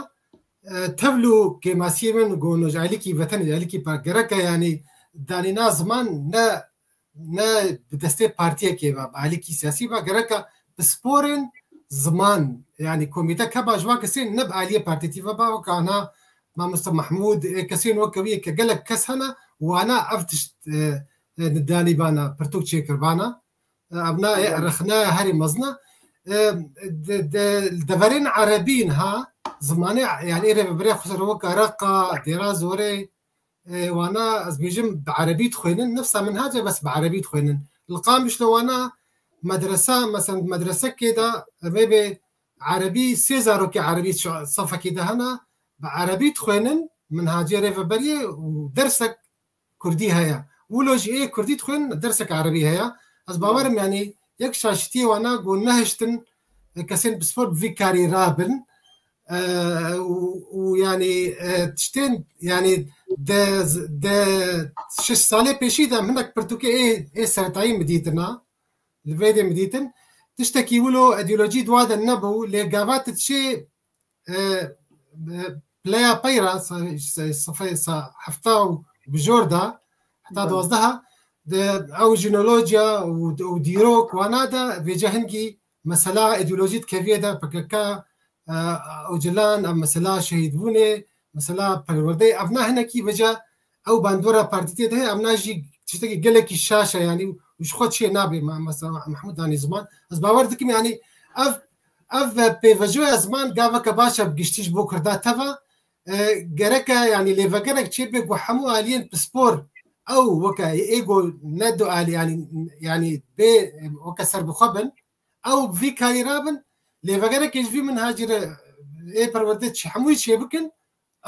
E, tevlû kêmasiyê min got ji alîkî vetenê, alîkî pa gerek e, yanî danîna ziman ne ne bi destê partiyekê ve, bi alîkî siyasî ve, gereka pisporên ziman, yanî komîte keba ji van kesên ne bi aliyê partîtî ve ba, weka ana Mamoste Mehmûd, ê kesên weke wî ke gelek kes hene, wana ev tişt, e, e, danîbana, pirtûk çêkirbana. E, evna ê rexneya herî mezin e. E, de, de, deverên erebî niha, zimanê, yanî ê rêveberiya xwe ser weka Reqa, Dêra Zorê, e, wana, ez bêjim, bi erebî dixwênin, nifsa minhac e, bes bi erebî dixwênin. Li Qamişlo wana medresa, mesela medresekê de, em ê bê erebî, sê zarokê erebî şa-, safekê de hene, bi erebî dixwênin, minhacê rêveberiyê û dersek kurdî heye. Wilo jî ê kurdî dixwênin, dersek erebî heye. Ez bawerim, yanî yek şaşitiyê wana ku nehiştin, e, kesên pispor bi vî karî rabin. E, û, û yanî, e, tiştên, yanî de, de şeş salê pêşî de hinek pirtûkê ê, ê seretayî min dîtina, li vê dê min dîtin. Tiştekî wilo îdeolojî di wa de nebû, lê gava tu diçê, e, e, pileya peyra, sa-, sa-, sefê sa-, hefta û bijor de, heta Belê. duwazdeh, de ew jînolojiya û, û dîrok wana de vêce hingî mesela îdeolojî dikeviye de P K K, e, Ocalan, em mesela şehîdbûnê, mesela perwerdeyê, evna hinekî vêce ew bandora partîtê de heye, evna jî tiştekî gelekî şaş e, yanî û ji xwe çê nabe, me-, mesela Mehmûd danî ziman. Ez bawer dikim, yanî ev, ev pêvejoya ziman gaveke baş e bi giştî ji bo Kurda teva. E, gereke, yanî lêvegerek çêbe ku hemû aliyên pispor ew weke ê ku ne du alî, yanî, yanî bê weke serbixwe bin, ew bi vî karî rabin, lêvegerekê ji vî minhacî re ê perwerde çi hemûyî çêbikin,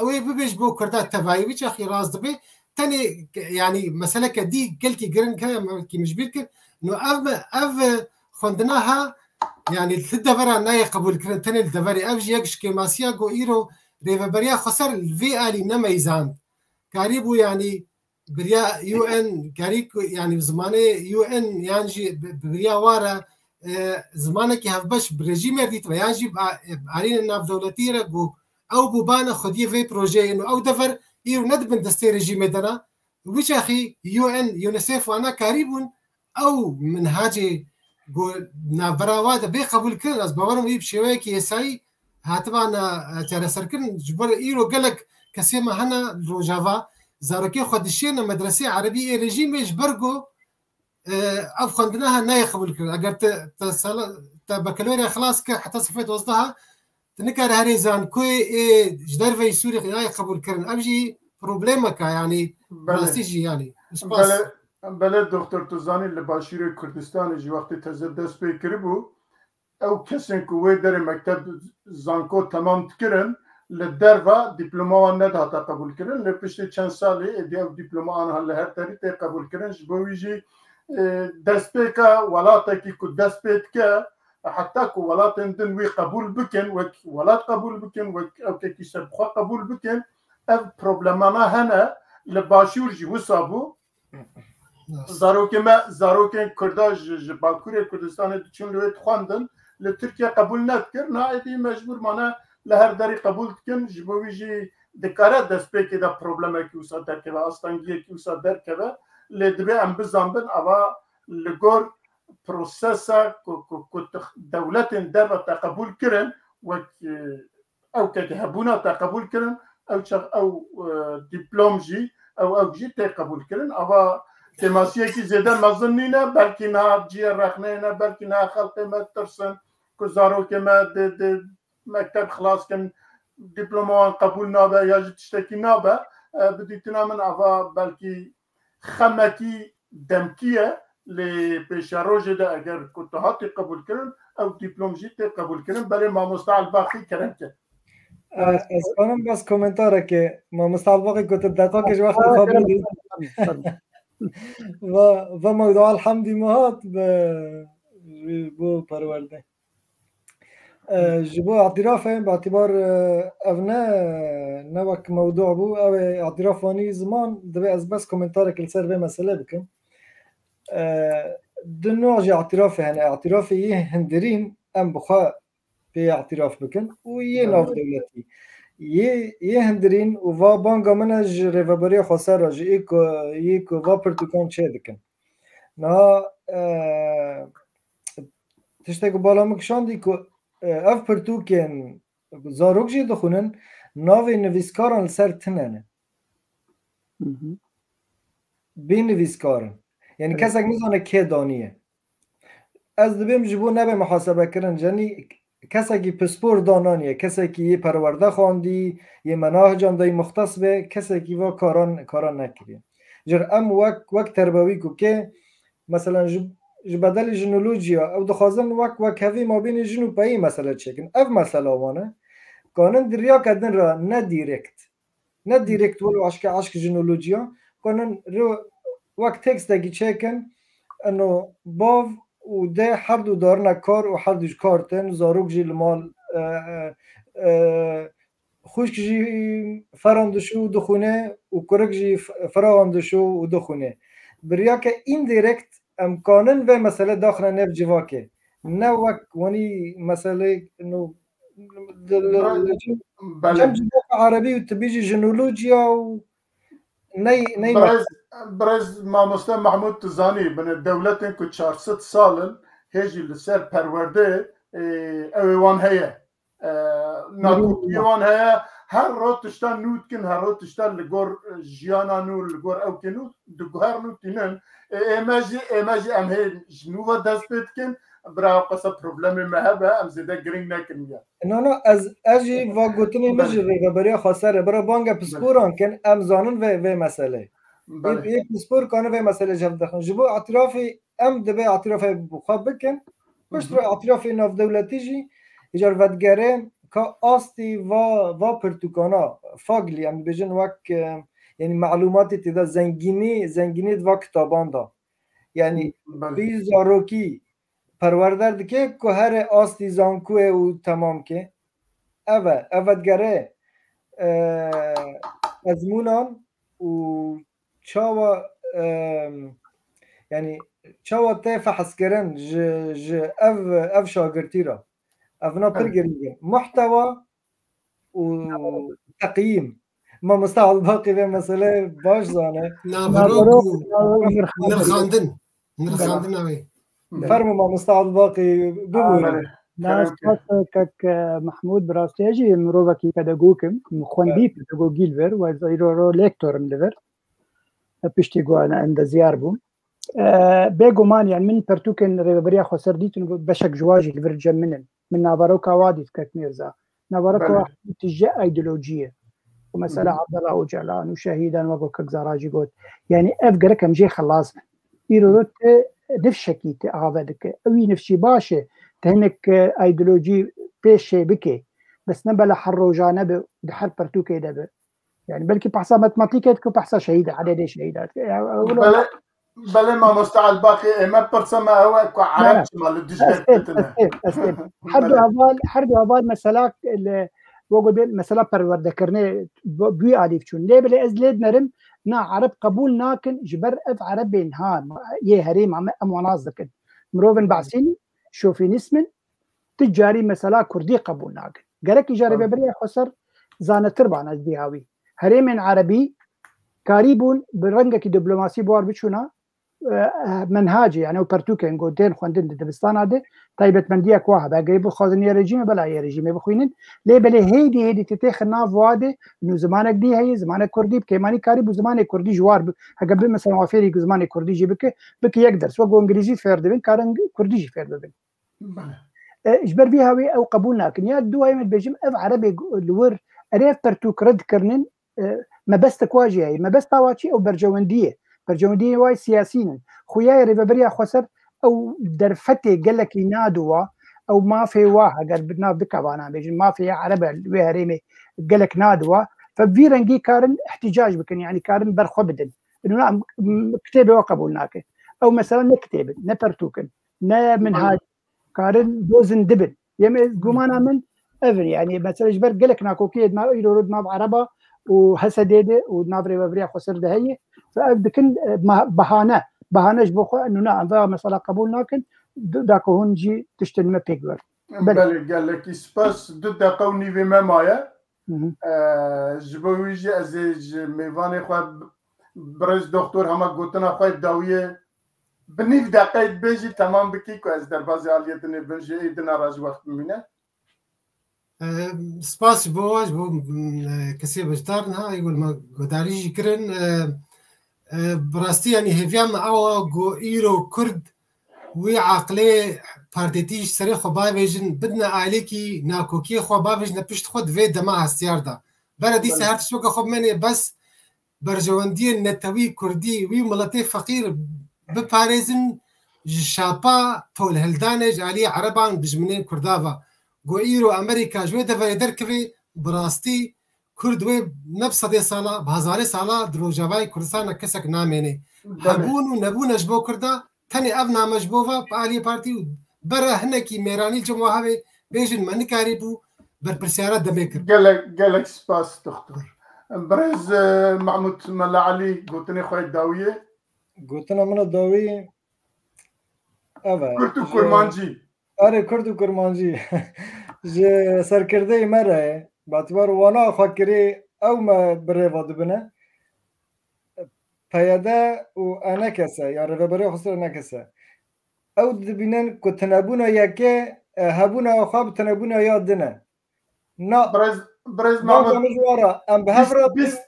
ew ê bibe ji bo Kurda tevayî, wî çaxî rast dibe. Tenê, yanî meseleke dî gelkî giring heye, me wekî min ji bîr kir. No ev me, ev xwendina ha, yanî li devera nayê qebûlkirin, tenê li deverê. Ev jî yek ji kêmasiya ku îro rêveberiya xweser li vê alî nemeyzand. Karîbû, yanî biriya U N, karî ku, yanî zimanê U N yan jî bi, bi biriya wa re, e, zimanekî hevbeş bi rejîmê re dîtibe, yan jî bi a-, e, bi alînê navdewletî re ku ew bûbane xwediyê vê projeyê, û ew dever îro ne di bin destê rejîmê de ne. Wî çaxî U N, UNICEF wana karîbûn ew minhacê ku navbera wa de bê qebûlkirin. Ez bawerim wî bi şêweyekî yasayî hatibana, e, çareserkirin. Ji bo îro gelek kesê me hene li Rojava, zarokê xwe dişêne medresê erebî ê rejîmê ji ber ku, e, ev xwendina he nayê qebûlkirin. Eger te, te sala, te bakalorya xilas kir heta sifê dozdeha, tu nikare herê zankoyê ê ji derveyî Sûrî nayê qebûl kirin. Ev jî problemek e, yanî Belê. rastî jî, yanî. Spas. Belê, belê, Doktor, tu zanî li Başûrê Kurdistanê jî wextê teze dest pê kiribû, ew kesên ku wê derê mekteb zanko temam dikirin, li derva dîploma wan nedihate qebûlkirin. Lê piştî çend salê êdî ew dîploma aniha li her derî tê qebûlkirin. Ji bo wî jî, e, destpêka welatekî ku dest pê dike, heta ku welatên din wî qebûl bikin, wek welat qebûl bikin, wek ewkekî serbixwe qebûl bikin, ev problemana hene. Li Başûr jî wisa bû. Zarokê me, zarokên Kurda ji, ji Bakurê Kurdistanê diçûn li wê dixwendin, li Tirkiye qebûl nedikir. Niha êdî mecbûr mane li her derî qebûl dikin. Ji bo wî jî dikare destpêkê de problemekî wisa derkeve, astengiyekî wisa derkeve. Lê divê em bizanbin, ava li gor prosesa ku, ku, ku tu dewletên derve te qebûl kirin, wek, e, ew kekê hebûna te qebûl kirin, ew çax ew, e, dîplom jî, ew, ew jî tê qebûl kirin. Ava kêmasiyekî zêde mezin nîne, belkî niha ciyê rexneyê ne, belkî niha xelkê me tirsin ku zarokê me dê, dê mekteb xilas kin, dîploma wan qebûl nabe ya jî tiştekî nabe. E, bi dîtina min ava belkî xemekî demkî ye, lê pêşerojê de eger ku tu hatî qebûlkirin, ew dîplom jî tê qebûlkirin. Belê mamoste Elbaqî kerem ke. E, ez kanim bes komentareke, mamoste Elbaqî ku tu deqakê ji wextê xwe bidî. Va, va mewdua elhamdî me hat bi, ji bo perwerde. E, ji bo îtirafê, bi îtibar, e, ev ne, ne wek mewdu bû, ew ê îtiraf wanî ziman, divê ez bes komentarek li ser vê meselê bikim. E, du nû jî îtirafê hene, îtirafê yê hundirîn, em bi xwe pê îtiraf bikin û yê navdewletî. Yê, yê hundirîn û va banga min e ji Rêveberiya Xweser re, ji ê ku, yê ku va pirtûkan çêdikin. Niha, e, tiştek ku bala min kişandî ku, e, ev pirtûkên zarok jî dixwînin, navê nivîskaran li ser tune ne. Hı hı. Bê nivîskar in. Yani Evet. kesek nizane kê daniye. Ez dibêm ji bo nebe muhasebekirin, jenî kesekî pispor dananiye, kesekî yê perwerde xwandî, yê menahican de yê muxtes be, kesekî va karan, karan nekiriye. Jir em wek, wek terbewî ku kê, meselen ji, ji bedelî jinolojiya, ew dixwazin wek, wek hevî mabînê jin û peyî mesele çêkin. Ev mesela wan e. Kanin di riyake din re ne direkt. Ne direkt wilo eşke eşk jinolojiya. Kanin rê wek tekstekî çêkin, eno bav û dê her du darine kar û her du ji kar tên, zarok jî li mal, e, e, e, xwişk jî feran dişû û dixwîne û kurik jî f-, feraxan dişû û dixwîne. Bi riyake indirekt em kanin vê mesele daxine nêv civakê. Ne wek wanî mesele, no, li, li, Bele. li cem, Bele. cem civaka erebî û tu bêjî jinolojiya û ney, ney Birêz, birêz mamoste Mahmûd, tu zanî, bine dewletên ku çar sed sal in, hê jî li ser perwerdê, e, ew ê wan heye. E, nakokiyê wan heye, her roj tişta nû dikin, her roj tişta li gor, e, jiyana nû, li gor ewkê nû diguherin û tînin. E, ê me jî, ê me jî em hê ji nû ve dest pê dikin, bira qesa problemê me hebe, em zêde girîng nekin ya. Na, na, ez, ez jî va gotinê min ji Belê. Rêveberiya Xweser e, bira banga Belê. pisporan kin, em zanin vê, vê meselê. Belê. Ê, ê pispor kanin vê meselê ji hev dixin. Ji bo îtirafê, em divê îtirafê bi xwe bikin, Piştre îtirafê navdewletî jî îcar vedigere ka astî va, va pirtûkana faglî, em dibêjin wek, e, yanî malûmatê tê de zengînî, zengînî di va kitaban de. Yanî Belê. bî zarokî perwerder dike ku here astî zankuyê û temam ke. Ev e, ev vedigere, e, ezmûnan û çawa, em, yanî çawa tê fehskirin ji, ji ev, ev şagirtî re. Ev na pir Evet. girîng e. Muhtewa û teqyîm. Mamoste Elbaqî vê mesele baş zane. Naverok û Naverok û nirxandin. Nirxandin. Nirxandina wê. Fermo mamoste Elbaqî, bibûrin. Belê. Na, Kerem spas kek, e, Mehmûd, bi rastî ez jî mirovekî pedagog im. Min xwendî Evet. pedagogî li vir, ez îro ro lektor im li vir. E, piştî ku ez endeziyar bûm. E, bêguman, yani, min pertûkên Rêveberiya Xweser dîtin, beşek ji wan jî li vir cem min in. Min naveroka wa dît, kek Mîrza. Naveroka Belê. wa tije îdeolojî ye. Û mesela Hı hı. Abdullah Ocalan û şehîdan, wek kek Zara jî got. Yani, ev gerek em jê xelas bin. Îro tu nifşekî tu ave dike. Ew î nifşî baş e. Tu hinek, e, îdeolojî pêşê bike. Bes ne bela her rojane bi, di her pertûkê de bi. Yani belkî behsa matematîkê dike, behsa şehîd e, ededê şehîda dike. Ya, ew Belê, belê mamoste Elbaqî, ê me pirsa me ew e ku Na, Ereb na. çima li dijber Ez têm, ez ketine. têm, ez têm. Her du Belê. heval, her du heval mesela li, wego bê mesela perwerdekirinê bu, bu alî çûn. Lê belê ez lê dinerim, na Ereb qebûl nakin, ji ber ev Erebên ha, yê herêma me em wana zikin. Mirovên Belê. behsîn, şofinîst min, tu carî mesela Kurdî qebûl nakin. Gerek îja Tamam. Rêveberiya Xweser zanetir bana ez bî hawî. Herêmên Erebî karîbûn bi rengekî diplomasî bi war biçûna, e, menhacê, yani ew pertûkên ku tên xwendin di dibistana de, taybetmendiya ku hebe, eger bixwazin yê rejîmê, bela yê rejîmê bixwînin. Lê belê hêdî hêdî tu têxin nav wa de, nû zimanek dî heye, zimanek Kurdî, bi kêmanî karîbû zimanê Kurdî ji war bi, heke bi mesela wa fêrî zimanê Kurdî jî bike, bike yek ders. Wek ku Îngilîzî fêr dibin, karin Kurdî jî fêr bibin. Belê. E, ji ber vî hawî ew qebûl nakin. Ya duayê min dibêjim, ev Erebê li wir erê ev pertûk red kirinin, e, mebestek wa jî heye. Mebesta wa çi? Ew berjewendî ye. Berjewendiyên wa siyasî nin. Xuyayê Rêveberiya Xweser ew derfetê gelekî nadu wa, ew mafê wa, heger bi nav dika vana bêjin, mafê ya Erebe li wê herêmê gelek nadu wa. Fe vî rengî karin ihticac bikin, yani karin berxwe bidin. Nûna em, m-, kitêbê wa qebûl nake. Ew mesela ne kitêb in, ne pertûk in, ne minhac, karin dozin dibin. Yê min, gumana min ev in. Yani mesela ji ber gelek nakokiyê di nav, îro di nav Ereba û Hesedê de û di nav Rêveberiya Xweser de heye. Ve ev dikin, e, ma-, bahane. Bahane ji bo xwe, nûna em ve mesela qebûl nakin. Du-, da ku hûn jî tiştên me pêk birin. Belê. Belê, gelekî spas. Du deqe û nîvê me maye. Hı hı. E, ji bo wî jî ez ê ji mêvanê xwe, birêz doktor, hema gotina xwe dawiyê bi nîv deqeyê dibêjî, temam bikî ku ez derbazê aliyê din ê bin jî ê dina re ji wext bimîne. E, spas ji bo we, ji bo, e, kesê beşdar niha, ê ku li me guhdarî jî kirin. E, e, bi rastî, yanî hêviya me ew e ku îro Kurd wî aqilê partêtî ji serê xwe bavêjin, bidine ailekî nakokiyê xwe, bavêjine pişt xwe di vê dema hestiyar de. Bere dîsa Belê. her tişt weke xwe bimêne, bes berjewendiyên netewî Kurdî wî miletê feqîr biparêzin, ji şapa tolhildanê ji aliyê Ereban dijminên Kurda ve. Ku îro Amerîka ji wê deverê derkeve, bi rastî Kurd wê ne bi sedê sala, bi hezarê sala di Rojavayê Kurdistan de kesek namêne. Belê. Hebûn û nebûne ji bo Kurda, tenê ev name ji bo ve bi aliyê partî û bere hinekî mêranî li cem we hebe, bêjin me nikarîbû berpirsiyara demê kir. Gelek, gelek spas, doktor. Birêz, e, Mahmûd Mela Elî, gotinê xwe yê dawiyê. Gotina min a dawî ev e. Kurd û Ji kurmancî. Erê, Kurd û kurmancî. Ji serkirdeyê me re ye. Batibar wana xwe kirê, ew me bi rê ve dibine. P Y D û E N K S, ya Rêveberiya Xweser E N K S. Ew dibînin ku tinebûna yekê, e, hebûna xwe bi tinebûna ya din e. Na, Birêz, birêz Mamed, Mamed ji wan re, em bi hev bîst, re bîst,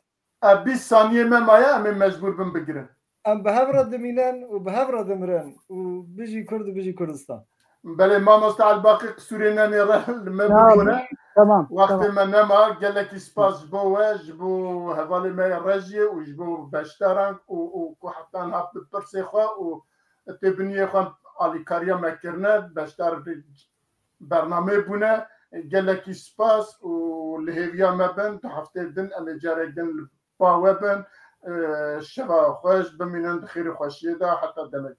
e, bîst saniyê me maye, em ê mecbûr bin bigirin. Em bi hev re dimînin û bi hev re dimirin û bijî Kurd û bijî Kurdistan. Belê, mamoste Elbaqî, qisûrê nenê re li me Tamam, bibûne. tamam, Wextê tamam. me nema, gelekî spas ji bo we, ji bo hevalê me yê rejiyê û ji bo beşdaran û, û ku heta niha bi pirsê xwe û têbiniyê xwe alîkariya me kirine, beşdar bernameyê bûne. Gelekî spas û li hêviya me bin, du heftê din em ê carek din li ba we bin. Ee, şeva xweş, bimînin di xêr û xweşiyê de, heta demek.